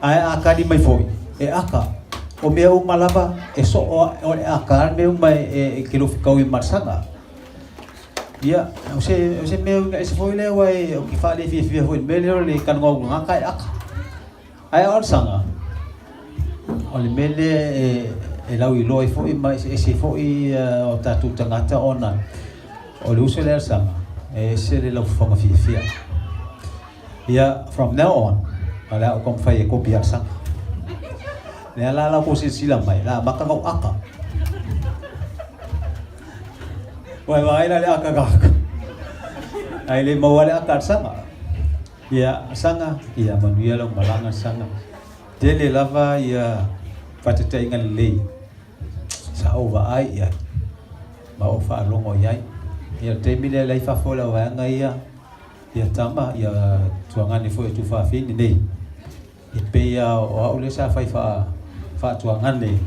Ae a kali mai foi, e aka. O mea uma lava e soo o le aka le mea uma e, e ke lofitau i masaga. Ia, o se, o se mea uiga ese foi lea aua e, o ke faalefiafia foi i le mea lea o le talanoa o tagata e aka. Ae o le saga, o le mea lea e, e lauiloa ai foi ma eseese foi o tatou tagata ona o le uso lea o le saga, e ese le laufofoga fiafia. Ia, from now on, o le a ou taumafai e kopi ia le saga. Lea la la kou silasila mai, la amata ona ou aka. Ua e vaai la le aka kaka. Ae le maua le aka a le saga. Ia saga, ia manuia lau malaga saga. Tele lava ia faataitaiga lelei sa ou vaai i ai ma ou faalogo i ai. Ia le taimi lea la i fafo lau vaega ia, ia tama, ia tuagane foi e Tuafafine nei. E pei lava o au lea sa fai faa, faatuagane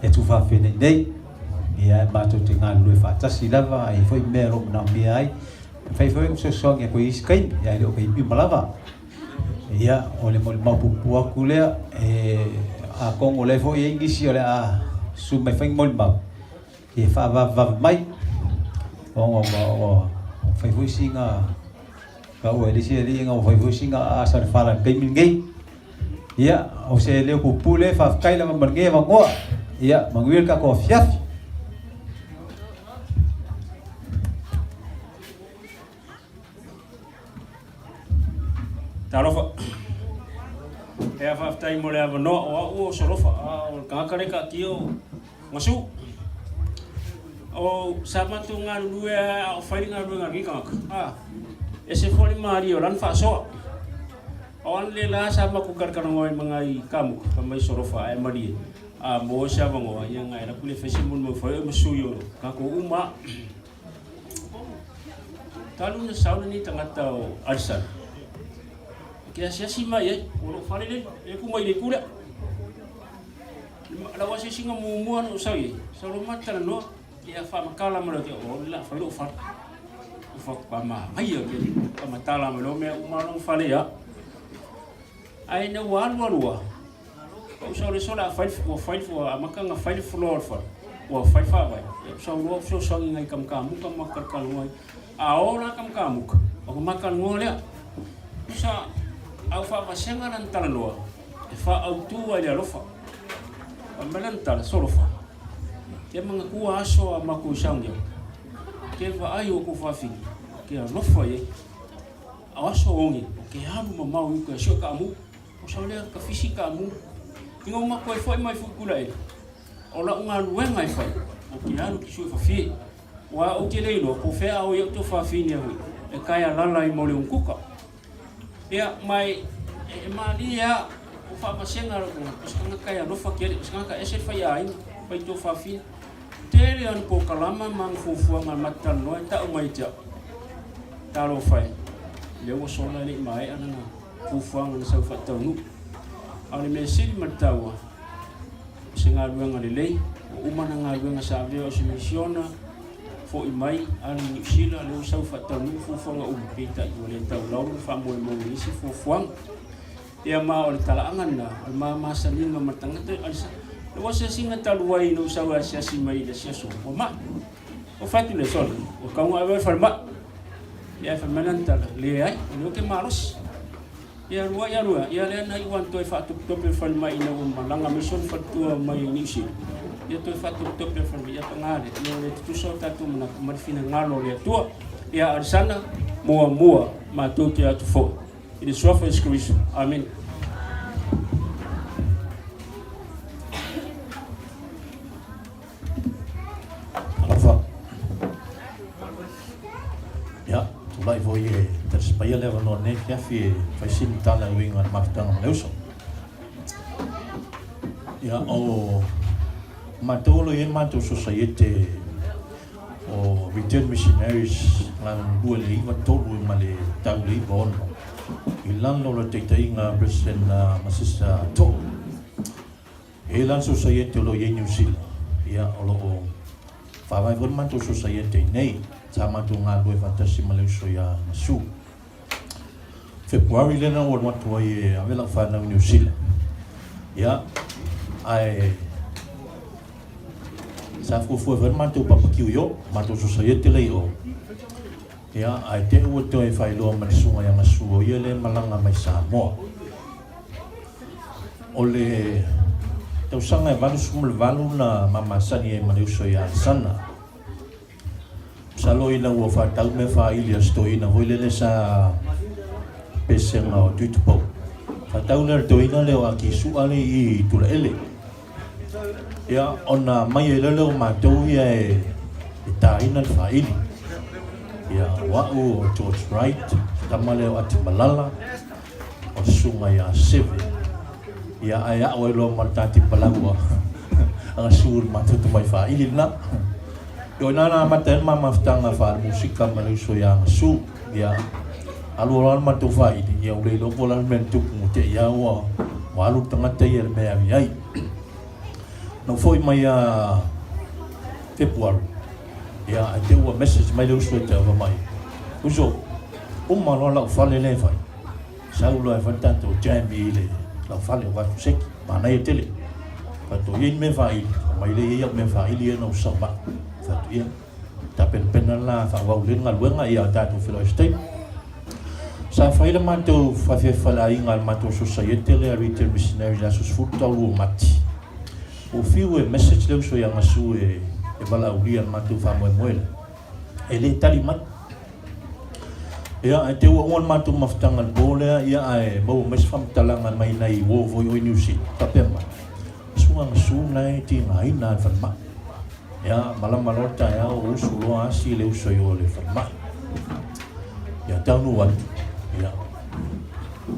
e Tuafafine nei. Ia e matou te galulue faatasi lava, ai foi mea o lo o manaomia ai. E fai foi ona fesoasoani atu i isi taimi, ae le o taimi uma lava. Ia, o le molimau puupuu atu lea, e, atonu o lea foi e i ai nisi o le a susu mai fai ni molimau, e faavavevave mai, ona ua fai foi sina, taua e le isi alii ina ua fai foi sina aasa o le fala i le taimi lenei. Ia, o se leo puupuu lea, faafetai lava ma lenei avanoa. Ia, manuia le tatou afiafi. Talofa. Ea faafetai mo le avanoa o au o Solofa, a o le tagata lea e taatia o Gasu. O sa matou galulue lava a o fai le galuega a lenei tagata, a, ese foi le malie o lana faasoa. O ana le la sa matou talatalanoa ai ma nai kamuta, fai mai Solofa a e malie, a maua se avanoa, ia ona e alu atu lea e fai se molimau fai oe ma sui o tatou uma lava. Talu na sau lenei tagata o Alisana, ke asiasi mai ai, o lou fale lea, e tu mai le itu lea. Lau asiasiga muamua na ou sau i ai, sau loa ma talanoa, ia faamatala mai loa ia te au, o le a fai lou fale. Ou fai atu, manaia tele, faamatala mai loa mea uma lona fale ia. Ae ina ua alu alu lava, Ou sau le sola fai ua fai ua amata ona fai le floor o le fale, ua fai faavae. Ia ou sau loa fesoasoani i nai kamutamuta ma talanoa ai. A o la kamutamuta, ona ma talanoa lea. Tusa a ua faavasega lana talanoa e faaautu ai i le alofa. Fai mai lana tala, Solofa, ke manatua aso a matou i Sauniau, ke vaai o tou fafine, ke alofa i ai. O aso oge, o ke alu mamao i uka e sue kaamu. O sau lea ka fisi ka amu. Ina ua matou foi mai fui kula ele, o lau galuega e fai, o ke alu ki sue fafie. Ua ou te le iloa po o fea a o ia'u tou fafine hui e kae alala ai mo le umukuka. Ia, ma e, e malie a o faavasega lou tagata, o se tagata e alofa tele, o se tagata ese le faiaaiga, fai tou fafine. Tele ana polokalama ma ana fuafuaga a mata talanoa e tau mai ia te au. Talofa e, lea ua sola e le i maea lana. fuafuaga na sau faataunuu. A o le mea sili ma le taua, o se galuega lelei, ua uma na galuega sa avea o se misiona, foi mai, alu i Niu Sila, lea ua sau faataunuu fuafuaga uma, peitai ua le taulau le faamoemoe i isi fuafuaga. Ia ma o le talaaga lena, o le ma masaniga ma le tagata, le ua asiasiga talu ai ina ua sau e asiasi mai i le asiaso, ua mai. Ua fai atu le sole, ua tatau ona ave oe i le falemai. Ia ae fai mai lana tala, leai, o lea ou te malosi. Ia alu ai alu ai, ia lea na iu lava ona toe faatopetope le falemai ina ua malaga mai si ona faletua mai Niu Sila. Ia toe faatopetope le falemai, ia paga lea, ia ua le tutusa o tatou manatu ma le finagalo o le Atua. Ia Alisana, muamua matou te atu foi. I le Suafa o Iesu Keriso. Amene. Alofa. Ia, tulai foi e talisapaia le avanoa nei afiafi e fai sini tala e uiga i le mafutaga ma le uso. Ia, o matou o lo o i ai le matou sosaiete o Return Missionaries 2009 3 ma le tau le 96 i lalo o le taitaiga a President Masisa To'o. E i ai la le sosaiete o lo o i ai Niu Sila, ia, o lo o faavae foi le matou sosaiete i inei. Sa matou galulue faatasi ma le uso ia Masu. February lea na ou alu atu ai e ave lau fanau i Niu Sila. Ia, ae sa fuafua foi le matou papakiu i o, matou sosaiete lea i o. Ia, ae te i ua toe faailoa mai le susuga ia Gasu o ia lea e malaga mai Samoa. O le tausaga e 88 na ma masani ai ma le uso ia Alesana. Masalo ina ua faatau mea faaili a si toeaina foi lele sa pesega o Tuitupou. Faatau lea le toeaina lea o Aki Su'a lea i Tulaele. Ia, ona mai ai loa lea o matou ia e taina le faaili. Ia, o au o George Wright, tama lea o Ati Malala, o le susuga ia Seve. Ia, ae a'o ai loa ma le ta tipalaua a Gasu i le matou tamai faaili lena. Ia, o i ina na amata ai le ma mafutaga faale-musika ma le uso ia Gasu. Ia, alu loa le matou faaili, ia ua le iloa po o le a le mea na tupu, ua te i lava ua, ua alu le tagata ia i le mea e ave i ai. Na ou foi mai ia Fepuari, ia, ae te i ua message mai le uso e te ava mai, Uso, uma loa lau fale lea e fai, sau loa e fai le tatou jam i le lau fale o atu seki, manaia tele. Fai atu, i ai ni mea faaili, fai mai lea, e i ai au mea faaili ia na ou sau mai. Fai atu, ia, tapenapena la faaauau lelei le galuega, ia tatou feiloai i se taimi. Sa fai le matou fafefa i le aiga a le matou sosaiete lea Retail Missionary i le aso 12 o Mati. Ua fiu e message le uso ia Gasu e valaaulia i le matou faamoemoe lea. E le tali mai. Ia, ae te ua uma le matou mafutaga i le po lea, ia ae maua mai se faamatalaga mai nai uo foi o i Niu Sila, faapea mai, Susuga Gasu na e tigaina lava i le falemai. Ia, malama loa le taeao, usu loa asi le uso i o i le falemai. Ia, taunuu atu, ia,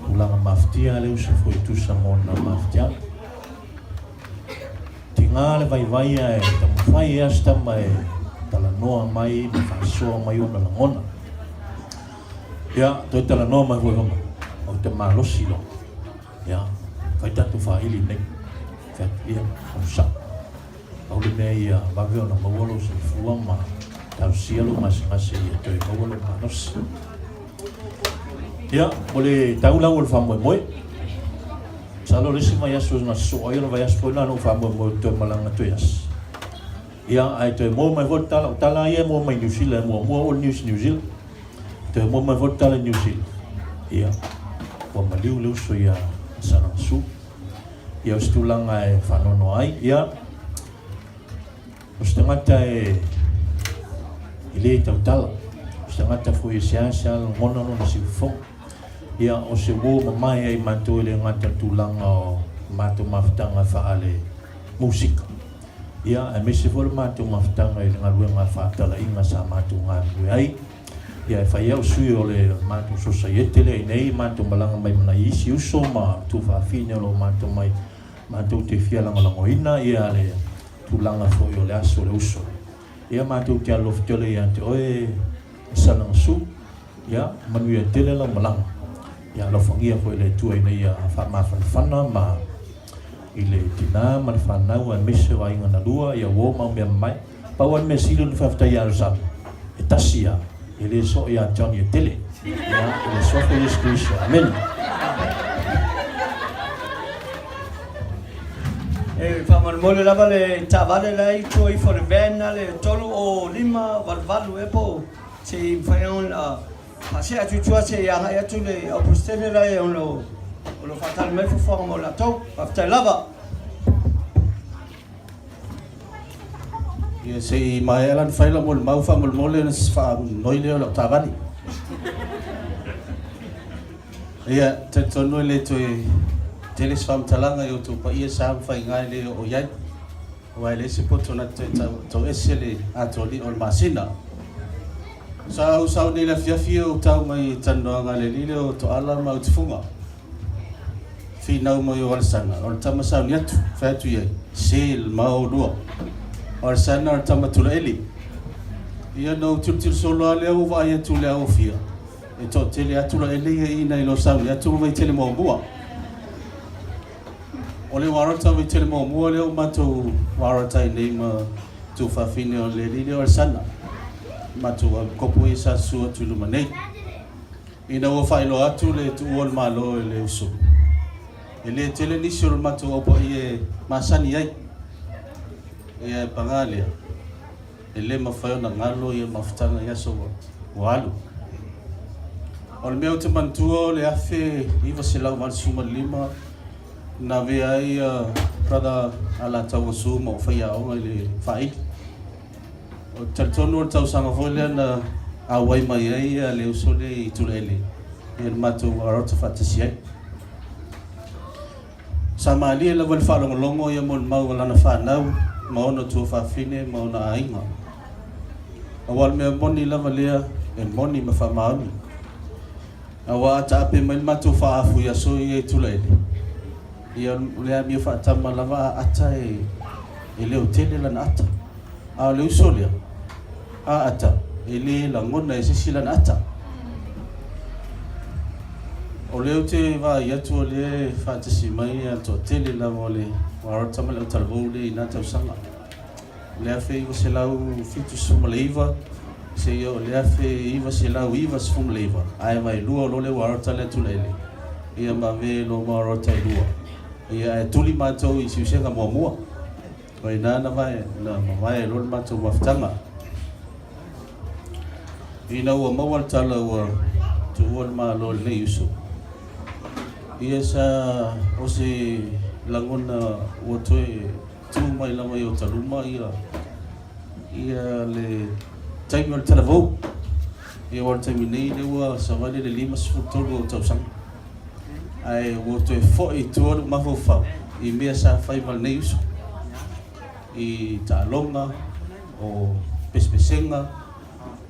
tulaga mafatia le uso foi e tusa ma ona mafatiaga. Tiga le vaivai ae taumafai ea se tama e talanoa mai ma faasoa mai ona lagona. Ia, toe talanoa mai foi fai mai, ou te malosi loa. Ia, fai tatou faaili nei. Fai atu, ia, onosai. Pau le mea ia vave ona maua lou soifua ma talosia lou gasegase ia toe maua lou malosi. Ia, o le tau lau o le faamoemoe. Masalo o le isi vaiaso na sosoo ai o le vaiaso foi lena na ou faamoemoe ou te toe malaga toe asi. Ia, ae toe moa mai foi le tala, o tala lava ia e moa mai Niu Sila, e muamua oo le news i Niu Sila. Toe moa mai foi le tala i Niu Sila. Ia, ua maliu le uso ia Salamasu. Ia, o se tulaga e faanoanoa ai. Ia, o se tagata e e le tautala, o se tagata foi e seasea lagona lona siufofoga. Ia, o se uo mamae ai matou e le gata i le tulaga o matou mafutaga faale musika, ia, aemaise foi le matou mafutaga i le galuega faatalaiga sa matou galulue ai. Ia, e fai au sui o le matou sosaiete lea i inei, matou malaga mai ma nai isi uso ma tuafafine o lo o matou mai, matou te fia lagolagoina ia le tulaga foi o le aso o le uso. Ia matou te alolofa tele ia te oe Salagasu, ia manuia tele lau malaga. Ia alofagia foi e le Atua ina ia faamafanafana ma i le tina ma le fanau aemaise o aiga na lua, ia uo ma au mea mamae. Pau lava le mea sili ona faafetai ia Alzama, e tasi lava, e le soo ia Johnny e tele. Ia, i le Suafa o Iesu Keriso. Amene. E faamolemole lava le taavale la e i tua ifo o le van na le 30588 ea po o se i mafai ona faasee atu i tua se i agai atu le au Peresetene la e ona o lo o faatali mai fuafuaga mo latou. Faafetai lava. Ia se i maea la ona fai lau molimau faamolemole ona faanoi lea o lau taavale. Ia, talitonu e le toe tele se faamatalaga i outou paia sa ma faiga e le oo i ai. Aua e leai se poto na te toe tauese le atoa o le masina. Sa ou sau nei i le afiafi ou tau mai i talanoaga a le alii lea o Toala ma Utifuga. Finau mai o Alesana, o le tama sauni atu, fai atu i ai, Se le ma oulua. O Alesana o le tama Tulaeli. Ia na ou tilotilo solo lava lea ua vaai atu i le aofia, e toatele lava Tulaeli ia i ina i lo sauni atu ma Vaitele muamua. O le Warata Vaitele muamua lea ua matou warata ai nei ma tuafafine o le alii lea o Alesana. Matou kopo ia sa susu atu i luma nei. Ina ua faailoa atu le tuua o le Malo e le uso, e le tele nisi o le matou aupaia e masani ai. Ia e paga lea, e le mafai ona galo ia mafutaga i aso ua alu. O le mea ou te manatua o le 1985 na avea ai Brother Alataua Su ma ou faiaoga i le faaili. Ou te talitonu o le tausaga foi lea na auai mai ai le uso lea i Tulaele i le matou arota faatasi ai. Sa malie lava i le faalogologo ia molimau a lana fanau ma ona tuafafine ma ona aiga. Aua o le mea moni lava lea e moni ma faamaoni. Aua a taape mai le matou faaafu i aso ia i Tulaele, ia o le amio faatama lava a ata e leotele lana ata. A o le uso lea, a ata, e le lagona e se isi lana ata. O lea ou te vaai atu o lea e faatasi mai le toatele lava o le Maota ma le autalavou lea i na tausaga. O le 1979 seia oo i le 1999, ae vaelua o lo le Maota lea Tulaele, ia ma ave lo Maota e lua. Ia ae tuli matou i Siusega muamua. O i ina na mavae ai loa le matou mafutaga. Ina ua maua le tala ua Tuua le Malo e lenei uso. Ia sa o se lagona ua toe tu mai lava i Otaluma ia ia le taimi o le talavou. Ia aua o le taimi nei lea ua savali le 53 o tausaga. Ae ua toe foi i tua lou mafaufau i mea sa fai ma lenei uso. I taaloga, o pesepesega,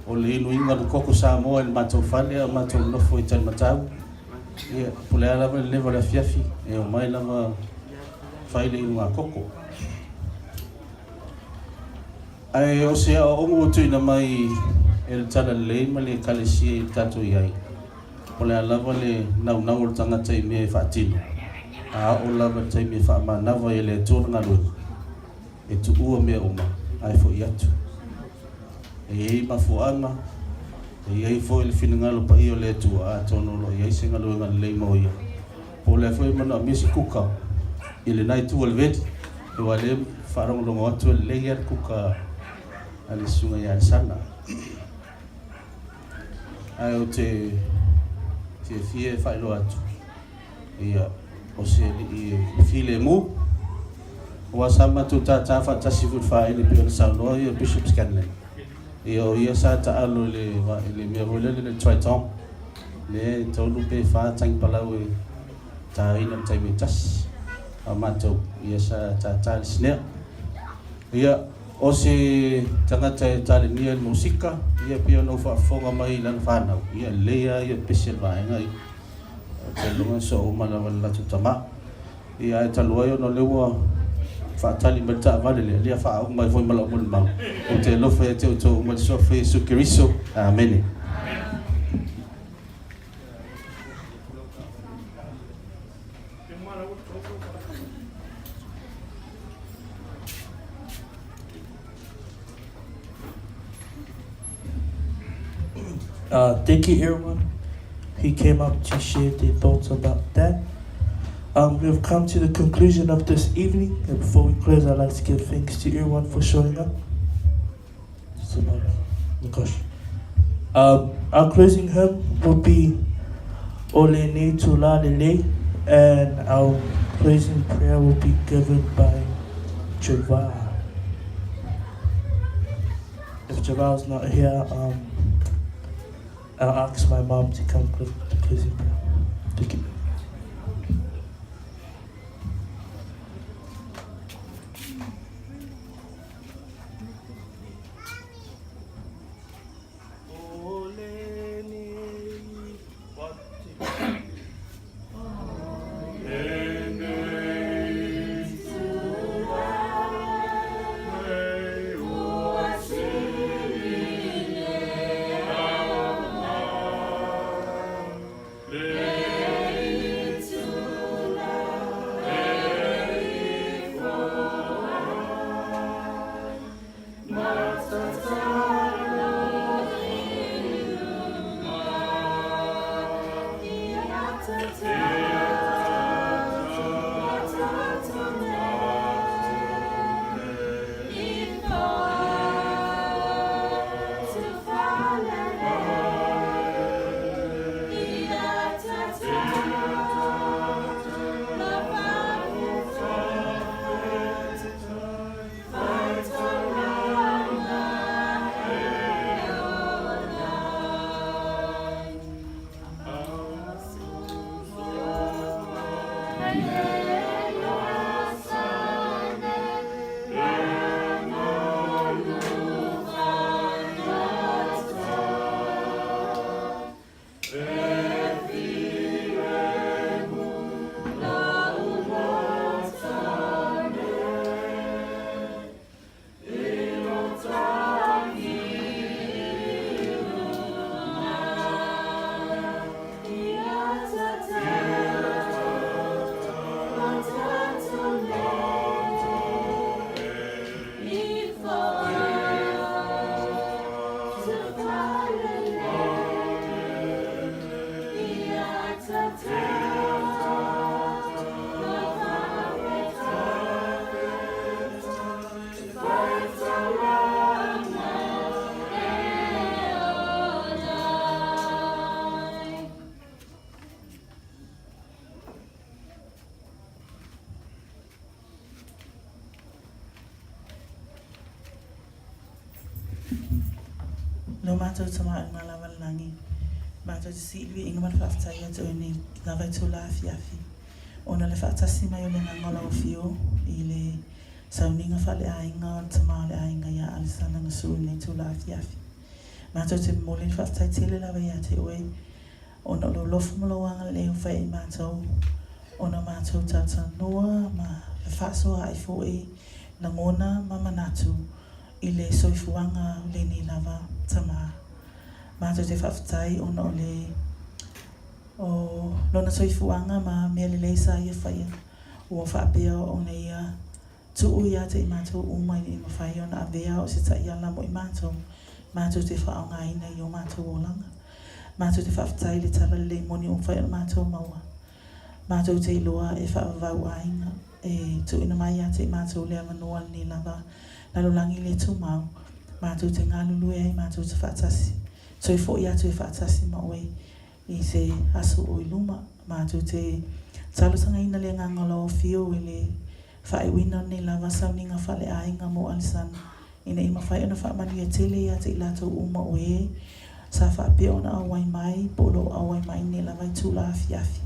o le inuina o le koko Samoa i le matou fale a o matou nofo i Talimatau. Ia, po o le a lava le leva o le afiafi, e omai lava fai le inuga koko. Ae o se aoaoga ua tuuina mai e le Talalelei ma le Ekalesia i le tatou i ai, o le a lava le naunau o le tagata i mea e faatino, a oo lava i le taimi e faamanava ai e le Atua le galuega, e tuua mea uma ae foi atu. E i ai mafuaaga, e i ai foi le finagalo paia o le Atua, atonu o lo o i ai se galuega lelei mo ia. Po o lea foi e manaomia se kuka i lena itu o le veli, aua o lea e faalogologo atu e lelei lava le kuka a le susuga ia Alesana. Ae ou te fiafia e faailoa atu, ia, o se alii e filemu, aua sa matou tātā faatasi foi i le faaele pei ona saunoa ia Bishop Scanlan. Ia, o ia sa taalo i le, i le mea foi lele le Triton, lea e tolu pe fa tagipalau e tāina i le taimi e tasi. A o matou, ia sa tātā i le snare. Ia, o se tagata e talenia i le musika, ia pei ona ou faafofoga mai i lana fanau, ia lelei lava ia pese le vaega ia. Ou te lagona soo uma lava le latou tama. Ia ae talu ai ona o lea ua faatali mai le taavale lea, ia faauma ai foi ma lau molimau. Ou te alofa ia te outou uma i le Suafa o Iesu Keriso. Amene. Thank you everyone who came up to share their thoughts about that. Um, we've come to the conclusion of this evening, and before we close, I'd like to give thanks to everyone for showing up. Um, our closing hymn will be Ole Ni Tula Lele, and our closing prayer will be given by Javar. If Javar's not here, um, I'll ask my mom to come with the closing prayer. Thank you. lo matou Tama i luga lava o le lagi, matou te sii le viiga ma le faafetai ia te Oe nei lava itula afiafi, ona o le faatasi mai o le Agaga o lau Afio i le sauniga faaleaiga o le Tama o le Aiga ia Alisana Gasu i lenei itula afiafi. Matou te momoli le faafetai tele lava ia te Oe ona o lou alofa ma lou agalelei ua fai ai matou, ona matou talatalanoa ma fefaasoaai foi lagona ma manatu i le soifuaga o lenei lava tama. Matou te faafetai ona o le o lona soifuaga ma mea lelei sa ia faia ua faapea ona ia tuu ia te i matou uma ina ia mafai ona avea o se taiala mo i matou, matou te faaaogaina i o matou olaga. Matou te faafetai i le tala lelei moni ua mafai ona matou maua. Matou te iloa e faavavau aiga e tuuina mai ia te i matou le avanoa lenei lava lalolagi le tumau, matou te galulue ai matou te faatasi, toe foi atu e faatasi ma oe i se aso o i luma. Matou te talosagaina le agaga o lau Afio i le faaiuina o lenei lava sauniga faaleaiga mo Alisana, ina ia mafai ona faamanuia tele ia te i latou uma o e sa faapea ona auai mai po o lo o auai mai nei lava itula afiafi,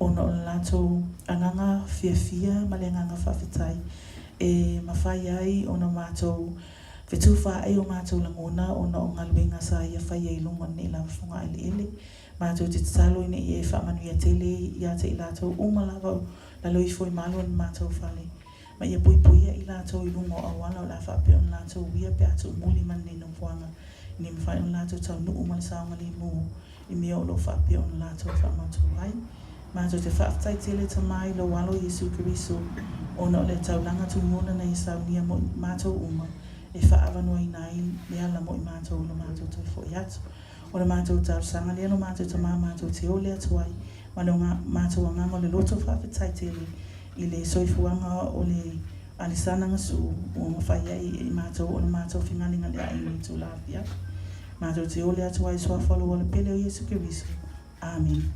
ona o le latou agaga fiafia ma le agaga faafetai e mafai ai ona matou fetufaai o matou lagona ona o galuega sa ia faia i luga o lenei lava fogaeleele. Matou te tatalo ina ia e faamanuia tele ia te i latou uma lava o lalo ifo i malu o le matou fale, ma ia puipuia i latou i luga o auala o le a faapea ona latou uia pe a tuumuli ma lenei nofoaga, ina ia mafai ona latou taunuu ma le saogalemu i mea o lo o faapea ona latou faamautu ai. Matou te faafetai tele Tama i lou Alo Iesu Keriso ona o le taulaga tuiona na ia saunia mo i matou uma e faaavanoaina ai le ala mo i matou i lo matou toe foi atu. O le matou talosaga lea lo matou Tama matou te ole atu ai ma lo matou agaga o le loto faafetai tele i le soifuaga o le Alisana Gasu ua mafai ai e i matou ona matou fegalegaleai i lenei itula afiafi. Matou te ole atu ai i Suafa o lou Ala Pele o Iesu Keriso. Amene.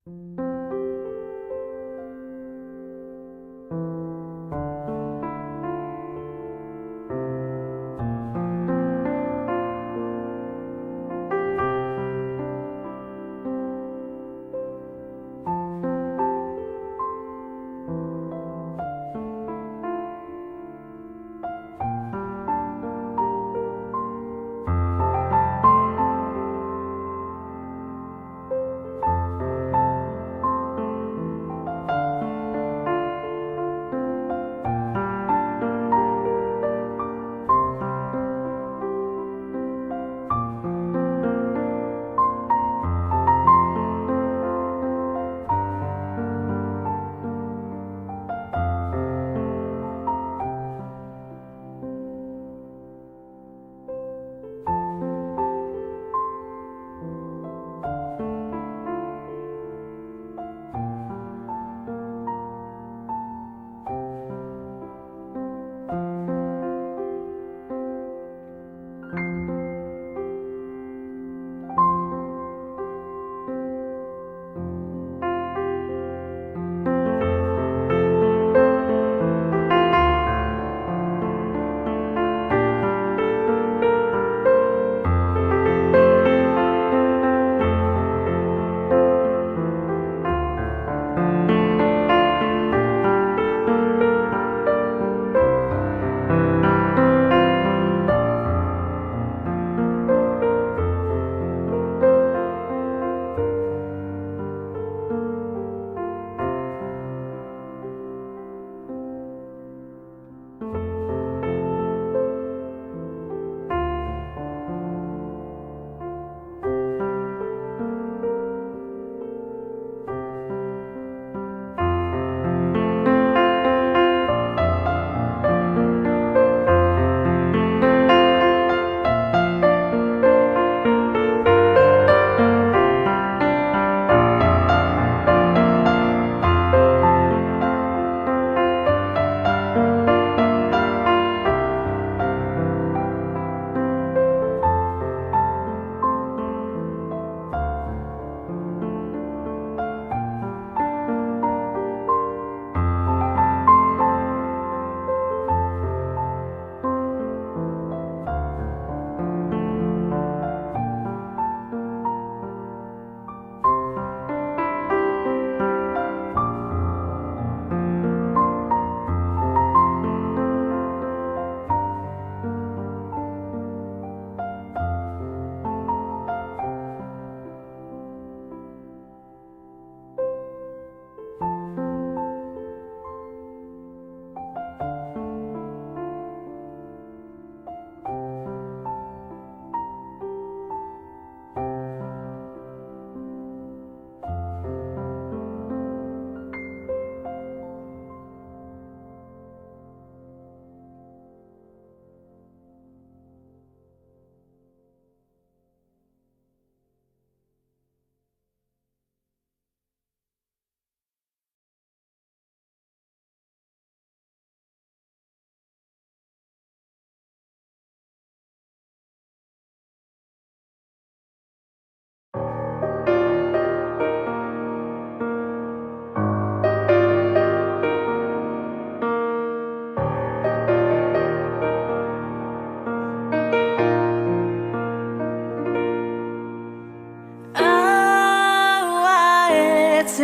Te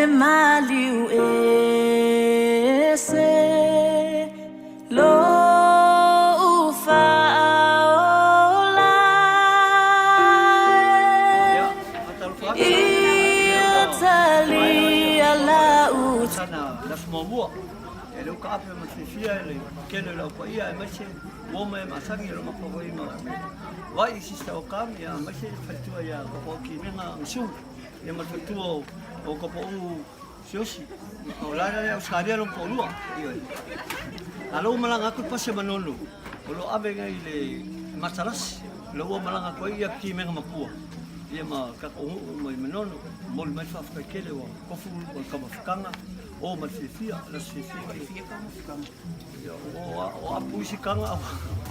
maliu ese lo faaola Ia talia lau Sana le aso muamua, e le uka ape ma fiafia le tele o le au paia aemaise ua mai e masani e lo matou foi ma vai i sister o Kami aemaise le faletua ia Kopo Kimega Gasu ia ma le faletua o Kopo U Siosi o la le Australia lona toalua. Ioe. A lou malaga atu le pasi o Manono o lo o ave nei i le matalasi lea ua malaga atu ai ia Kimega Makua ia ma tatou nuu mai Manono. Momoli mai le faafetai tele ua tofu le tamafuataga O ma le fiafia, le aso fiafia. Ia, o apu isi kaga,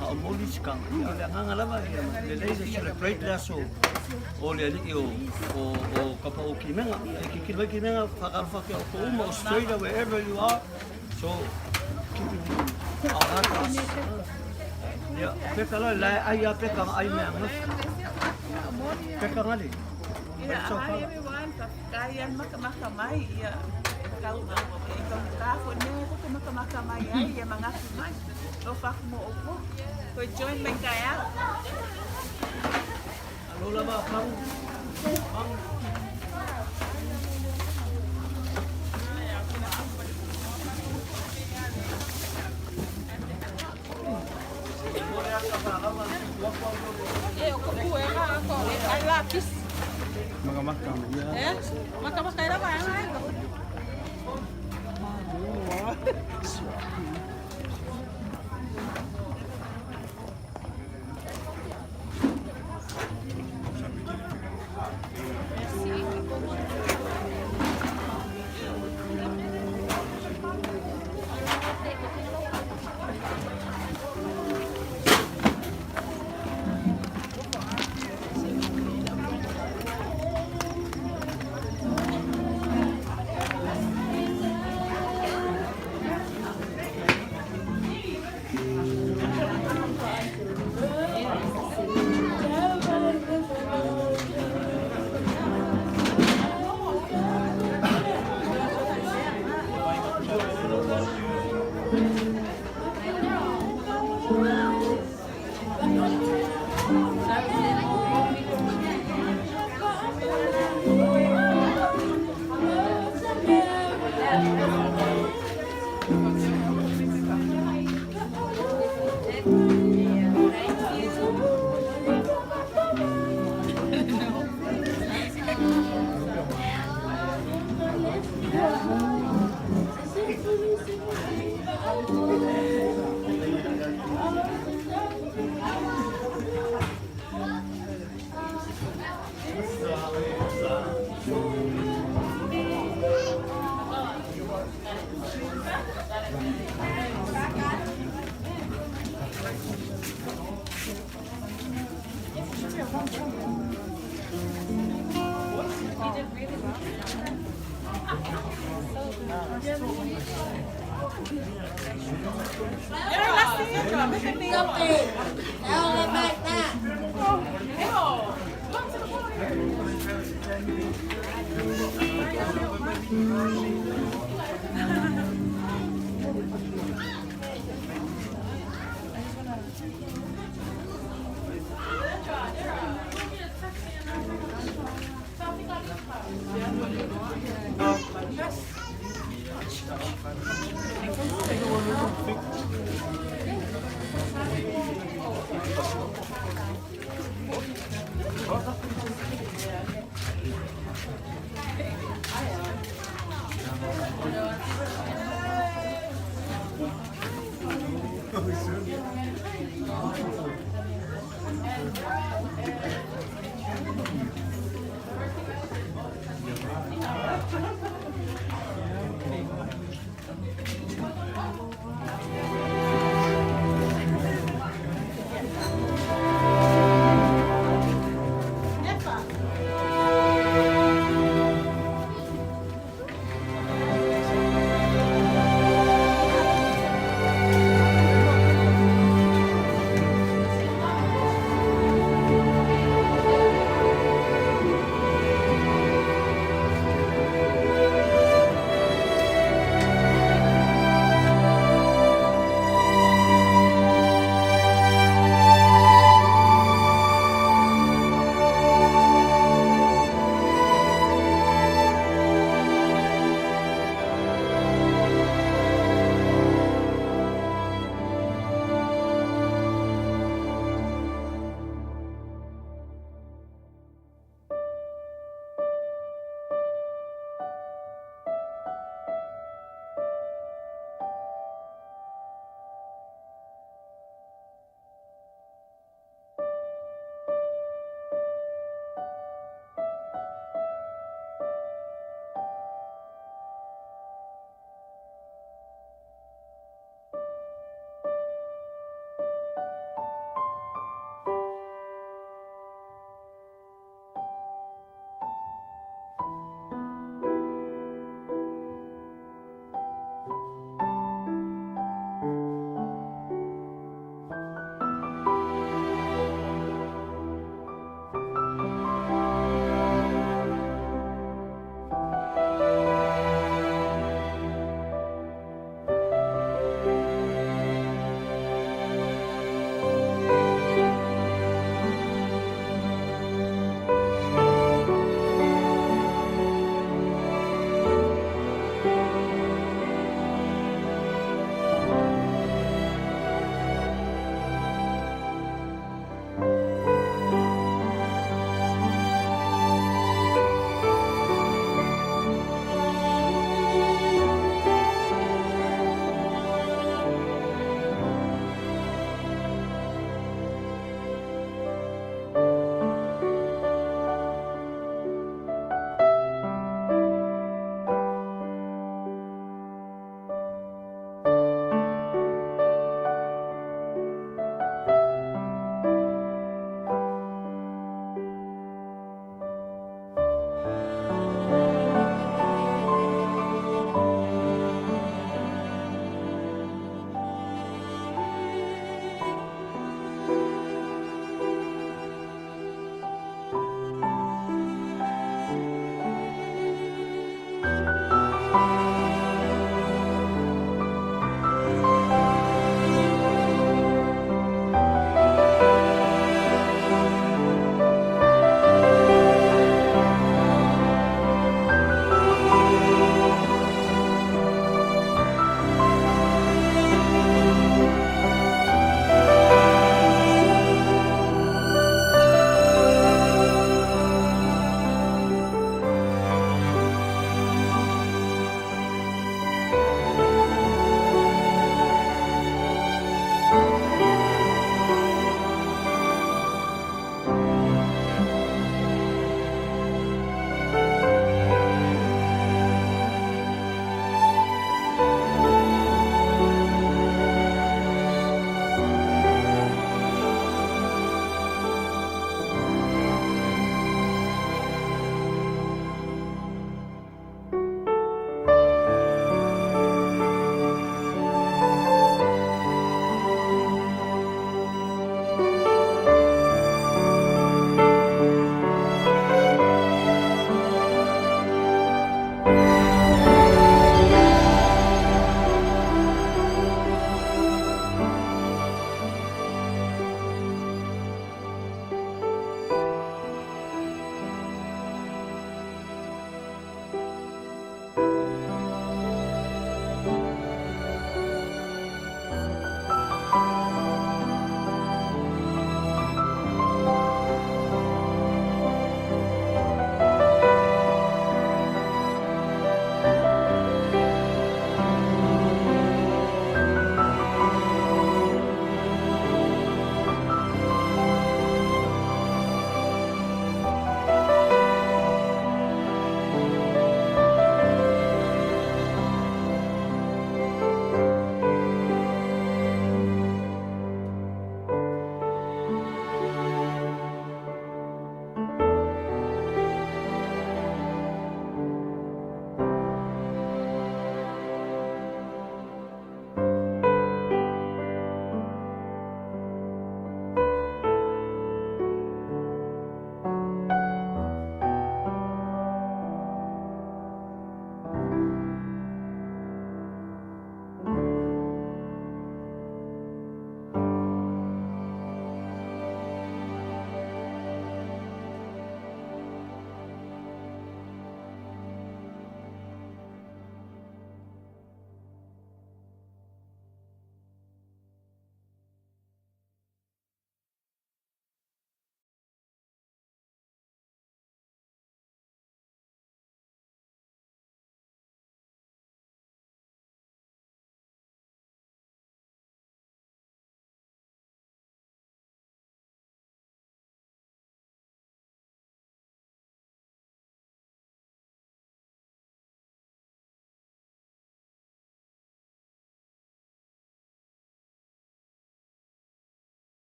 a o moli isi kaga. Ia, o le agaga lava, ia lelei le celebrate le aso o le alii o o Kapa'au Kimega. E kikilo mai Kimega, faatalofa atu ia outou uma, Australia, wherever you are. So, keeping our heart to us. Ia, peka la, la e ai a peka ai mea ngafi. Peka ngali. Ia, hi everyone, faafetai lava le makamaka mai, ia, tau, e taugata foi le mea tou te makamaka mai ai, ia manatu mai, alofa atu mo outou, toe join mai taeao. Alo lava pau, pau. E o ko puega ko e ai la kis. Makamaka mai ia. E makamaka era vai ai.